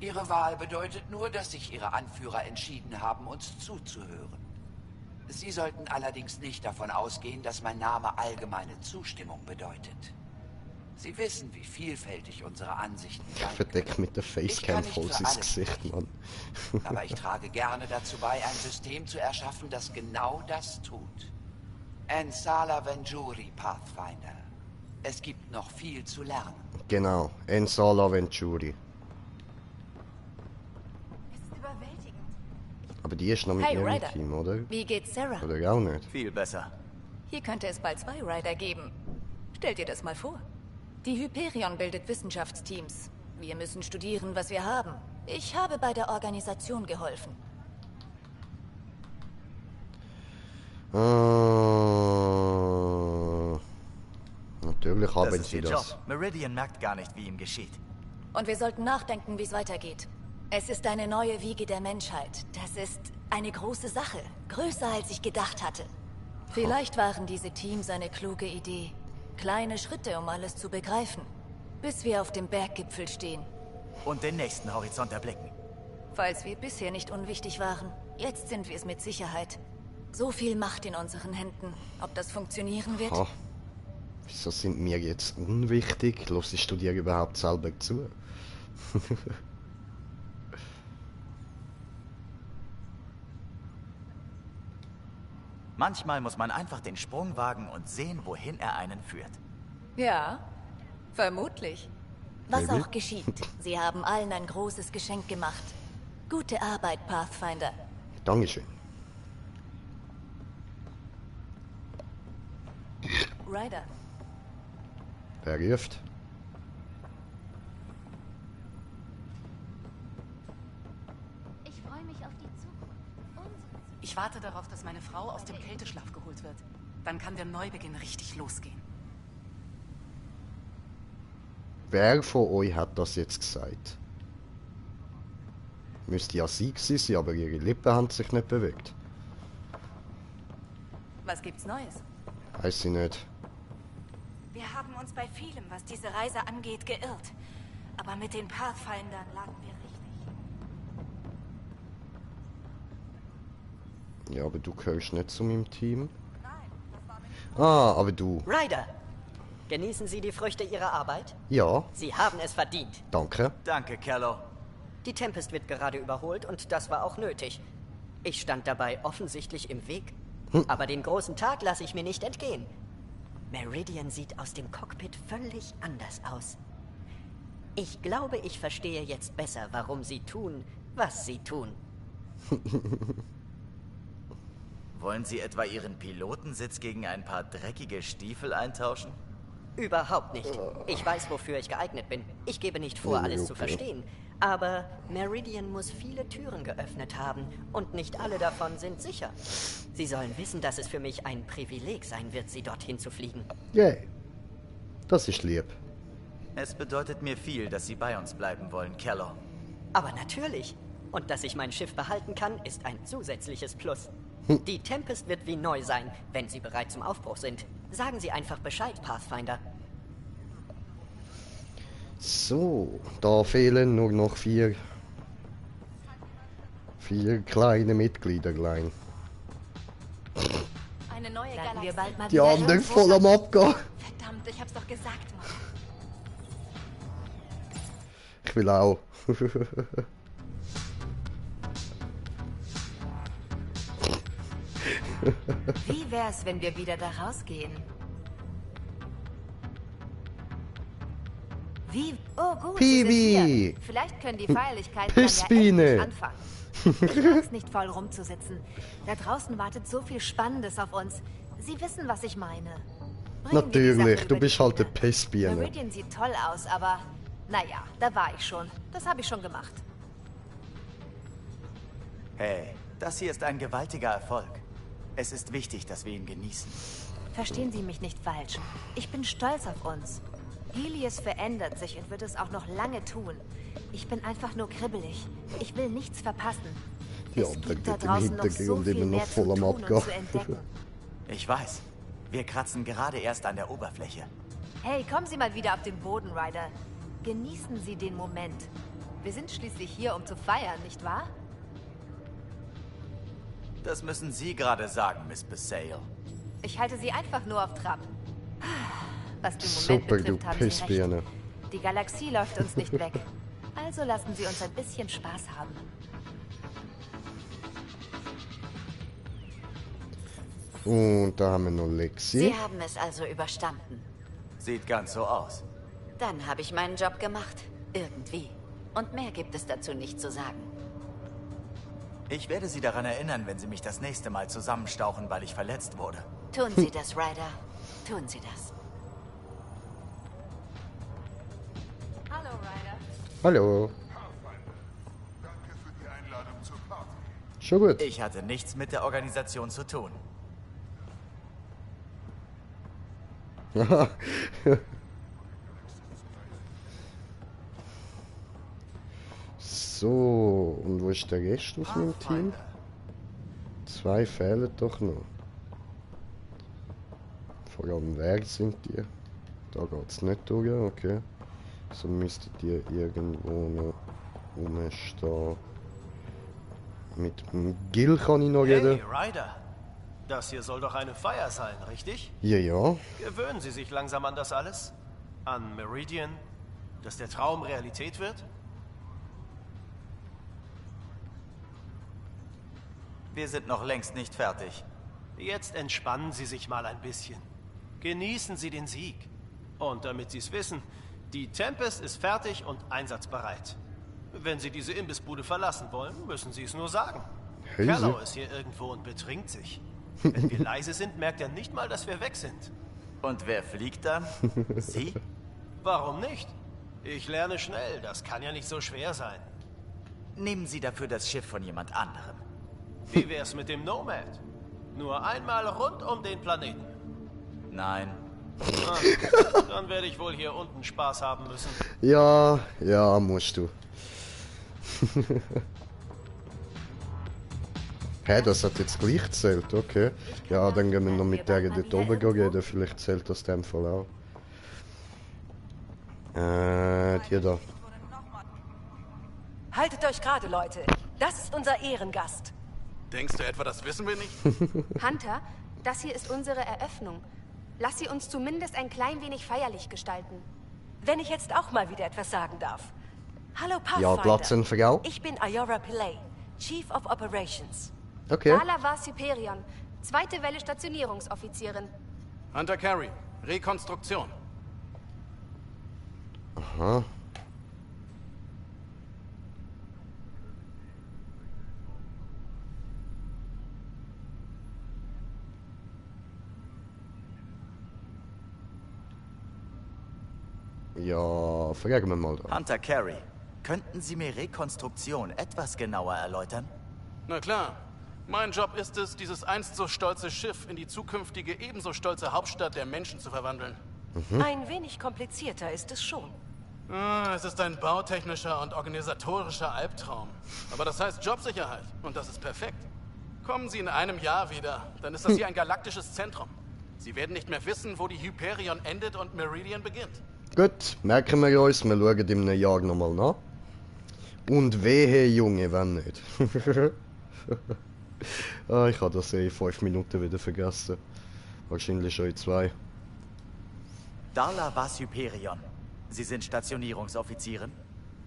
Ihre Wahl bedeutet nur, dass sich Ihre Anführer entschieden haben, uns zuzuhören. Sie sollten allerdings nicht davon ausgehen, dass mein Name allgemeine Zustimmung bedeutet. Sie wissen, wie vielfältig unsere Ansichten sind. Verdeckt mit der Facecam voll ins Gesicht, Mann. Aber ich trage gerne dazu bei, ein System zu erschaffen, das genau das tut. Ensala Venjuri, Pathfinder. Es gibt noch viel zu lernen. Genau, Ensala Venjuri. Aber die ist noch mit Hey, mir im Ryder. Team, oder? Wie geht's Sarah? Oder auch nicht? Viel besser. Hier könnte es bald 2 Ryder geben. Stell dir das mal vor. Die Hyperion bildet Wissenschaftsteams. Wir müssen studieren, was wir haben. Ich habe bei der Organisation geholfen. Natürlich haben Das ist sie ihr das. Job. Meridian merkt gar nicht, wie ihm geschieht. Und wir sollten nachdenken, wie es weitergeht. Es ist eine neue Wiege der Menschheit. Das ist eine große Sache. Größer, als ich gedacht hatte. Vielleicht waren diese Teams eine kluge Idee. Kleine Schritte, um alles zu begreifen. Bis wir auf dem Berggipfel stehen. Und den nächsten Horizont erblicken. Falls wir bisher nicht unwichtig waren, jetzt sind wir es mit Sicherheit. So viel Macht in unseren Händen. Ob das funktionieren wird? Ha. Wieso sind wir jetzt unwichtig? Hörst du dir überhaupt selber zu? Manchmal muss man einfach den Sprung wagen und sehen, wohin er einen führt. Ja, vermutlich. Was Maybe. auch geschieht, Sie haben allen ein großes Geschenk gemacht. Gute Arbeit, Pathfinder. Dankeschön. Ryder, Wer ruft? Ich freue mich auf die Zukunft. Ich warte darauf, dass meine Frau aus dem Kälteschlaf geholt wird. Dann kann der Neubeginn richtig losgehen. Wer von euch hat das jetzt gesagt? Müsste ja sie gewesen sein, aber ihre Lippen haben sich nicht bewegt. was gibt's Neues? Weiß ich nicht. Wir haben uns bei vielem, was diese Reise angeht, geirrt. Aber mit den Pathfindern lagen wir richtig. Ja, aber du gehörst nicht zu meinem Team. Ah, aber du. Ryder, genießen Sie die Früchte Ihrer Arbeit? Ja, Sie haben es verdient. danke. Danke, Kello. Die Tempest wird gerade überholt und das war auch nötig. Ich stand dabei offensichtlich im Weg. Aber den großen Tag lasse ich mir nicht entgehen. Meridian sieht aus dem Cockpit völlig anders aus. Ich glaube, ich verstehe jetzt besser, warum sie tun, was sie tun. Wollen Sie etwa Ihren Pilotensitz gegen ein paar dreckige Stiefel eintauschen? Überhaupt nicht. Ich weiß, wofür ich geeignet bin. Ich gebe nicht vor, alles zu verstehen. Aber Meridian muss viele Türen geöffnet haben und nicht alle davon sind sicher. Sie sollen wissen, dass es für mich ein Privileg sein wird, sie dorthin zu fliegen. Yay. Das ist lieb. Es bedeutet mir viel, dass Sie bei uns bleiben wollen, Kello. Aber natürlich. Und dass ich mein Schiff behalten kann, ist ein zusätzliches Plus. Die Tempest wird wie neu sein, wenn Sie bereit zum Aufbruch sind. Sagen Sie einfach Bescheid, Pathfinder. So, da fehlen nur noch vier kleine Mitgliederlein. Eine neue Landen wir Galaxie. bald mal Die wieder anderen irgendwo? voll am Abgehen. Verdammt, ich hab's doch gesagt, Mann. Ich will auch. Wie wär's, wenn wir wieder da rausgehen? Wie? Oh gut, Sie sind Piwi! hier. Vielleicht können die Feierlichkeiten Pissbiene. dann ja endlich anfangen. Ich mag's nicht voll rumzusitzen. Da draußen wartet so viel Spannendes auf uns. Sie wissen, was ich meine. Bringen wir die Natürlich, Sache du über bist die halt eine Bühne. Pissbirne. Meridian sieht toll aus, aber naja, da war ich schon. Das habe ich schon gemacht. Hey, das hier ist ein gewaltiger Erfolg. Es ist wichtig, dass wir ihn genießen. Verstehen Sie mich nicht falsch. Ich bin stolz auf uns. Helios verändert sich und wird es auch noch lange tun. Ich bin einfach nur kribbelig. Ich will nichts verpassen. Ja, Es da gibt da geht im draußen noch so Hintergrund viel immer noch mehr zu voll am tun und Abgehen. zu entdecken. Ich weiß. Wir kratzen gerade erst an der Oberfläche. Hey, kommen Sie mal wieder auf den Boden, Ryder. Genießen Sie den Moment. Wir sind schließlich hier, um zu feiern, nicht wahr? Das müssen Sie gerade sagen, Miss Basale. Ich halte Sie einfach nur auf Trab. Was den Moment Super, du betrifft, haben Sie recht. Pissbirne. Die Galaxie läuft uns nicht weg. Also lassen Sie uns ein bisschen Spaß haben. Und da haben wir noch Lexi. Sie haben es also überstanden. Sieht ganz so aus. Dann habe ich meinen Job gemacht. Irgendwie. Und mehr gibt es dazu nicht zu sagen. Ich werde Sie daran erinnern, wenn Sie mich das nächste Mal zusammenstauchen, weil ich verletzt wurde. Tun Sie das, Ryder. Tun Sie das. Hallo, Ryder. Hallo. Schon gut. Ich hatte nichts mit der Organisation zu tun. So, und wo ist der Rest aus meinem Team? 2 fehlen doch noch. Vor allem, wer sind die? Da geht es nicht durch, okay. So müssten die irgendwo noch rumstehen. Mit dem Gil kann ich noch reden. Hey, Ryder. Das hier soll doch eine Feier sein, richtig? Ja, ja. Gewöhnen Sie sich langsam an das alles? An Meridian? Dass der Traum Realität wird? Wir sind noch längst nicht fertig. Jetzt entspannen Sie sich mal ein bisschen. Genießen Sie den Sieg. Und damit Sie es wissen, die Tempest ist fertig und einsatzbereit. Wenn Sie diese Imbissbude verlassen wollen, müssen Sie es nur sagen. Hey, Callow ist hier irgendwo und betrinkt sich. Wenn wir leise sind, merkt er nicht mal, dass wir weg sind. Und wer fliegt dann? Sie? Warum nicht? Ich lerne schnell, das kann ja nicht so schwer sein. Nehmen Sie dafür das Schiff von jemand anderem. Wie wär's mit dem Nomad? Nur einmal rund um den Planeten. Nein. Ah, dann werde ich wohl hier unten Spaß haben müssen. Ja, ja, musst du. Hä, das hat jetzt gleich gezählt, okay. Ja, dann gehen wir noch mit der dort oben reden, vielleicht zählt das in dem Fall auch. Die da. Haltet euch gerade, Leute. Das ist unser Ehrengast. Denkst du etwa, das wissen wir nicht? Hunter, das hier ist unsere Eröffnung. Lass sie uns zumindest ein klein wenig feierlich gestalten. Wenn ich jetzt auch mal wieder etwas sagen darf. Hallo Pathfinder. Ja, Glatzen für Gau. Ich bin Ayora Pillay, Chief of Operations. Okay. Vala war Hyperion, 2. Welle Stationierungsoffizierin. Hunter Carey, Rekonstruktion. Aha. Ja, fragen wir mal da. Hunter Carey, könnten Sie mir Rekonstruktion etwas genauer erläutern? Na klar. Mein Job ist es, dieses einst so stolze Schiff in die zukünftige ebenso stolze Hauptstadt der Menschen zu verwandeln. Ein wenig komplizierter ist es schon. Es ist ein bautechnischer und organisatorischer Albtraum. Aber das heißt Jobsicherheit und das ist perfekt. Kommen Sie in einem Jahr wieder, dann ist das hier ein galaktisches Zentrum. Sie werden nicht mehr wissen, wo die Hyperion endet und Meridian beginnt. Gut, merken wir uns, wir schauen in einem Jahr nochmal nach. Und wehe, Junge, wenn nicht. Ah, ich habe das in 5 Minuten wieder vergessen. Wahrscheinlich schon in 2. Darla was Hyperion. Sie sind Stationierungsoffizierin?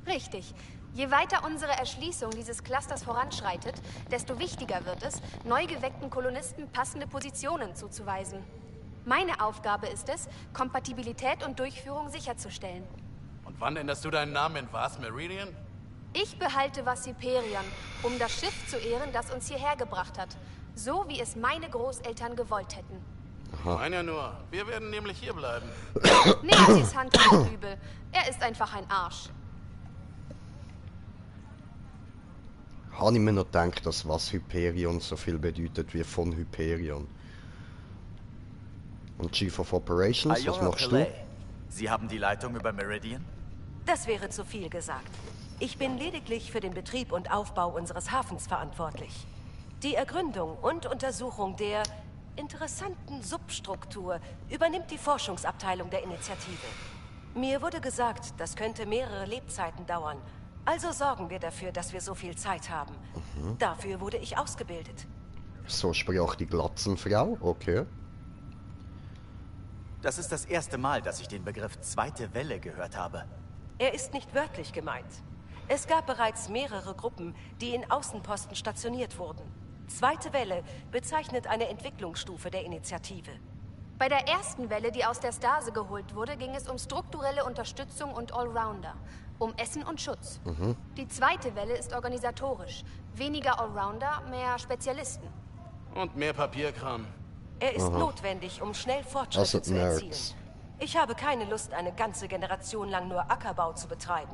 Richtig. Je weiter unsere Erschließung dieses Clusters voranschreitet, desto wichtiger wird es, neu geweckten Kolonisten passende Positionen zuzuweisen. Meine Aufgabe ist es, Kompatibilität und Durchführung sicherzustellen. Und wann änderst du deinen Namen in was, Meridian? Ich behalte Hyperion, um das Schiff zu ehren, das uns hierher gebracht hat. So wie es meine Großeltern gewollt hätten. Nein, ja nur. Wir werden nämlich hier bleiben. Nehmen Sie es Hunter nicht übel. Er ist einfach ein Arsch. Habe ich mir noch gedacht, dass was Hyperion so viel bedeutet wie von Hyperion. Und Chief of Operations, was Ayora machst Pillay. du? Sie haben die Leitung über Meridian? Das wäre zu viel gesagt. Ich bin lediglich für den Betrieb und Aufbau unseres Hafens verantwortlich. Die Ergründung und Untersuchung der interessanten Substruktur übernimmt die Forschungsabteilung der Initiative. Mir wurde gesagt, das könnte mehrere Lebzeiten dauern. Also sorgen wir dafür, dass wir so viel Zeit haben. Dafür wurde ich ausgebildet. So sprach die Glatzenfrau, okay. Das ist das erste Mal, dass ich den Begriff zweite Welle gehört habe. Er ist nicht wörtlich gemeint. Es gab bereits mehrere Gruppen, die in Außenposten stationiert wurden. Zweite Welle bezeichnet eine Entwicklungsstufe der Initiative. Bei der ersten Welle, die aus der Stase geholt wurde, ging es um strukturelle Unterstützung und Allrounder. Um Essen und Schutz. Die zweite Welle ist organisatorisch. Weniger Allrounder, mehr Spezialisten. Und mehr Papierkram. Er ist notwendig, um schnell Fortschritte zu erzielen. Ich habe keine Lust, eine ganze Generation lang nur Ackerbau zu betreiben.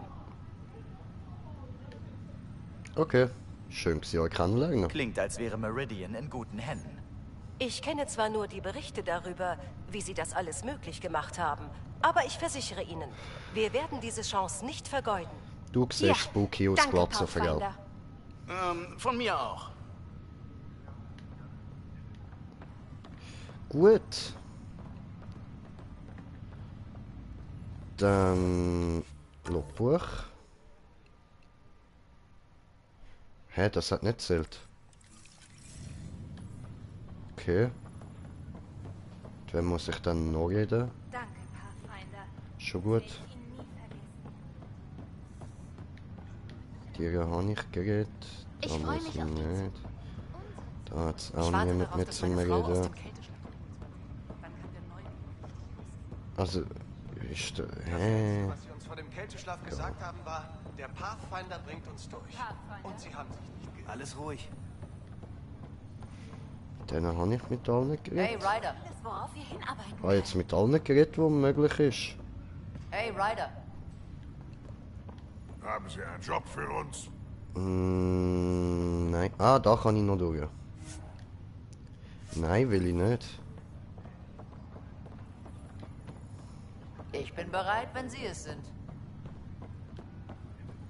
Okay, schön, Sie euch kennenlernen. Klingt, als wäre Meridian in guten Händen. Ich kenne zwar nur die Berichte darüber, wie Sie das alles möglich gemacht haben, aber ich versichere Ihnen, wir werden diese Chance nicht vergeuden. Du siehst spooky aus, Glatzenfrau. Von mir auch. Gut. Dann Logbuch. Hä, das hat nicht zählt. Okay. Wer muss ich dann noch reden? Danke, Pathfinder. Schon gut. Die habe ich geredet. Da Ich freu muss mich ich auf die nicht. Da hat es auch niemand mit zu mir reden. Also, ist der... Hä? Was sie uns vor dem Kälteschlaf gesagt haben, war, der Pathfinder bringt uns durch. Und sie haben sich nicht geirrt. Alles ruhig. Dann habe ich mit allen geredet. Hey, Ryder. Das, worauf wir hinarbeiten. Ah, jetzt mit allen geredet, wo möglich ist. Hey, Ryder. Haben Sie einen Job für uns? Nein. Ah, da kann ich noch durch. Nein, will ich nicht. Ich bin bereit, wenn Sie es sind.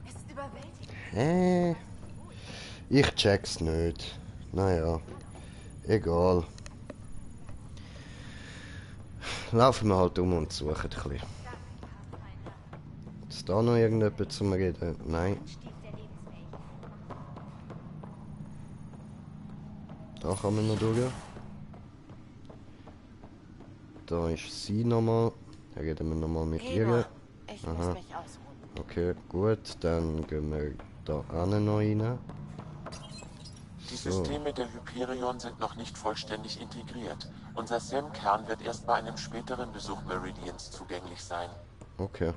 Es ist überwältigend. Hä? Ich check's nicht. Naja. Egal. Laufen wir halt um und suchen ein bisschen. Ist da noch irgendjemand zum Reden? Nein. Da kann man noch durch. Da ist sie nochmal. Dann reden wir nochmal mit ihr. Ich muss mich ausruhen. Okay, gut. Dann gehen wir da noch rein. Die Systeme der Hyperion sind noch nicht vollständig integriert. Unser SAM-Kern wird erst bei einem späteren Besuch Meridians zugänglich sein. Okay.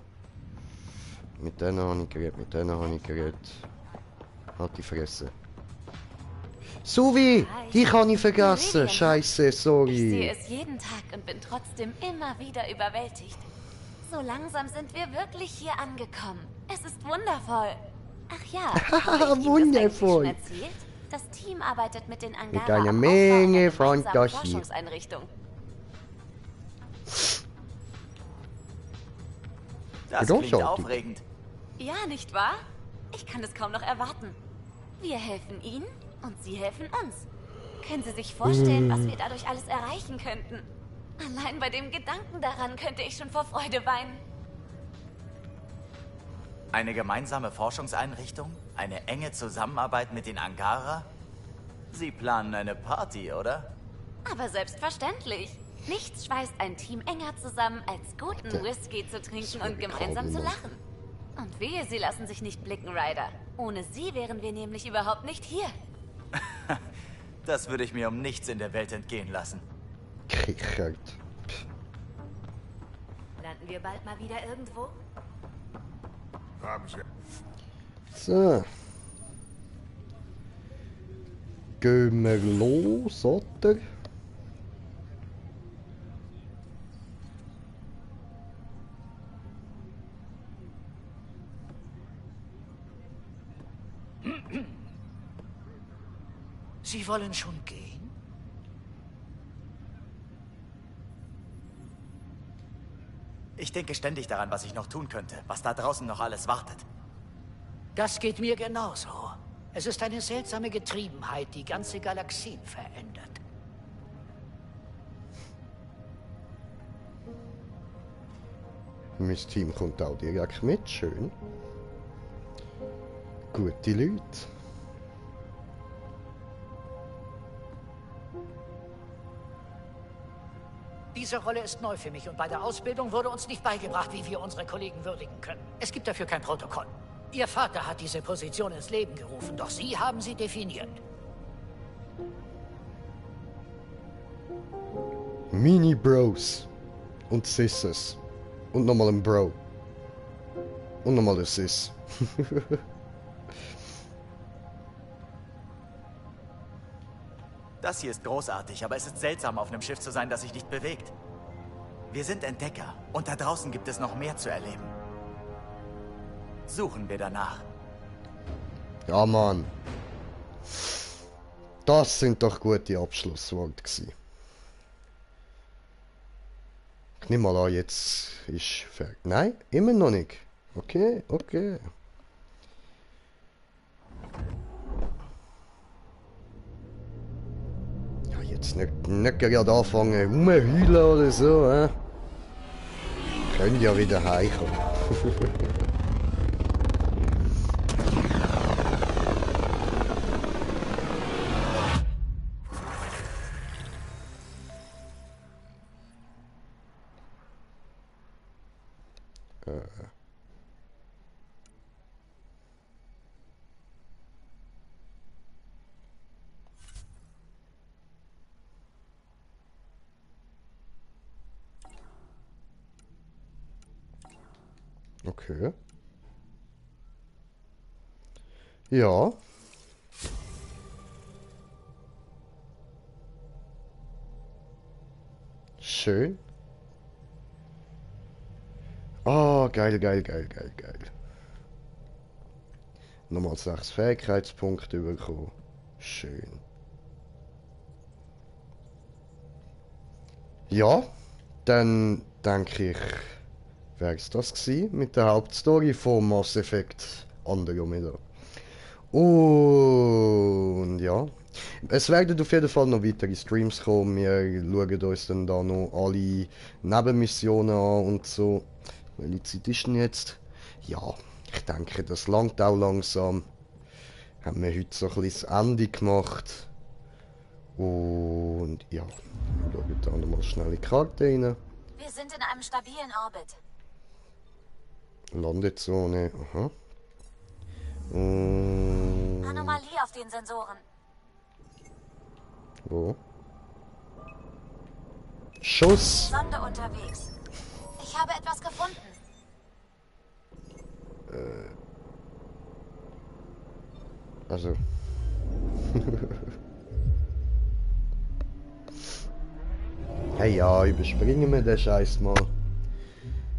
Mit denen habe ich geredet, mit denen habe ich geredet. Halt die Fresse. Suvi! Dich habe ich vergessen! Scheiße, sorry. Ich sehe es jeden Tag und bin trotzdem immer wieder überwältigt. So langsam sind wir wirklich hier angekommen. Es ist wundervoll. Ach ja, habe ich Ihnen das eigentlich schon erzählt? Das Team arbeitet mit den Angara Mit einer am Menge Aufbau einer gemeinsamen Fantasie. Forschungseinrichtung. Das klingt aufregend. Ja, nicht wahr? Ich kann es kaum noch erwarten. Wir helfen Ihnen und Sie helfen uns. Können Sie sich vorstellen, was wir dadurch alles erreichen könnten? Allein bei dem Gedanken daran könnte ich schon vor Freude weinen. Eine gemeinsame Forschungseinrichtung? Eine enge Zusammenarbeit mit den Angara? Sie planen eine Party, oder? Aber selbstverständlich. Nichts schweißt ein Team enger zusammen, als guten Whisky zu trinken und gemeinsam zu lachen. Und wehe, Sie lassen sich nicht blicken, Ryder. Ohne Sie wären wir nämlich überhaupt nicht hier. Das würde ich mir um nichts in der Welt entgehen lassen. Kichert. Landen wir bald mal wieder irgendwo? Haben Sie... So. Gehen wir los, oder? Sie wollen schon gehen? Ich denke ständig daran, was ich noch tun könnte, was da draußen noch alles wartet. Das geht mir genauso. Es ist eine seltsame Getriebenheit, die ganze Galaxien verändert. Mein Team kommt auch direkt mit, schön. Gute Leute. Diese Rolle ist neu für mich und bei der Ausbildung wurde uns nicht beigebracht, wie wir unsere Kollegen würdigen können. Es gibt dafür kein Protokoll. Ihr Vater hat diese Position ins Leben gerufen, doch Sie haben sie definiert. Mini-Bros. Und Sisses. Und nochmal ein Bro. Und nochmal ein Sis. Das hier ist großartig, aber es ist seltsam, auf einem Schiff zu sein, das sich nicht bewegt. Wir sind Entdecker und da draußen gibt es noch mehr zu erleben. Suchen wir danach. Ja, Mann. Das sind doch gute Abschlussworte gewesen. Ich nehme mal an, jetzt ist fertig. Nein, immer noch nicht. Okay, okay. Ja, jetzt nicht gerade anfangen rumheulen oder so, hä? Können ja wieder heimkommen. Okay. Ja. Schön. Ah, geil, geil, geil, geil, geil. Nochmal 6 Fähigkeitspunkte bekommen. Schön. Ja, dann denke ich, wäre es das gewesen mit der Hauptstory von Mass Effect Andromeda. Und ja, es werden auf jeden Fall noch weitere Streams kommen. Wir schauen uns dann da noch alle Nebenmissionen an und so. Welche Zeit ist denn jetzt? Ja, ich denke, das langt auch langsam. Haben wir heute so ein bisschen das Ende gemacht. Und ja, wir schauen da nochmal schnell in die Karte rein. Wir sind in einem stabilen Orbit. Landezone, aha. Und Anomalie auf den Sensoren. wo? Schuss! Sonde unterwegs. Ich habe etwas gefunden. Also. Hey ja, überspringen wir den Scheiß mal.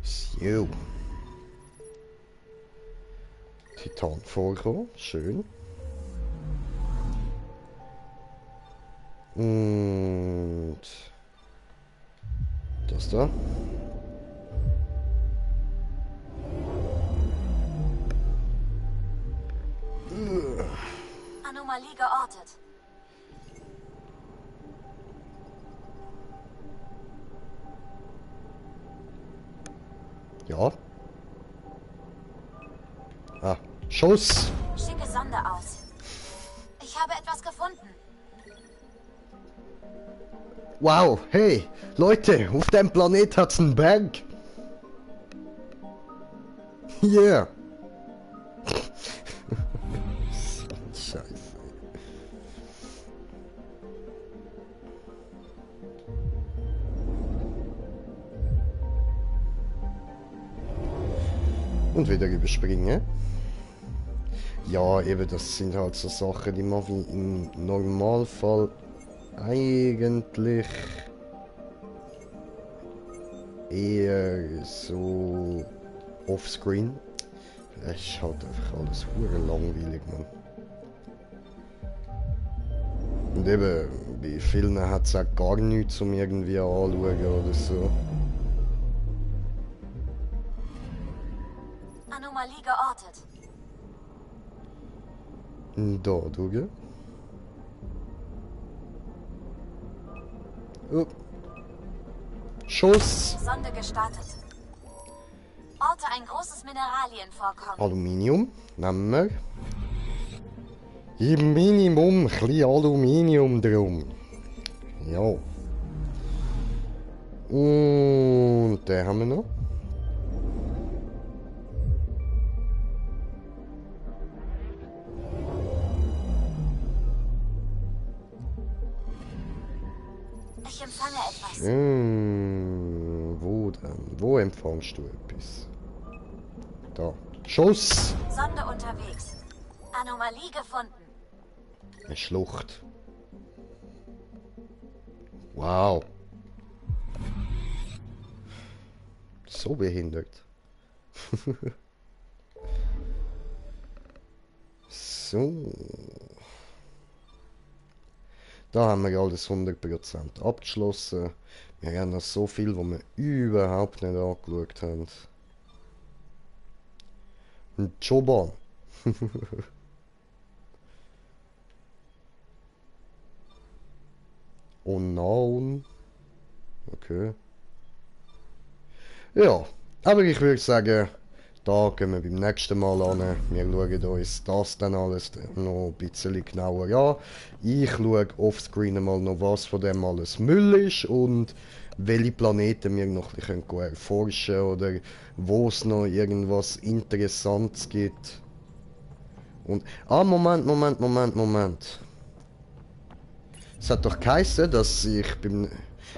So. Titan vorkommen, schön. Und das da. Anomalie geortet. Ja. Ah, Schuss! Schicke Sonde aus. Ich habe etwas gefunden. Wow, hey, Leute, auf dem Planet hat's einen Berg. Yeah. Scheiße. Und wieder überspringen. Ja, eben, das sind halt so Sachen, die mache ich im Normalfall eigentlich eher so offscreen. Es ist halt einfach alles hure langweilig, man. Und eben, bei vielen hat es auch gar nichts zum irgendwie anschauen oder so. Anomalie geortet. Da durch. Oh. Schuss! Sonde gestartet. Orte ein großes Mineralienvorkommen. Aluminium, nehmen wir. Im Minimum ein bisschen Aluminium drum. Ja. Und den haben wir noch. Ich empfange etwas. Wo denn? Wo empfangst du etwas? Da. Schuss! Sonde unterwegs. Anomalie gefunden. Eine Schlucht. Wow. So behindert. So. Da haben wir alles 100% abgeschlossen. Wir haben noch so viel, was wir überhaupt nicht angeschaut haben. Ein Joban. Unknown. Okay. Ja, aber ich würde sagen, da gehen wir beim nächsten Mal an. Wir schauen uns das dann alles noch ein bisschen genauer an. Ich schaue offscreen mal noch, was von dem alles Müll ist und welche Planeten wir noch ein bisschen erforschen können oder wo es noch irgendwas Interessantes gibt. Und, Moment. Es hat doch geheißen, dass ich beim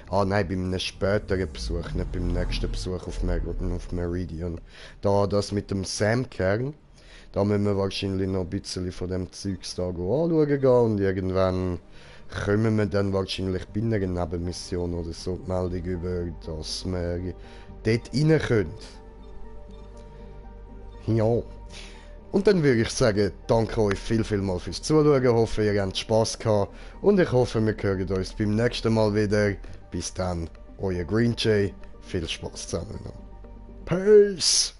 einem späteren Besuch, nicht beim nächsten Besuch auf Meridian. Da das mit dem Sam-Kern, da müssen wir wahrscheinlich noch ein bisschen von dem Zeugs da anschauen gehen und irgendwann kommen wir dann wahrscheinlich bei einer Nebenmission oder so die Meldung über, dass wir dort rein können. Ja. Und dann würde ich sagen, danke euch viel fürs Zuschauen, ich hoffe ihr habt Spass gehabt und ich hoffe wir hören uns beim nächsten Mal wieder. Bis dann, euer Green Jay, viel Spaß zusammen noch. Peace!